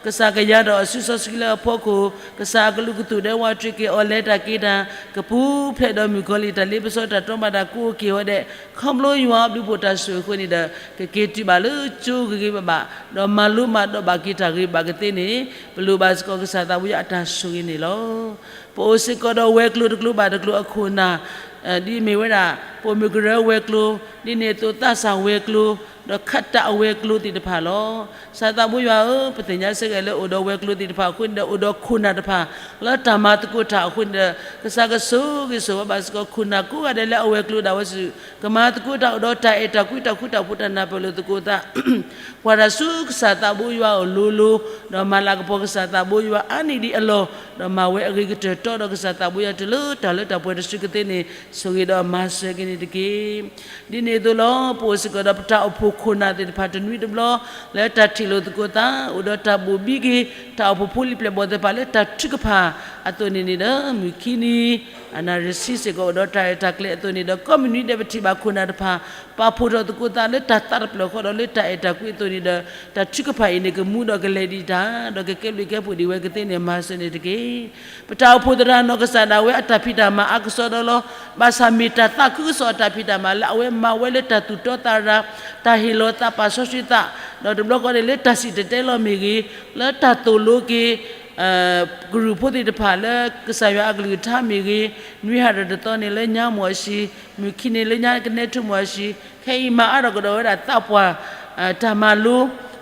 ကစၢ်ကယၤဒီးအစုစီဆှံလၢအဖီခိၣ်, ကစၢ်အကလုာ်ကသူၣ်ဒဲဝးတရံးက့ၤအီၤ လဲၤတၢ်က့ၤတၢ်, ကပူၤဖျဲးဒီးမုၣ်ကီၤလံၢ်တၢ်လ့ပစီတၢ်တီမၤတၢ်ကိးက့ၤအီၤဒဲး, ခီဖျိယွၤအဘျုးဖှိၣ်တၢ်ဆိၣ်ဂ့ၤအဃိန့ၣ်ဒီး, ကက့ၤတုၤဘၣ်လၢကၠိဂ့ၤဂ့ၤဘၣ်ဘၣ်, ဒီးမၤလိမၤဒိးဘၣ်က့ၤတၢ်ဂ့ၤဘၣ်ကသ့န့ၣ်, ပလိၣ်ဘၣ်စ့ၢ်ကီးကစၢ်သးဘိယွၤအတၢ်ဆိၣ်ဂ့ၤန့ၣ်လီၤ. ပအိၣ်စ့ၢ်ကီးဒီးဝဲၤကျိၤတကျိၤဘၣ်တကျိၤအခိၣ်နၢ်, ဒ်အမ့ၢ်ဝဲဒၣ် ပိာ်မုၣ်ကရၢဝဲၤကျိၤ, ဒ်န့ၣ်အသိးသးစၢ်ဝဲၤကျိၤ, ဒီးခးတၢ်အဝဲၤကျိၤသ့ၣ်တဖၣ်လီၤ. ကစၢ်သးဘိယွၤဧၢ, ပသ့ၣ်ညါစ့ၢ်ကီးလၢအိၣ်ဒီးဝဲၤကျိၤသ့ၣ်တဖၣ်အဃိန့ၣ်ဒီး အိၣ်ဒီးခိၣ်နၢ်တဖၣ် လၢတၢ်မၤသကိးတၢ်အဃိန့ၣ်ဒီး, ကစၢ်ကဆိၣ်ဂ့ၤဆိၣ်ဝါဘၣ်စ့ၢ်ကီး ခိၣ်နၢ်ကိးဂၤဒဲးလၢအဝဲၤကျိၤဒၣ်ဝဲဆူၣ်, ကမၤသကိးတၢ်အိၣ်ဒီးတၢ်အဲၣ်တၢ်ကွံတၢ်ဃူတၢ်ဖိးတၢ်နၢ်ပၢၢ်လိာ်သကိးသး ပှၤတၢ်ဆူကစၢ်သးဘိယွၤအအိၣ်လိၤလိၤ, ဒီးမၤလၤကပီၤကစၢ်သးဘိယွၤအါန့ၢ်ဒံးအလီၢ်, ဒီးမၤဝဲအဂ့ၤကတၢၢ်တီဒီးကစၢ်သးဘိယွၤတုၤလၢတၢ်လၢတၢ်ပှဲၤတစုကသ့န့ၣ်, ဆိၣ်ဂ့ၤဒီးမၤစၢၤက့ၤန့ၣ်တက့ၢ်. ဒ်န့ၣ်အသိးလီၤ, ပအိၣ်စ့ၢ်ကီးဒီးပတၢ်အိၣ်ဖှိၣ်ခိၣ်နၢ်သ့ၣ်တဖၣ်တနွံတဘျီ, လၢတၢ်ထံၣ်လိာ်သကိးသး, အိၣ်ဒီးတၢ်ဘိၣ်ဘံက့ၤ, တၢ်အိၣ်ဖှိၣ်ဖိလံၤပျဲၢ်ဘီၣ်သ့ၣ်တဖၣ်လၢတၢ်ထုကဖၣ်အသိးန့ၣ်န့ၣ်ဒီး, မုၢ်ခံနံၤ အနၣ်ရံၣ်ဆံစ့ၢ်ကီးအိၣ်ဒီးတၢ်ရဲၣ်တၢ်ကျဲၤအသိးန့ၣ်ဒီး ကိးမုၢ်နံၤဒဲးပထံၣ်ဘၣ်ခိၣ်နၢ်တဖၣ် ပာ်ဖှိၣ်ထီၣ်သကိးသးလၢတၢ်သးတဖျၢၣ်ဃီဒီးလၢတၢ်အဲၣ်တၢ်ကွံအသိးန့ၣ်ဒီး, တၢ်ထုကဖၣ်အံၤန့ၣ်ကမူဒီးကလဲၤဒံးတၢ်, ဒီးကကဲဘျုးကဲဖှိၣ်ဒံးဝဲကသ့န့ၣ် မၤစၢၤန့ၣ်တက့ၢ်. ပတၢ်အိၣ်ဖှိၣ်သရၣ်နီၢ်ကစၢ်ဒၣ်ဝဲအတၢ်ဖံးတၢ်မၤအါကစီဒီလီၤ. ဘၣ်ဆၣ်မ့ၢ်တၢ်သးခုကစီၣ်အတၢ်ဖံးတၢ်မၤလၢအဝဲမၤဝဲလၢတၢ်သူၣ်တီသးရၤ, တၢ်ဟ့ၣ်လီၤသးပာ်စီဆှံသး, ဒီးတဘျီဃီန့ၣ်လၢတၢ်စံၣ်တဲၤတဲလီၤမ့ၢ်ဂ့ၤ, လၢတၢ်သိၣ်လိက့ၤ ကရူၢ်ဖိသ့ၣ်တဖၣ်လၢကစၢ်ယွၤအကလုၢ်ကထါမ့ၢ်ဂ့ၤ, နွံဟါရၢၣ်တသီန့ၣ်လၢညါမ့ၢ်အီၤအဆှံ, မုၢ်ခံနံၤလၢညါကနဲထူမ့ၢ်အီၤအဆှံ, ခဲအံၤမၤအါထီၣ်ကဒီးဝဲဒၣ်သးပှၢ် တၢ်မၤလိ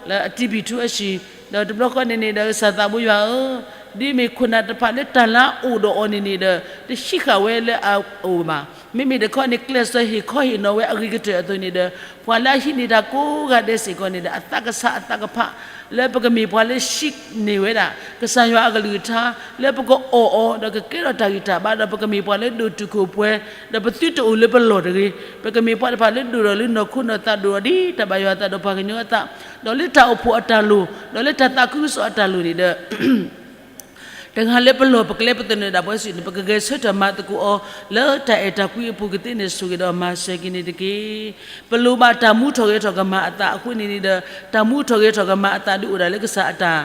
လၢအတံၤဘံၣ်ထူအဆှံ, ဒီးတဘျီဃီန့ၣ်န့ၣ်ဒီးကစၢ်သးဘိယွၤဧၢ, ဒ်မ့ၢ်ခိၣ်နၢ်တဖၣ်လၢတၢ်လၢအအိၣ်ဒီးအီၤန့ၣ်န့ၣ်ဒီး တဟံးဃာ်ဝဲလၢအအိၣ်ဘၣ်. မ့မ့ၢ်တခီန့ၣ် ကျဲးစၢးဟ့ၣ်ခီဟ့ၣ်နီၤဝဲအဂ့ၤကတၢၢ်အသိးန့ၣ်ဒီး ပှၤလၢအဟံးန့ၢ်တၢ်ကိးဂၤဒဲးစ့ၢ်ကီးန့ၣ်ဒီး အသးကဆးအသးကဖး လၢပကမ့ၢ်ပှၤလၢဟံးန့ၢ်ဝဲဒၣ် ကစၢ်ယွၤအကလုၢ်ကထါ လၢပကအီၣ်အီၤ ဒီးကကဲထီၣ်တၢ်ဂံၢ်တၢ်ဘါ ဒီးပကမ့ၢ်ပှၤလၢဒိၣ်တုာ်ခိၣ်ပှဲၤ ဒီးပသုတအိၣ်လၢပလီၢ်တဂ့ၤ, ပကမ့ၢ်ပှၤတဖၣ်လၢဒိၣ်ထီၣ်လၢနီၢ်ခိနီၢ်သး ဒိၣ်ထီၣ်ဒ်တၢ်ဘၣ်ယွၤအသးဒီးပှၤကညီအသး, ဒီးလၢတၢ်အိၣ်ဖှိၣ်အတၢ်လိၤ ဒီးလၢတၢ်သးခုကစီၣ်အတၢ်လိၤန့ၣ်ဒီး တဂၤလၢပလီၢ်ပကျဲပသနၢၣ်ဒၣ်ပှၤစုာ်န့ၣ် ပကဂဲၤဆၢထၢၣ်မၤသကိးအီၤ လၢတၢ်အဲၣ်တၢ်ကွံအပူၤကသ့န့ၣ် ဆိၣ်ဂ့ၤဒီးမၤစၢၤက့ၤန့ၣ်တက့ၢ်. ပလိၣ်ဘၣ်တၢ်မူထီၣ်ဂဲၤထီၣ်ကမၤအသးအဃိန့ၣ်န့ၣ်ဒီး တၢ်မူထီၣ်ဂဲၤထီၣ်ကမၤအသးဒုးအိၣ်ဒၣ်လၢကစၢ်အတၢ်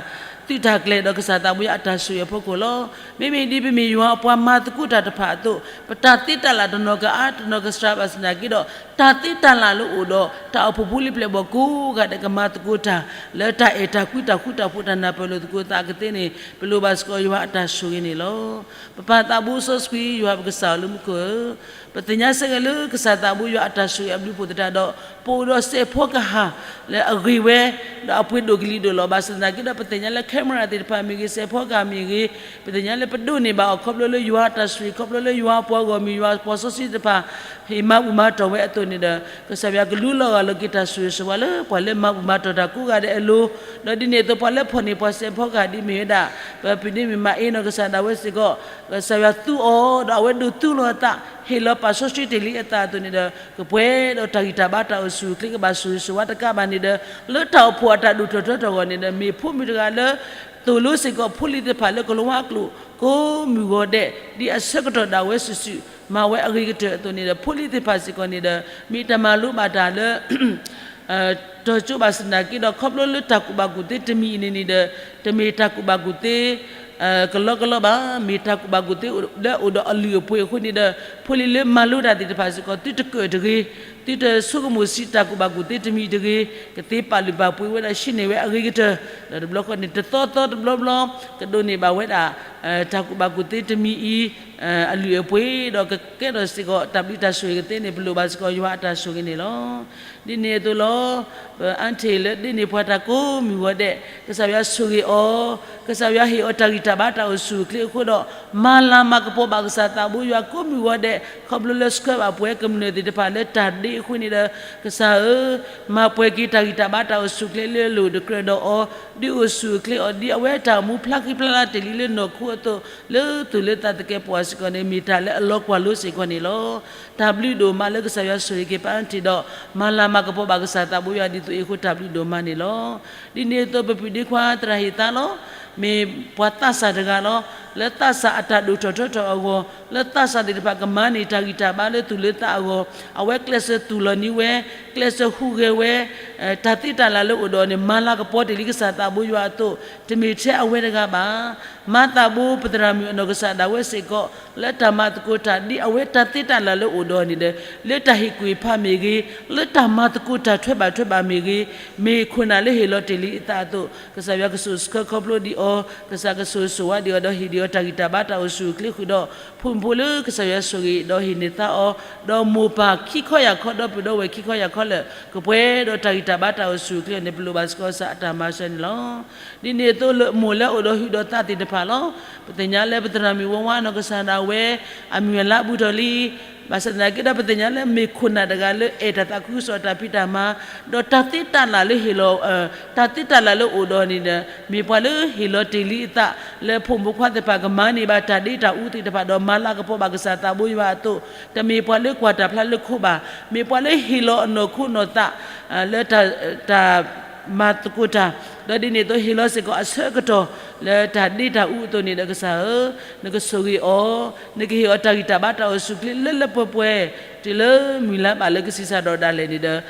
သုးတၢ်ကျဲၤဒီးကစၢ်သးဘိယွၤအတၢ်ဆိၣ်ဂ့ၤအဖီခိၣ်လီၤ. မ့မ့ၢ်ဒ်ပမ့ၢ်ယွၤအပှၤမၤသကိးတၢ်တဖၣ်အသိး ပတၢ်သ့တၢ်လၢ်တနီၤကအါ တနီၤကစှၤဘၣ်ဆၣ်သနာ်က့ဒီး တၢ်သ့တၢ်လၢ်လၢအိၣ်ဒီး တၢ်အိၣ်ဖှိၣ်ဖိလံၤပျဲၢ်ဘီၣ်ကိးဂၤဒဲးကမၤသကိးတၢ် လၢတၢ်အဲၣ်တၢ်ကွံတၢ်ဃူတၢ်ဖိးတၢ်နၢ်ပၢၢ်လိာ်သကိးသးကသ့န့ၣ် ပလိၣ်ဘၣ်စ့ၢ်ကီးယွၤအတၢ်ဆိၣ်ဂ့ၤန့ၣ်လီၤ. ပပၢ်သးဘိစီဆှံ ယွၤပကစၢ်ဧၢလၢမူခိၣ်ဧၢ, ပသ့ၣ်ညါစ့ၢ်ကီးလၢကစၢ်သးဘိယွၤအတၢ်ဆိၣ်ဂ့ၤအဘျုးဖှိၣ်သတးဒီး ပအိၣ်ဒီးစဲးဖီကဟၣ်လၢအဂ့ၤဝဲ ဒီးအပှ့ၤဒိၣ်ကလံၤဒိၣ်လီၤ. ဘၣ်ဆၣ်သနာ်က့ဒီး ပသ့ၣ်ညါလၢ camera သ့ၣ်တဖၣ်မ့ၢ်ဂ့ၤ, စဲးဖီကဟၣ်မ့ၢ်ဂ့ၤ, ပသ့ၣ်ညါလၢပဒိးန့ၢ်ဘၣ်အီၤ ခီဖျိလၢယွၤအတၢ်ဆိၣ်ဂ့ၤ, ခီဖျိလၢယွၤအပှၤဂီၢ်မုၢ်, ယွၤပှၤစီဆှံတဖၣ် ဟ့ၣ်မၤဘူၣ်မၤတီၢ်ဝဲအသိးန့ၣ်ဒီး ကစၢ်ယွၤကလူလီၤဂာ်လီၤက့ၤတၢ်ဆိၣ်ဂ့ၤဆိၣ်ဝါလၢပှၤလၢမၤဘူၣ်မၤတီၢ်တၢ်ကိးဂၤဒဲးအလိၤ, ဒီးဒ်န့ၣ်အသိး ပှၤလၢဖီၣ်န့ၢ်ပှၤစဲးဖီကဟၣ်ဒ်မ့ၢ်ဝဲဒၣ် ပပုၢ်ဒ့မ့ၢ်မၤအ့နီၢ်ကစၢ်ဒၣ်ဝဲစ့ၢ်ကီး, ကစၢ်ယွၤသူအီၤ ဒီးအဝဲဒိးသူလီၤအသး ဟ့ၣ်လီၤပာ်စီဆှံတ့ၢ်လံအသးအသိးန့ၣ်ဒီး ကပှဲၤဒီးတၢ်ဂံၢ်တၢ်ဘါတၢ်အိၣ်ဆူၣ်အိၣ်ချ့ ကဘၣ်ဆိၣ်ဂ့ၤဆိၣ်ဝါတကးဘၣ်န့ၣ်ဒီး လၢတၢ်အိၣ်ဖှိၣ်အတၢ်ဒိၣ်ထီၣ်ထီထီၣ်အဂီၢ်န့ၣ်ဒီး မ့ၢ်ဖိမုၣ်တဂၤလၢ သိၣ်လိစ့ၢ်ကီးဖိလံၤသ့ၣ်တဖၣ်လၢကလၤဝါကျိာ်ကိးမုၢ်ဂီၤဒဲး ဒ်အဆၢကတီၢ်ဒၣ်ဝဲစုာ်စုာ် မၤဝဲအဂ့ၤကတၢၢ်အသိးန့ၣ်ဒီး ဖိလံၤသ့ၣ်တဖၣ်စ့ၢ်ကီးန့ၣ်ဒီး မ့ၢ်တၢ်မၤလိဘၣ်တၢ်လၢ တီၤကၠိဘၣ်ဆၣ်သနာ်က့ဒီး ခီဖျိလၢတၢ်ကူၣ်ဘၣ်ကူၣ်သ့တမံၤအံၤန့ၣ်န့ၣ်ဒီး တမ့ၢ်တၢ်ကူၣ်ဘၣ်ကူၣ်သ့ ကလီကလီဘၣ်, မ့ၢ်တၢ်ကူၣ်ဘၣ်ကူၣ်သ့လၢအိၣ်ဒီးအလုၢ်အပှ့ၤအဃိန့ၣ်ဒီး ဖိလံၤလၢမၤလိတၢ်သ့ၣ်တဖၣ်စ့ၢ်ကီး သုတကၢၣ်တဂ့ၤ, သုတဆိကမိၣ်ဆံးတၢ်ကူၣ်ဘၣ်ကူၣ်သ့တမံၤတဂ့ၤ, ကသ့ပာ်လုၢ်ပာ်ပှ့ၤဝဲဒၣ်ဆှၢန့ၢ်ဝဲအဂ့ၤကတၢၢ်, ဒီးတဘျီဃီန့ၣ် တသီသီတဘျီဘျီ ကဒိးန့ၢ်ဘၣ်ဝဲဒၣ် တၢ်ကူၣ်ဘၣ်ကူၣ်သ့တမံၤအံၤ အလုၢ်အပှ့ၤ ဒီးကကဲထီၣ်စ့ၢ်ကီးတၢ်ဘျုးတၢ်ဆိၣ်ဂ့ၤကသ့န့ၣ် ပလိၣ်ဘၣ်စ့ၢ်ကီးယွၤအတၢ်ဆိၣ်ဂ့ၤန့ၣ်လီၤ. ဒ်န့ၣ်အသိးလီၤ. ပအါတ့ၢ်လၢဒ့န့ၢ်ပှၤတၢ်ကိးမုၢ်ဂီၤဒဲး ကစၢ်ယွၤဆိၣ်ဂ့ၤအီၤ, ကစၢ်ယွၤဟ့ၣ်အီၤတၢ်ဂံၢ်တၢ်ဘါတၢ်အိၣ်ဆူၣ်အိၣ်ချ့အဃိဒီး မၤလၤမၤကပီၤဘၣ်ကစၢ်သးဘိယွၤကိးမုၢ်ဂီၤဒဲး ခီဖျိလၢဆှၢဘၣ်ပှၤကမျၢၢ်သ့ၣ်တဖၣ်လၢတၢ်ဒ့အဃိန့ၣ်ဒီး ကစၢ်ဧၢ, မၤပှဲၤက့ၤတၢ်ဂံၢ်တၢ်ဘါတၢ်အိၣ်ဆူၣ်အိၣ်ချ့လၢအလိၤတကြၢးဒီးအီၤ, ဒုးအိၣ်ဆူၣ်အိၣ်ချ့အီၤ ဒ်အဝဲတၢ်အိၣ်မူဖျါဃံဖျါလၤတ့ၢ်လံလၢနီၢ်ခိအသိး လၢသူၣ်လၢသးသကဲးပဝးစ့ၢ်ကီးန့ၣ် မ့ၢ်တၢ်လၢအလီၤကွၢ်လိစ့ၢ်ကီးန့ၣ်လီၤ. တၢ်ဘျုးဒိၣ်မးလၢကစၢ်ယွၤဆိၣ်ဂ့ၤက့ၤပအါတ့ၢ်ဒီး မၤလၤမၤကပီၤဘၣ်ကစၢ်သးဘိယွၤဒ်သိးအံၤအဃိ တၢ်ဘျုးဒိၣ်မးန့ၣ်လီၤ. ဒ်န့ၣ်အသိးပပုၢ်ဒ့ခွါသရၣ်ဟ့ၣ်သါလီၤ. မ့ၢ်ပှၤသးစၢ်တဂၤလီၤ. လၢသးစၢ်အတၢ်ဒိၣ်ထီၣ်ထီထီၣ်အဂီၢ်, လၢသးစၢ်သ့ၣ်တဖၣ်ကမၤန့ၢ်တၢ်ဂံၢ်တၢ်ဘါလၢသူၣ်လၢသးအဂီၢ်, အဝဲကျဲးစၢးသူၣ်လီၤနံၤဝဲ, ကျဲးစၢးဟူးဂဲၤဝဲ, တၢ်သ့တၢ်လၢ်လၢအိၣ်ဒီးအီၤန့ၣ် မၤလၤကပီၤတ့ၢ်လံကစၢ်သးဘိယွၤအသိး, တမ့ၢ်ထဲအဝဲတဂၤဘၣ်. မၤသးဘိပသရၣ်မုၣ်အနီၢ်ကစၢ်ဒၣ်ဝဲစ့ၢ်ကီး လၢတၢ်မၤသကိးတၢ်ဒ်အဝဲတၢ်သ့တၢ်လၢ်လၢအိၣ်ဒီးအီၤန့ၣ်ဒီး လၢတၢ်ဟ့ၣ်ကွံာ်ဖးမ့ၢ်ဂ့ၤ, လၢတၢ်မၤသကိးတၢ်ထွဲဘၣ်ထွဲဘၣ်မ့ၢ်ဂ့ၤ, မ့ၢ်ခိၣ်နၢ်လၢဟ့ၣ်လီၤတ့ၢ်လံအသးအသိး ကစၢ်ယွၤကဆိၣ်ဆှၢခီဖျိဒံးအီၤ, ကစၢ်ကဆိၣ်ဂ့ၤဆိၣ်ဝါဒံးအီၤဒီးဟ့ၣ်ဒံးအီၤတၢ်ဂံၢ်တၢ်ဘါတၢ်အိၣ်ဆူၣ်အိၣ်ချ့ဃုာ်ဒီး ဖိမုၣ်ဖိလၢကစၢ်ယွၤဆိၣ်ဂ့ၤဒီးဟ့ၣ်န့ၢ်သါအီၤ, ဒီးမိၢ်ပၢ်ခံခီယၢ်ခီဒီပုၢ်ဒီဝဲၢ်ခံခီယၢ်ခီလၢာ် ကပှဲၤဒီးတၢ်ဂံၢ်တၢ်ဘါတၢ်အိၣ်ဆူၣ်အိၣ်ချ့အီၤန့ၣ် ပလိၣ်ဘၣ်စ့ၢ်ကီးကစၢ်အတၢ်မၤစၢၤန့ၣ်လီၤ. ဒ်န့ၣ်အသိးလၢမိၢ်လၢအိၣ်ဒီးဟုးဒီးသးသ့ၣ်တဖၣ်လီၤ. ပသ့ၣ်ညါလၢပသရၣ်မုၣ်ဝါဝါနီၢ်ကစၢ်ဒၣ်ဝဲ အမုၢ်အလါဘူးထီၣ်လံ. ဘၣ်ဆၣ်သနာ်က့ဒီးပသ့ၣ်ညါလၢမ့ၢ်ခိၣ်နၢ်တဂၤလၢအဲၣ်တၢ်သးခုကစီၣ်တၢ်ဖံးတၢ်မၤ, ဒီးတၢ်သ့တၢ်လၢ်လၢဟ့ၣ်လီၤ, တၢ်သ့တၢ်လၢ်လၢအိၣ်ဒီးအီၤန့ၣ်ဒီး မ့ၢ်ပှၤလၢဟ့ၣ်လီၤတ့ၢ်လံအသး လၢဖိမုၣ်ဖိခွါသ့ၣ်တဖၣ်ကမၤန့ၢ်ဘၣ်တၢ်ဒ့တၢ်အူသ့ၣ်တဖၣ်ဒီးမၤလၤကပီၤဘၣ်ကစၢ်သးဘိယွၤအသိး, တမ့ၢ်ပှၤလၢကွၢ်တၢ်ဖျါလၢခိဘၣ်, မ့ၢ်ပှၤလၢဟ့ၣ်လီၤအနီၢ်ခိနီၢ်သး လၢတၢ် တၢ်မၤသကိးတၢ်, ဒီးဒ်န့ၣ်အသိးဟ့ၣ်လီၤစ့ၢ်ကီးအဆၢကတီၢ် လၢတၢ်ဒ့တၢ်အူအသိးန့ၣ်ဒီးကစၢ်ဧၢ, နကဆိၣ်ဂ့ၤအီၤ, နကဟ့ၣ်အီၤတၢ်ဂံၢ်တၢ်ဘါတၢ်အိၣ်ဆူၣ်အိၣ်ချ့လၢလၢပှဲၤပှဲၤ, တုၤလၢမုၢ်လါဘၣ်လၢကဆံးစၢ်ဒီးဒၣ်လဲာ်န့ၣ်ဒီး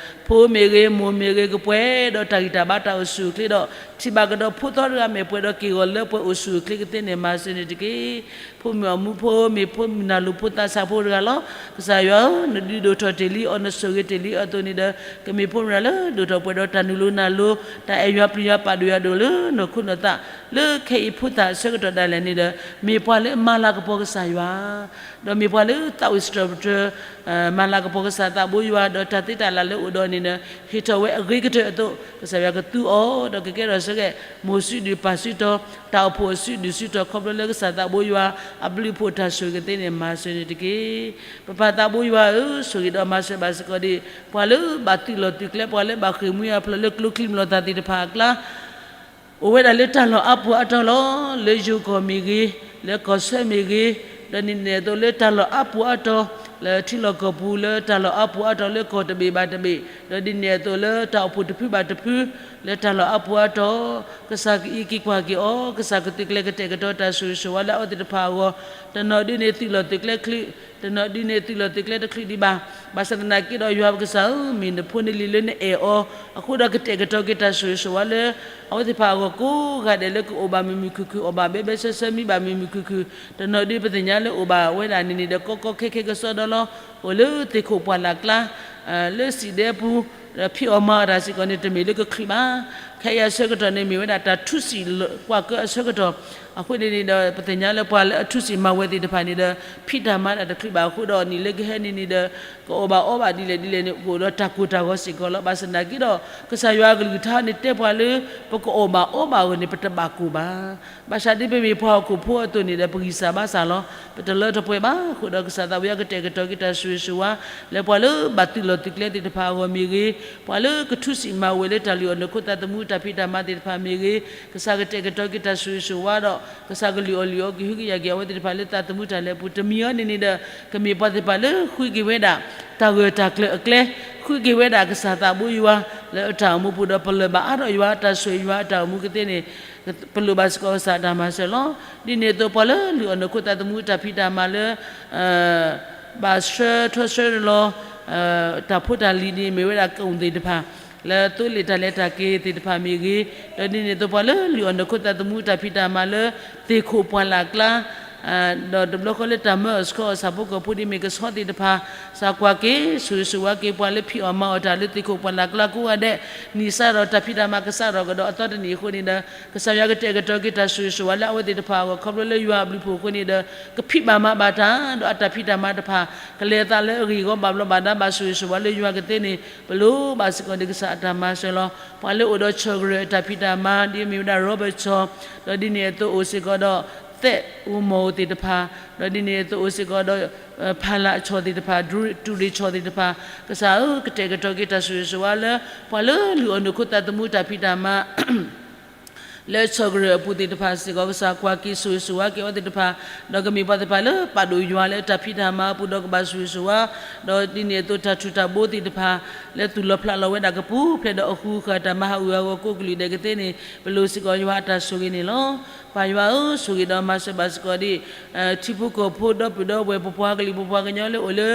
ဖိမ့ၢ်ဂ့ၤ, မိၢ်မ့ၢ်ဂ့ၤ, ကပှဲၤဒီးတၢ်ဂံၢ်တၢ်ဘါတၢ်အိၣ်ဆူၣ်အိၣ်ချ့ဒီး ထံၣ်ဘၣ်ကဒီးဖိသီတဂၤမ့ၢ်ပှဲၤဒီးက့ၢ်ဂီၤလၢပှဲၤအိၣ်ဆူၣ်အိၣ်ချ့ကသ့န့ၣ် မၤစၢၤန့ၣ်တက့ၢ်. ဖိမုၣ်အမူဖိ မ့ၢ်ဖိမုၣ်နၢ်လိၤဖိသးစၢ်ဖိတဂၤလီၤ. ကစၢ်ယွၤဧၢ, နဒုးဒိၣ်ထီၣ်တ့ၢ်လံအီၤ နဆိၣ်ဂ့ၤတ့ၢ်လံအီၤအသိးန့ၣ်ဒီး ကမ့ၢ်ဖိမုၣ်တဂၤလၢဒိၣ်ထီၣ်ပှဲၤဒီးတၢ်နုာ်လီၤနၢ်လီၤ တၢ်အဲၣ်ယွၤပျံၤယွၤပာ်ဒိၣ်ယွၤဒိၣ်လၢနီၢ်ခိနီၢ်သး လၢခဲအံၤဖိသၣ်အဆၢကတီၢ်ဒၣ်လဲာ်န့ၣ်ဒီး မ့ၢ်ပှၤလၢမၤလၤကပီၤကစၢ်ယွၤ ဒီးမ့ၢ်ပှၤလၢသးဝံၣ်စံးထီၣ်ပတြၢၤ မၤလၤကပီၤကစၢ်သးဘိယွၤ ဒီးတၢ်သ့တၢ်လၢ်လၢအိၣ်ဒီးအီၤန့ၣ်ဒီး ဟ့ၣ်ထီၣ်ဝဲအဂ့ၤကတၢၢ်အသိး ကစၢ်ယွၤကသူအီၤ ဒီးကကဲထီၣ်ဆၢကဲး မိၢ်စုဒုၣ်ပၢ်စုတီၤ တၢ်အိၣ်ဖှိၣ်အစုဒုၣ်စုတီၤ ခီဖျိလၢကစၢ်သးဘိယွၤ အဘျုးအဖှိၣ်တၢ်ဆိၣ်ဂ့ၤကသ့န့ၣ် မၤစၢၤန့ၣ်တက့ၢ်. ပပၢ်သးဘိယွၤဧၢ, ဆိၣ်ဂ့ၤဒီးမၤစၢၤဘၣ်စ့ၢ်ကီးဒံး ပှၤလၢဘၣ်သုးလီၢ်သုးကျဲ ပှၤလၢဘၣ်ဃ့ၢ်မှံဟးဖျိးလၢကျိချံမျိာ်သၣ်သ့ၣ်တဖၣ်အကျါ အိၣ်ဝဲဒၣ်လၢတၢ်လီၢ်အါပူၤအါတီၤလီၤ. လၢယိၤကီၢ်မ့ၢ်ဂ့ၤ, လၢကီၢ်ဆၢမ့ၢ်ဂ့ၤ, ဒီးဒ်န့ၣ်အသိးလၢတၢ်လီၢ်အါပူၤအါတီၤ, လၢထံလီၢ်ကီၢ်ပူၤ လၢတၢ်လီၢ်အါပူၤအါတီၤ လၢကီၢ်တဘ့ၣ်ဘၣ်တဘ့ၣ်, ဒီးဒ်န့ၣ်အသိးလၢတၢ်အိၣ်ဖှိၣ်တဖုဘၣ်တဖု လၢတၢ်လီၢ်အါပူၤအါတီၤ, ကစၢ်ကအံးက့ၤကွၢ်က့ၤအီၤ, ကစၢ်ကသုးကျဲၤကတဲာ်ကတီၤတၢ်ဆိၣ်ဂ့ၤဆိၣ်ဝါလၢအဝဲသ့ၣ်တဖၣ်အဂီၢ်, တနီၤဒုးန့ၢ်သုးလီၢ်သုးကျဲချုး, တနီၤဒုးန့ၢ်သုးလီၢ်သုးကျဲတချုးဒံးဘၣ်. ဘၣ်ဆၣ်သနာ်က့ဒီးယွၤပကစၢ်ဧၢ, မ့ၢ်နဖိနလံၤလၢနအဲၣ်အီၤ, အဃိဒီးကတဲာ်ကတီၤက့ၤတၢ်ဆိၣ်ဂ့ၤဆိၣ်ဝါလၢ အဝဲသ့ၣ်တဖၣ်အဂီၢ်ကိးဂၤဒဲးလၢကအိၣ်ဘၣ်မုာ်မုာ်ခုၣ်ခုၣ် အီၣ်ဘၣ်ဘဲဘဲဆှဲဆှဲ မံဘၣ်မုာ်မုာ်ခုၣ်ခုၣ်, တနီၤဒုးပသ့ၣ်ညါလၢအိၣ်ဘၣ်ဝဲဒၣ်န့ၣ်န့ၣ်ဒီး ကီကီခဲခဲကစီဒီလီၤ, အိၣ်လၢသ့ၣ်ခိၣ်ပှၢ်လၢ်ကျါ, လၢစံၣ်ဒဲပူၤ, ဒီးဖံးအီၣ်မၤအီၣ်တၢ်စ့ၢ်ကီးန့ၣ် တမ့ၢ်လၢကချုးဘၣ်. ခဲအံၤအဆၢကတီၢ်န့ၣ်မ့ၢ်ဝဲဒၣ်တၢ်ထူစံာ်ကွၢ်ကၢအဆၢကတီၢ် အဃိန့ၣ်န့ၣ်ဒီး ပသ့ၣ်ညါလၢပှၤလၢအထူးစံးမၤဝဲသ့ၣ်တဖၣ်န့ၣ်ဒီး ဖံးတၢ်မၤတၢ်တချုးဘၣ်အဃိဒီး နံၣ်လၢကဟဲန့ၣ်န့ၣ်ဒီး ကအီၣ်ဘၣ်အီဘၣ်ဒ်လဲၣ်ဒ်လဲၣ်န့ၣ် ကအိၣ်ဒီးတၢ်ကိၢ်တၢ်ဂီၤစ့ၢ်ကီးလီၤ. ဘၣ်ဆၣ်သနာ်က့ဒီး ကစၢ်ယွၤအကလုၢ်ကထါန့ၣ်တဲပှၤလၢ ပကအီၣ်ဘၣ်အီဘၣ်အဂီၢ်န့ၣ် ပတဘၣ်ကိၢ်ဘၣ်. ဘၣ်ဆၣ်ဒ်ပမ့ၢ်ပှၤဟီၣ်ခိၣ်ဖိအသိးန့ၣ်ဒီး ပဂံၢ်စၢ်ဘါစၢ်လီၤ. ပတလၢတပှဲၤဘၣ်. အဃိဒီးကစၢ်သးဝံၣ်အကတဲာ်ကတီၤက့ၤတၢ်ဆိၣ်ဂ့ၤဆိၣ်ဝါ လၢပှၤလၢဘၣ်သုးလီၢ်သုးကျဲသ့ၣ်တဖၣ်အဂီၢ်မ့ၢ်ဂ့ၤ, ပှၤလၢကထူးစံးမၤဝဲလၢတၢ်လုၢ်အီၣ်နီၢ်ခိသးသမူတၢ်ဖံးတၢ်မၤသ့ၣ်တဖၣ်မ့ၢ်ဂ့ၤ, ကစၢ်ကတဲာ်ကတီၤက့ၤတၢ်ဆိၣ်ဂ့ၤဆိၣ်ဝါဒီး ကစၢ်ကလုၢ်အီၣ်လုၢ်အီကဟုကယာ်က့ၤအဝဲသ့ၣ်တဖၣ်လၢသးသမူတၢ်လဲၤအပူၤ တမံၤအံၤန့ၣ်န့ၣ်ဒီး ကမ့ၢ်ပှၤသ့ၣ်တဖၣ်လၢဃုက့ၤဝဲဒၣ် တၢ်ဂၢၢ်တၢ်ကျၢၤအကျဲ, ဃုက့ၤဝဲဒၣ်ကစၢ်သးဘိယွၤ လၢအတၢ်အိၣ်မူပူၤဒီး ပလၢၢ်ဘၣ်အါထီၣ်ယွၤအတၢ်ဆိၣ်ဂ့ၤယွၤအတၢ်အိၣ်မူကသ့န့ၣ် ပလိၣ်ဘၣ်စ့ၢ်ကီးကစၢ်အတၢ်မၤစၢၤလီၤ. ဒ်န့ၣ်အသိးပှၤလၢလုၢ်အီၣ်နီၢ်ခိသးသမူတၢ်ဖံးတၢ်မၤလၢ ဘၣ်ဆှၢထီဆှၢလီၤ တၢ်ဖိတၢ်လံၤန့ၣ်မ့ၢ်ဝဲဒၣ်ကအိၣ်သ့ၣ်တဖၣ် လၢသိလ့ၣ်တၢ်လဲၤတၢ်က့ၤသ့ၣ်တဖၣ်မ့ၢ်ဂ့ၤ, ဒီးဒ်န့ၣ်အသိးပှၤလၢလုၢ်အီၣ်နီၢ်ခိသးသမူတၢ်ဖံးတၢ်မၤလၢ သ့ၣ်ခိၣ်ပှၢ်လၢ်ကျါ ဒီးတဘျီဃီလၢတၢ်မၢအီၣ်ဆှီအီၣ်ဆၣ်ဖိကီၢ်ဖိဒ်မ့ၢ်ကဆီသ့ၣ်တဖၣ်, ကစၢ်ကွၢ်က့ၤ ဆိၣ်ဂ့ၤဆိၣ်ဝါက့ၤပှၤလၢဖံးအီၣ်မၤအီၣ်တၢ်လၢသ့ၣ်ခိၣ်ပှၢ်လၢ်ကျါကိးဂၤဒဲး, နံၣ်စးထီၣ်တၢ်ဖံးတၢ်မၤကစးထီၣ်ကဒီးအသီတနံၣ်အဃိန့ၣ်ဒီး ကစၢ်ယွၤကတဲာ်ကတီၤက့ၤတၢ်ဆိၣ်ဂ့ၤဆိၣ်ဝါလၢအဝဲသ့ၣ်တဖၣ်အဂီၢ် ခီဖျိလၢယွၤအဘျုးအဖှိၣ်အဃိန့ၣ်ဒီး ကဖံးဘၣ်မၤဘၣ်တၢ် ဒီးအတၢ်ဖံးတၢ်မၤတဖၣ် ကလဲၤအသးလၢအဂ့ၢ်အဂီၢ်ဘၣ်ဘျီးဘၣ်ဒါဘၣ်ဆိၣ်ဂ့ၤဆိၣ်ဝါလၢယွၤကသ့န့ၣ် ပလိၣ်ဘၣ်စ့ၢ်ကီးဒီးကစၢ်အတၢ်မၤစၢၤလီၤ. ပှၤလၢအိၣ်ဒီးဆီၣ်ကရၢၢ်အတၢ်ဖံးတၢ်မၤ ဒ်မ့ၢ်ဝဲဒၣ် Robert ဆီၣ်, ဒီးဒ်န့ၣ်အသိးအိၣ်စ့ၢ်ကီးဒီး သဲးဧိၤမီၢ်ဧိၤသ့ၣ်တဖၣ်, ဒီးဒ်န့ၣ်အသိးအိၣ်စ့ၢ်ကီးဒီး ဖးလးဆီၣ်သ့ၣ်တဖၣ်, တူၢ်ရ့ၣ်ဆီၣ်သ့ၣ်တဖၣ်, ကစၢ်ဧၢ ကတဲာ်ကတီၤက့ၤတၢ်ဆိၣ်ဂ့ၤဆိၣ်ဝါလၢ ပှၤလၢလုၢ်အီၣ်နီၢ်ခိသးသမူတၢ်ဖံးတၢ်မၤ လၢဆီၣ်ကရၢၢ်အပူၤသ့ၣ်တဖၣ်စ့ၢ်ကီး ကစၢ်ကွၢ်က့ၤဆိၣ်ဂ့ၤဆိၣ်ဝါက့ၤအဝဲသ့ၣ်တဖၣ်, ဒီးကမ့ၢ်ပှၤသ့ၣ်တဖၣ်လၢပာ်ဒိၣ်ယွၤလၢတၢ်ဖံးတၢ်မၤအပူၤ ဒီးကဘၣ်ဆိၣ်ဂ့ၤဆိၣ်ဝါ, ဒီးဒ်န့ၣ်အသိးတၢ်ထူၣ်တၢ်ဘိသ့ၣ်တဖၣ် လၢသူၣ်လီၤဖျးလီၤဝဲဒၣ်ကပူၤဖျဲးဒီးအဃူဃာ်တၢ်မၤဟးဂူာ်ဟးဂီၤကိးကလုာ်ဒဲးကသ့န့ၣ် ပလိၣ်စ့ၢ်ကီးယွၤအတၢ်ဆိၣ်ဂ့ၤန့ၣ်လီၤ. ပၢ်ယွၤဧၢ ဆိၣ်ဂ့ၤဒီးမၤစၢၤဘၣ်စ့ၢ်ကီးဒ် ထံဖိကီၢ်ဖိဒီပုၢ်ဒီဝဲၢ် ပပှၤကလုာ်ပပှၤကညီလၢအိၣ်လၢ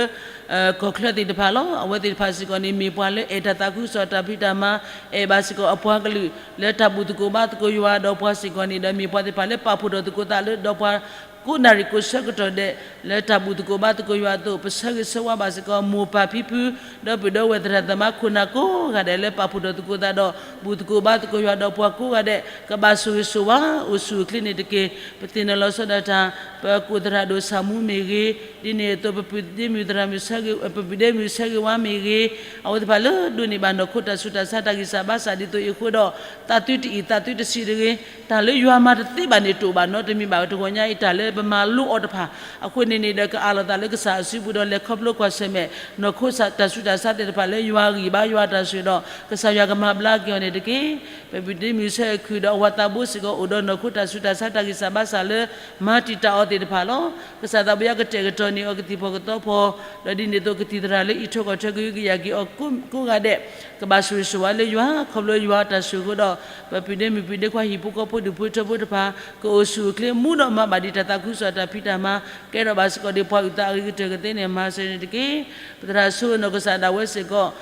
ကီၢ်ချၢသ့ၣ်တဖၣ်လီၤ. အဝဲသ့ၣ်တဖၣ်စ့ၢ်ကီးန့ၣ် မ့ၢ်ပှၤလၢအဲၣ်တၢ်သးခုကစီၣ်တၢ်ဖံးတၢ်မၤ, အဲၣ်ဘၣ်စ့ၢ်ကီးအပှၤကလုာ် လၢတၢ်ဘူၣ်သကိးဘါသကိးယွၤဒီးပှၤစ့ၢ်ကီးန့ၣ်ဒီး မ့ၢ်ပှၤသ့ၣ်တဖၣ်လၢပာ်ဖှိၣ်ထီၣ်သကိးသးလၢဒီးပှၤ ကိးနၣ်ရံၣ်ကိးဆၢကတီၢ်ဒဲး လၢတၢ်ဘူၣ်သကိးဘါသကိးယွၤအသိး ပဆၢဂ့ၤဆၢဝါဘၣ်စ့ၢ်ကီး မိၢ်ပၢ်ဖံဖု ဒီပုၢ်ဒီဝဲၢ်သရၣ်သမါခိၣ်နၢ်ကိးဂၤဒဲးလၢပာ်ဖှိၣ်ထီၣ်သကိးသးဒီး ဘူၣ်သကိးဘါသကိးယွၤဒီးပှၤကိးဂၤဒဲး ကဘၣ်ဆိၣ်ဂ့ၤဆိၣ်ဝါ အိၣ်ဆူၣ်အိၣ်ချ့န့ၣ်တက့ၢ်. ပသ့ၣ်နီၣ်လီၤဆီဒၣ်တၢ် ပကိးသရၣ်ဒိၣ်ဆၣ်မူမ့ၢ်ဂ့ၤ, ဒ်န့ၣ်အသိးပပုၢ်ဒ့မုၣ်သရၣ်မုၣ်ဆၢဂ့ၤ ပပုၢ်ဒ့မုၣ်ဆၢဂ့ၤဝါမ့ၢ်ဂ့ၤ, အဝဲသ့ၣ်တဖၣ်လၢဒိးန့ၢ်ဘၣ်နီၢ်ခိတၢ်ဆူးတၢ်ဆါတၢ်ဂံၢ်စၢ်ဘါစၢ်ဒ်သိးအံၤအဃိဒီး သးသုတအံၣ်သးသုတဆံးတဂ့ၤ, တၢ်လၢယွၤမၤတသ့ဘၣ်န့ၣ် တအိၣ်ဘၣ်နီတမံၤဘၣ်. တဂီၤညါအံၤတၢ်လၢပမၤလိအီၤတဖၣ် အဃိန့ၣ်န့ၣ်ဒီး ကအးလီၤသးလၢကစၢ်အစုပူၤဒီး လဲၤခီဖျိကွၢ်ဆၢၣ်မဲာ် နီၢ်ခိတၢ်ဆူးတၢ်ဆါသ့ၣ်တဖၣ်လၢယွၤဂံၢ်ဘါယွၤတၢ်ဆိၣ်ဒီး ကစၢ်ယွၤကမၤဘျါက့ၤအီၤန့ၣ်တက့ၢ်. ပပုၢ်ဒ့မုၣ်ဆၢခုၣ်ဒီးအဝၤသးဘိစ့ၢ်ကီး အိၣ်ဒီးနီၢ်ခိတၢ်ဆူးတၢ်ဆါတၢ်ဂံၢ်စၢ်ဘါစၢ်လၢ မၤတံာ်တာ်အီၤသ့ၣ်တဖၣ်လီၤ. ကစၢ်သးဘိယွၤကတဲာ်ကတီၤန့ၢ်အီၤကသံၣ်ဖီၣ်ကသီဖီ, ဒီးဒ်န့ၣ်အသိးကသံၣ်သရၣ်လၢအံးထွဲကွၢ်ထွဲကဟုကယာ်က့ၤအီၤကိးဂၤဒဲး ကဘၣ်ဆိၣ်ဂ့ၤဆိၣ်ဝါလၢယွၤ ခီဖျိယွၤအတၢ်ဆိၣ်အဃိဒီး ပပုၢ်ဒ့မုၣ်ပုၢ်ဒ့ခွါဟံၣ်ဖိဃီဖိဒူၣ်ဖိထၢဖိတဖၣ် ကအိၣ်ဆူၣ်အိၣ်ချ့မူဒီးမၤဘၣ်ဒံးတၢ်သးခုကစီၣ်တၢ်ဖံးတၢ်မၤ ကဲထီၣ်ဘၣ်စ့ၢ်ကီးဒ်ပှၤအုၣ်သးအဂ့ၤကတၢၢ်ကသ့န့ၣ် မၤစၢၤန့ၣ်တက့ၢ်. ပသရၣ်ဆိၣ်ဂ့ၤနီၢ်ကစၢ်ဒၣ်ဝဲစ့ၢ်ကီး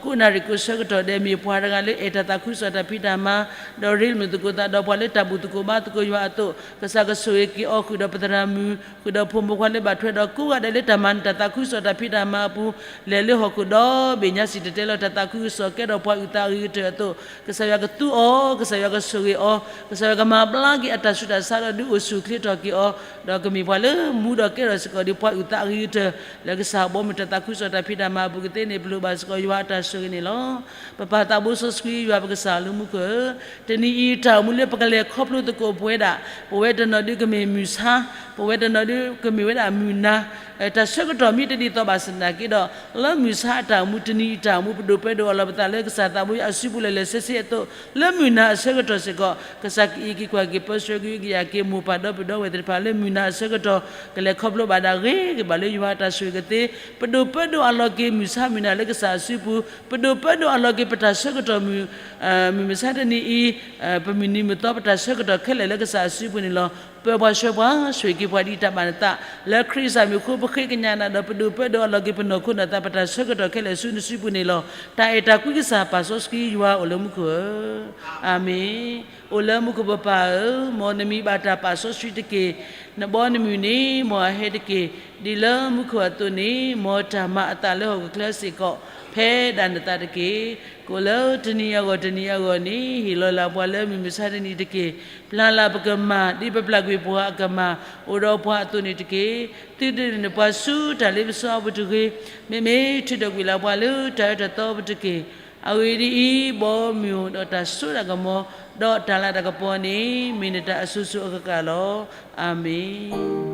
ကိးနၣ်ရံၣ်ကိးဆၢကတီၢ်ဒဲး မ့ၢ်ပှၤတဂၤလၢအဲၣ်တၢ်သးခုကစီၣ်တၢ်ဖံးတၢ်မၤ ဒီးရ့လိာ်သကိးသးဒီးပှၤလၢတၢ်ဘူၣ်သကိးဘါသကိးယွၤအသိး ကစၢ်ကဆိၣ်ဂ့ၤက့ၤအီၤ ဃုာ်ဒီးပသရၣ်မုၣ် ဃုာ်ဒီးဖိမုၣ်ဖိခွါလၢဘၣ်ထွဲဒီးကိးဂၤဒဲးလၢတၢ်မၤန့ၢ်တၢ်သးခုကစီၣ်တၢ်ဖံးတၢ်မၤအပူၤ လဲၤလၢဟီၣ်ခိၣ်ဒီဘ့ၣ်ညါစံၣ်တဲၤတဲလီၤတၢ်သးခုကစီၣ် ကဲထီၣ်ပှၤအုၣ်သးအဂ့ၤကတၢၢ်အသိး ကစၢ်ယွၤကသူအီၤ ကစၢ်ယွၤကဆိၣ်ဂ့ၤအီၤ ကစၢ်ယွၤကမၤဘျါက့ၤအတၢ်ဆူးတၢ်ဆါဒီးဒုးအိၣ်ဆူၣ်အိၣ်ချ့ထီၣ်က့ၤအီၤ ဒီးကမ့ၢ်ပှၤလၢမူဒီးကဲထီၣ်စ့ၢ်ကီးဒ်ပှၤအုၣ်သးအဂ့ၤကတၢၢ် လၢကစၢ်ဘီမုၢ်တၢ်သးခုကစီၣ်တၢ်ဖံးတၢ်မၤအပူၤကသ့န့ၣ် ပလိၣ်ဘၣ်စ့ၢ်ကီးယွၤအတၢ်ဆိၣ်ဂ့ၤန့ၣ်လီၤ. ပပၢ်သးဘိစီဆှံယွၤပကစၢ်လၢမူခိၣ်ဧၢ, တနံၤအံၤတၢ်အိၣ်မူလၢပကလဲၤခီဖျိသကိးပဝဲဒၣ် ပဝဲတနီၤဒုးကမ့ၢ်မုၢ်ဆါ, ပဝဲတနီၤဒုးကမ့ၢ်ဝဲဒၣ်မုၢ်နၤ, တၢ်ဆၢကတီၢ်မ့ၢ်တဒ်သိးဘၣ်ဆၣ်သနာ်က့ဒီး လၢမုၢ်ဆါအတၢ်အိၣ်မူ တနံၤအံၤတၢ်အိၣ်မူ ပဒိၣ်ပၢဒိၣ်အလီၢ်ပသးလၢကစၢ်သးဘိယွၤအစုပူၤလၢာ်လၢာ်ဆ့ဆ့အသိး လၢမုၢ်နၤအဆၢကတီၢ်စ့ၢ်ကီး ကစၢ်ကအံးက့ၤကွၢ်က့ၤပၢဆှၢကဟုကယာ်က့ၤမိၢ်ပၢ်ဒီပုၢ်ဒီဝဲၢ်သ့ၣ်တဖၣ်လၢမုၢ်နၤအဆၢကတီၢ် ကလဲၤခီဖျိဘၣ်ဒၣ်ဂ့ၤက့ၤဘၣ်လၢယွၤအတၢ်ဆိၣ်ဂ့ၤကသ့, ပဒိၣ်ပၢဒိၣ်အလီၢ်က့ၤမုၢ်ဆါမုၢ်နၤလၢကစၢ်အစုပူၤ, ပဒိၣ်ပၢဒိၣ်အလီၢ်က့ၤပတၢ်ဆၢကတီၢ်မုၢ် မုၢ်မဆါတနံၤအံၤ ပမုၢ်နံၤမုၢ်သီပတၢ်ဆၢကတီၢ်ခဲလၢာ်လၢကစၢ်အစုပူၤန့ၣ်လီၤ. ပၢပှၤဆှၢပှၤ ဆိၣ်ဂ့ၤက့ၤပှၤဒ်တၢ်ဘၣ်နသး လၢခရံာ်စၢ်မံၤအဃိ ပဃ့ကညးနၤဒီး ပဒိၣ်ပၢဒိၣ်အလီၢ်က့ၤပနီၢ်ခိနီၢ်သး ပတၢ်ဆၢကတီၢ်ခဲလၢာ်ဆူနစုပူၤန့ၣ်လီၤ. တၢ်အဲၣ်တၢ်ကွံကစၢ်ပာ်စီဆှံယွၤအိၣ်လၢမူခိၣ်ဧၢ, အၤမ့ၣ်. အိၣ်လၢမူခိၣ်ပပၢ်ဧၢ, မ်နမံၤဘၣ်တၢ်ပာ်စီဆှံတက့ၢ်. နဘီနမုၢ်န့ၣ် မ်အဟဲတက့ၢ်. ဒ်လၢမူခိၣ်အသိးန့ၣ်, မ်တၢ်မၤအသးလၢဟီၣ်ခိၣ်ချၢစ့ၢ်ကီး ဖဲဒၣ်နသးတက့ၢ်. ကိးလၢတနံၤအဂီၢ်တနံၤအဂီၢ်န့ၣ် ဟ့ၣ်လီၤလၢပှၤလၢမုၢ်မဆါတနံၤတက့ၢ်. ပျၢ်လၢပကမၤ ဒ်ပပျၢ်ကွံာ်ပှၤအကမၤ အိၣ်ဒီးပှၤအသိးန့ၣ်တက့ၢ်. သုဒိးန့ၢ်ပှၤဆူတၢ်လ့ပစီအပူၤတဂ့ၤ. မ့မ့ၢ်ထုးထီၣ်ကွံာ်လၢပှၤလၢတၢ်အၢတၢ်သီအပူၤတက့ၢ်. အဂ့ၢ်ဒ်အံၤ, ဘီမုၢ်ဒီးတၢ်စိတၢ်ကမီၤ, ဒီးတၢ်လၤတၢ်ကပီၤန့ၣ် မ့ၢ်နတၢ်အစိၤစိၤအဃၣ်ဃၣ်လီၤ. အၤမ့ၣ်.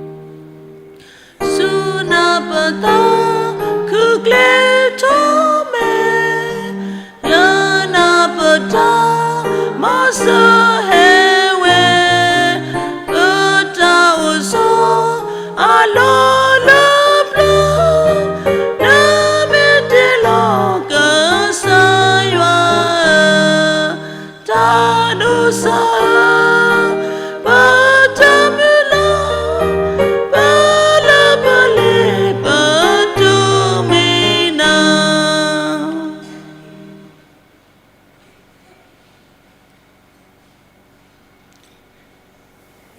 ဆူနၢ်ပၢၢ်တၢ် ခုၣ်ကျဲထီၣ်မဲာ်, လၢနၢ်ပၢၢ်တၢ် မၤစၢၤဟဲဝဲ, ပတၢ်အိၣ်ဆီ အလီၢ်လၢပျၢၤ, နမ့ၢ်တ့လီၤကစၢ်ယွၤဧၢ, တၢ်ဒိးစၢ်ဧၢ, ပတၢ်မုၢ်လၢ်, ပလၢပလဲၤ ပတိၢ်မံၤနၤ.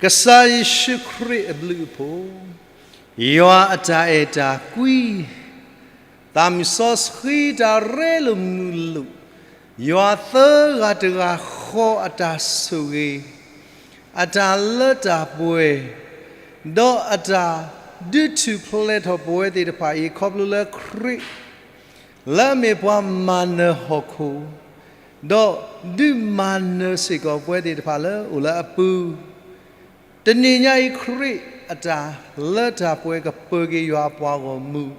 ကစၢ်ယ့ၣ်ၡူးခရံာ်အဘျုးအဖှိၣ်, ယွၤအတၢ်အဲၣ်တၢ်ကွံ, သးမုၢ်စီဆှံတၢ်ရ့လိာ်မုာ်လိာ်, ယွၤသၢဂၤတဂၤဃီအတၢ်ဆိၣ်ဂ့ၤ, အတၢ်လၢတၢ်ပှဲၤ, ဒီးအတၢ်ဒုးထူၣ်ဖျဲးထီၣ်ပဝဲသ့ၣ်တဖၣ်အံၤ ခီဖျိလၢခရံာ် လၢအမ့ၢ်ပှၤမၤနၢၤဟီၣ်ခိၣ်, ဒီးဒုးမၤနၢၤစ့ၢ်ကီးပဝဲသ့ၣ်တဖၣ်လၢအိၣ်လၢအပူၤ, တနံၤညါအံၤခရံာ်အတၢ်လၢတၢ်ပှဲၤကပၢၤက့ၤယွၤအပှၤဂီၢ်မုၢ်,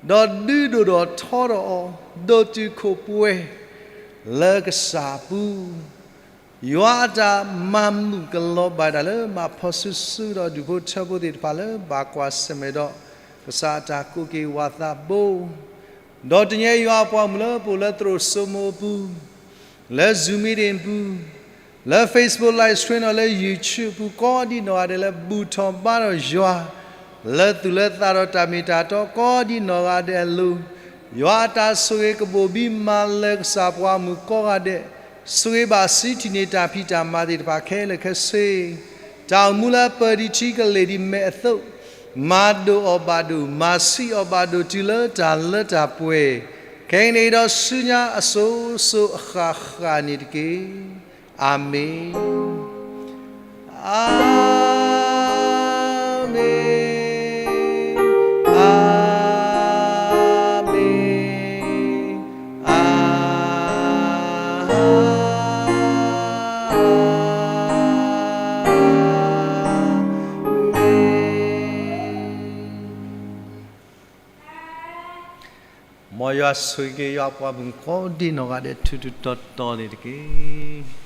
ဒီးဒုးဒိၣ်ထီၣ်ထီထီၣ်အီၤ, ဒိးတုာ်ခိၣ်ပှဲၤ လၢကစၢ်အပူၤ ယွၤအတၢ်မၤမုာ်ကလီၤဘၣ်ဒၣ်လၢ မၤဖီၣ်စုစုဒီးဒူၣ်ဖိထၢဖိသ့ၣ်တဖၣ်လၢ ဘၣ်ကွၢ်ဆၢၣ်မဲာ်ဒီး ကစၢ်အတၢ်ကိးက့ၤဝးသးဘိ, ဒီးတနံၤညါယွၤအပှၤမုၣ်လၢပအိၣ်လၢသရိာ်စိမိၤအပူၤ, လၢ Zoom meeting အပူၤ, လၢ Facebook live stream ဒီးလၢ YouTube အပူၤ ကိးဒံနီၢ်ဂၤဒဲးလၢ ဘူၣ်ထီၣ်ဘါထီၣ်ယွၤ လၢသူၣ်လၢသးဒီးတၢ်မ့ၢ်တၢ်တီ ကိးဒံနီၢ်ဂၤဒဲးအလိၤ, ယွၤအတၢ်ဆိၣ်ဂ့ၤကဘိၣ်ဘံမၤလၢကစၢ်ပှၤမုၣ်ကိးဂၤဒဲး, ဆိၣ်ဂ့ၤဘၣ်စံးထံၣ်န့ၢ်တၢ်ဖံးတၢ်မၤသ့ၣ်တဖၣ်ခဲလၢာ်ခဲဆ့, တၢ်အိၣ်မူလၢအပၢၢ်ဒံးထံကလ့ၢ်ဒံးမဲာ်အသိး, မၤဒိၣ်အီၤဘၣ်ဒိၣ်, မၤဆံးအီၤဘၣ်ဒိၣ်တုၤလၢတၢ်လၢတၢ်ပှဲၤ, ခဲအံၤန့ၣ်ဒီးဆူညါအစိၤစိၤအဃၣ်ဃၣ်န့ၣ်တက့ၢ်. အၤမ့ၣ်, အၤမ့ၣ်, အၤမ့ၣ်, အၤမ့ၣ်. မ်ယွၤဆိၣ်ဂ့ၤက့ၤယွၤအပှၤမုၣ်ကိးဒံနီၢ်ဂၤဒဲး ထူးထူးတီၤတီၤန့ၣ်တက့ၢ်.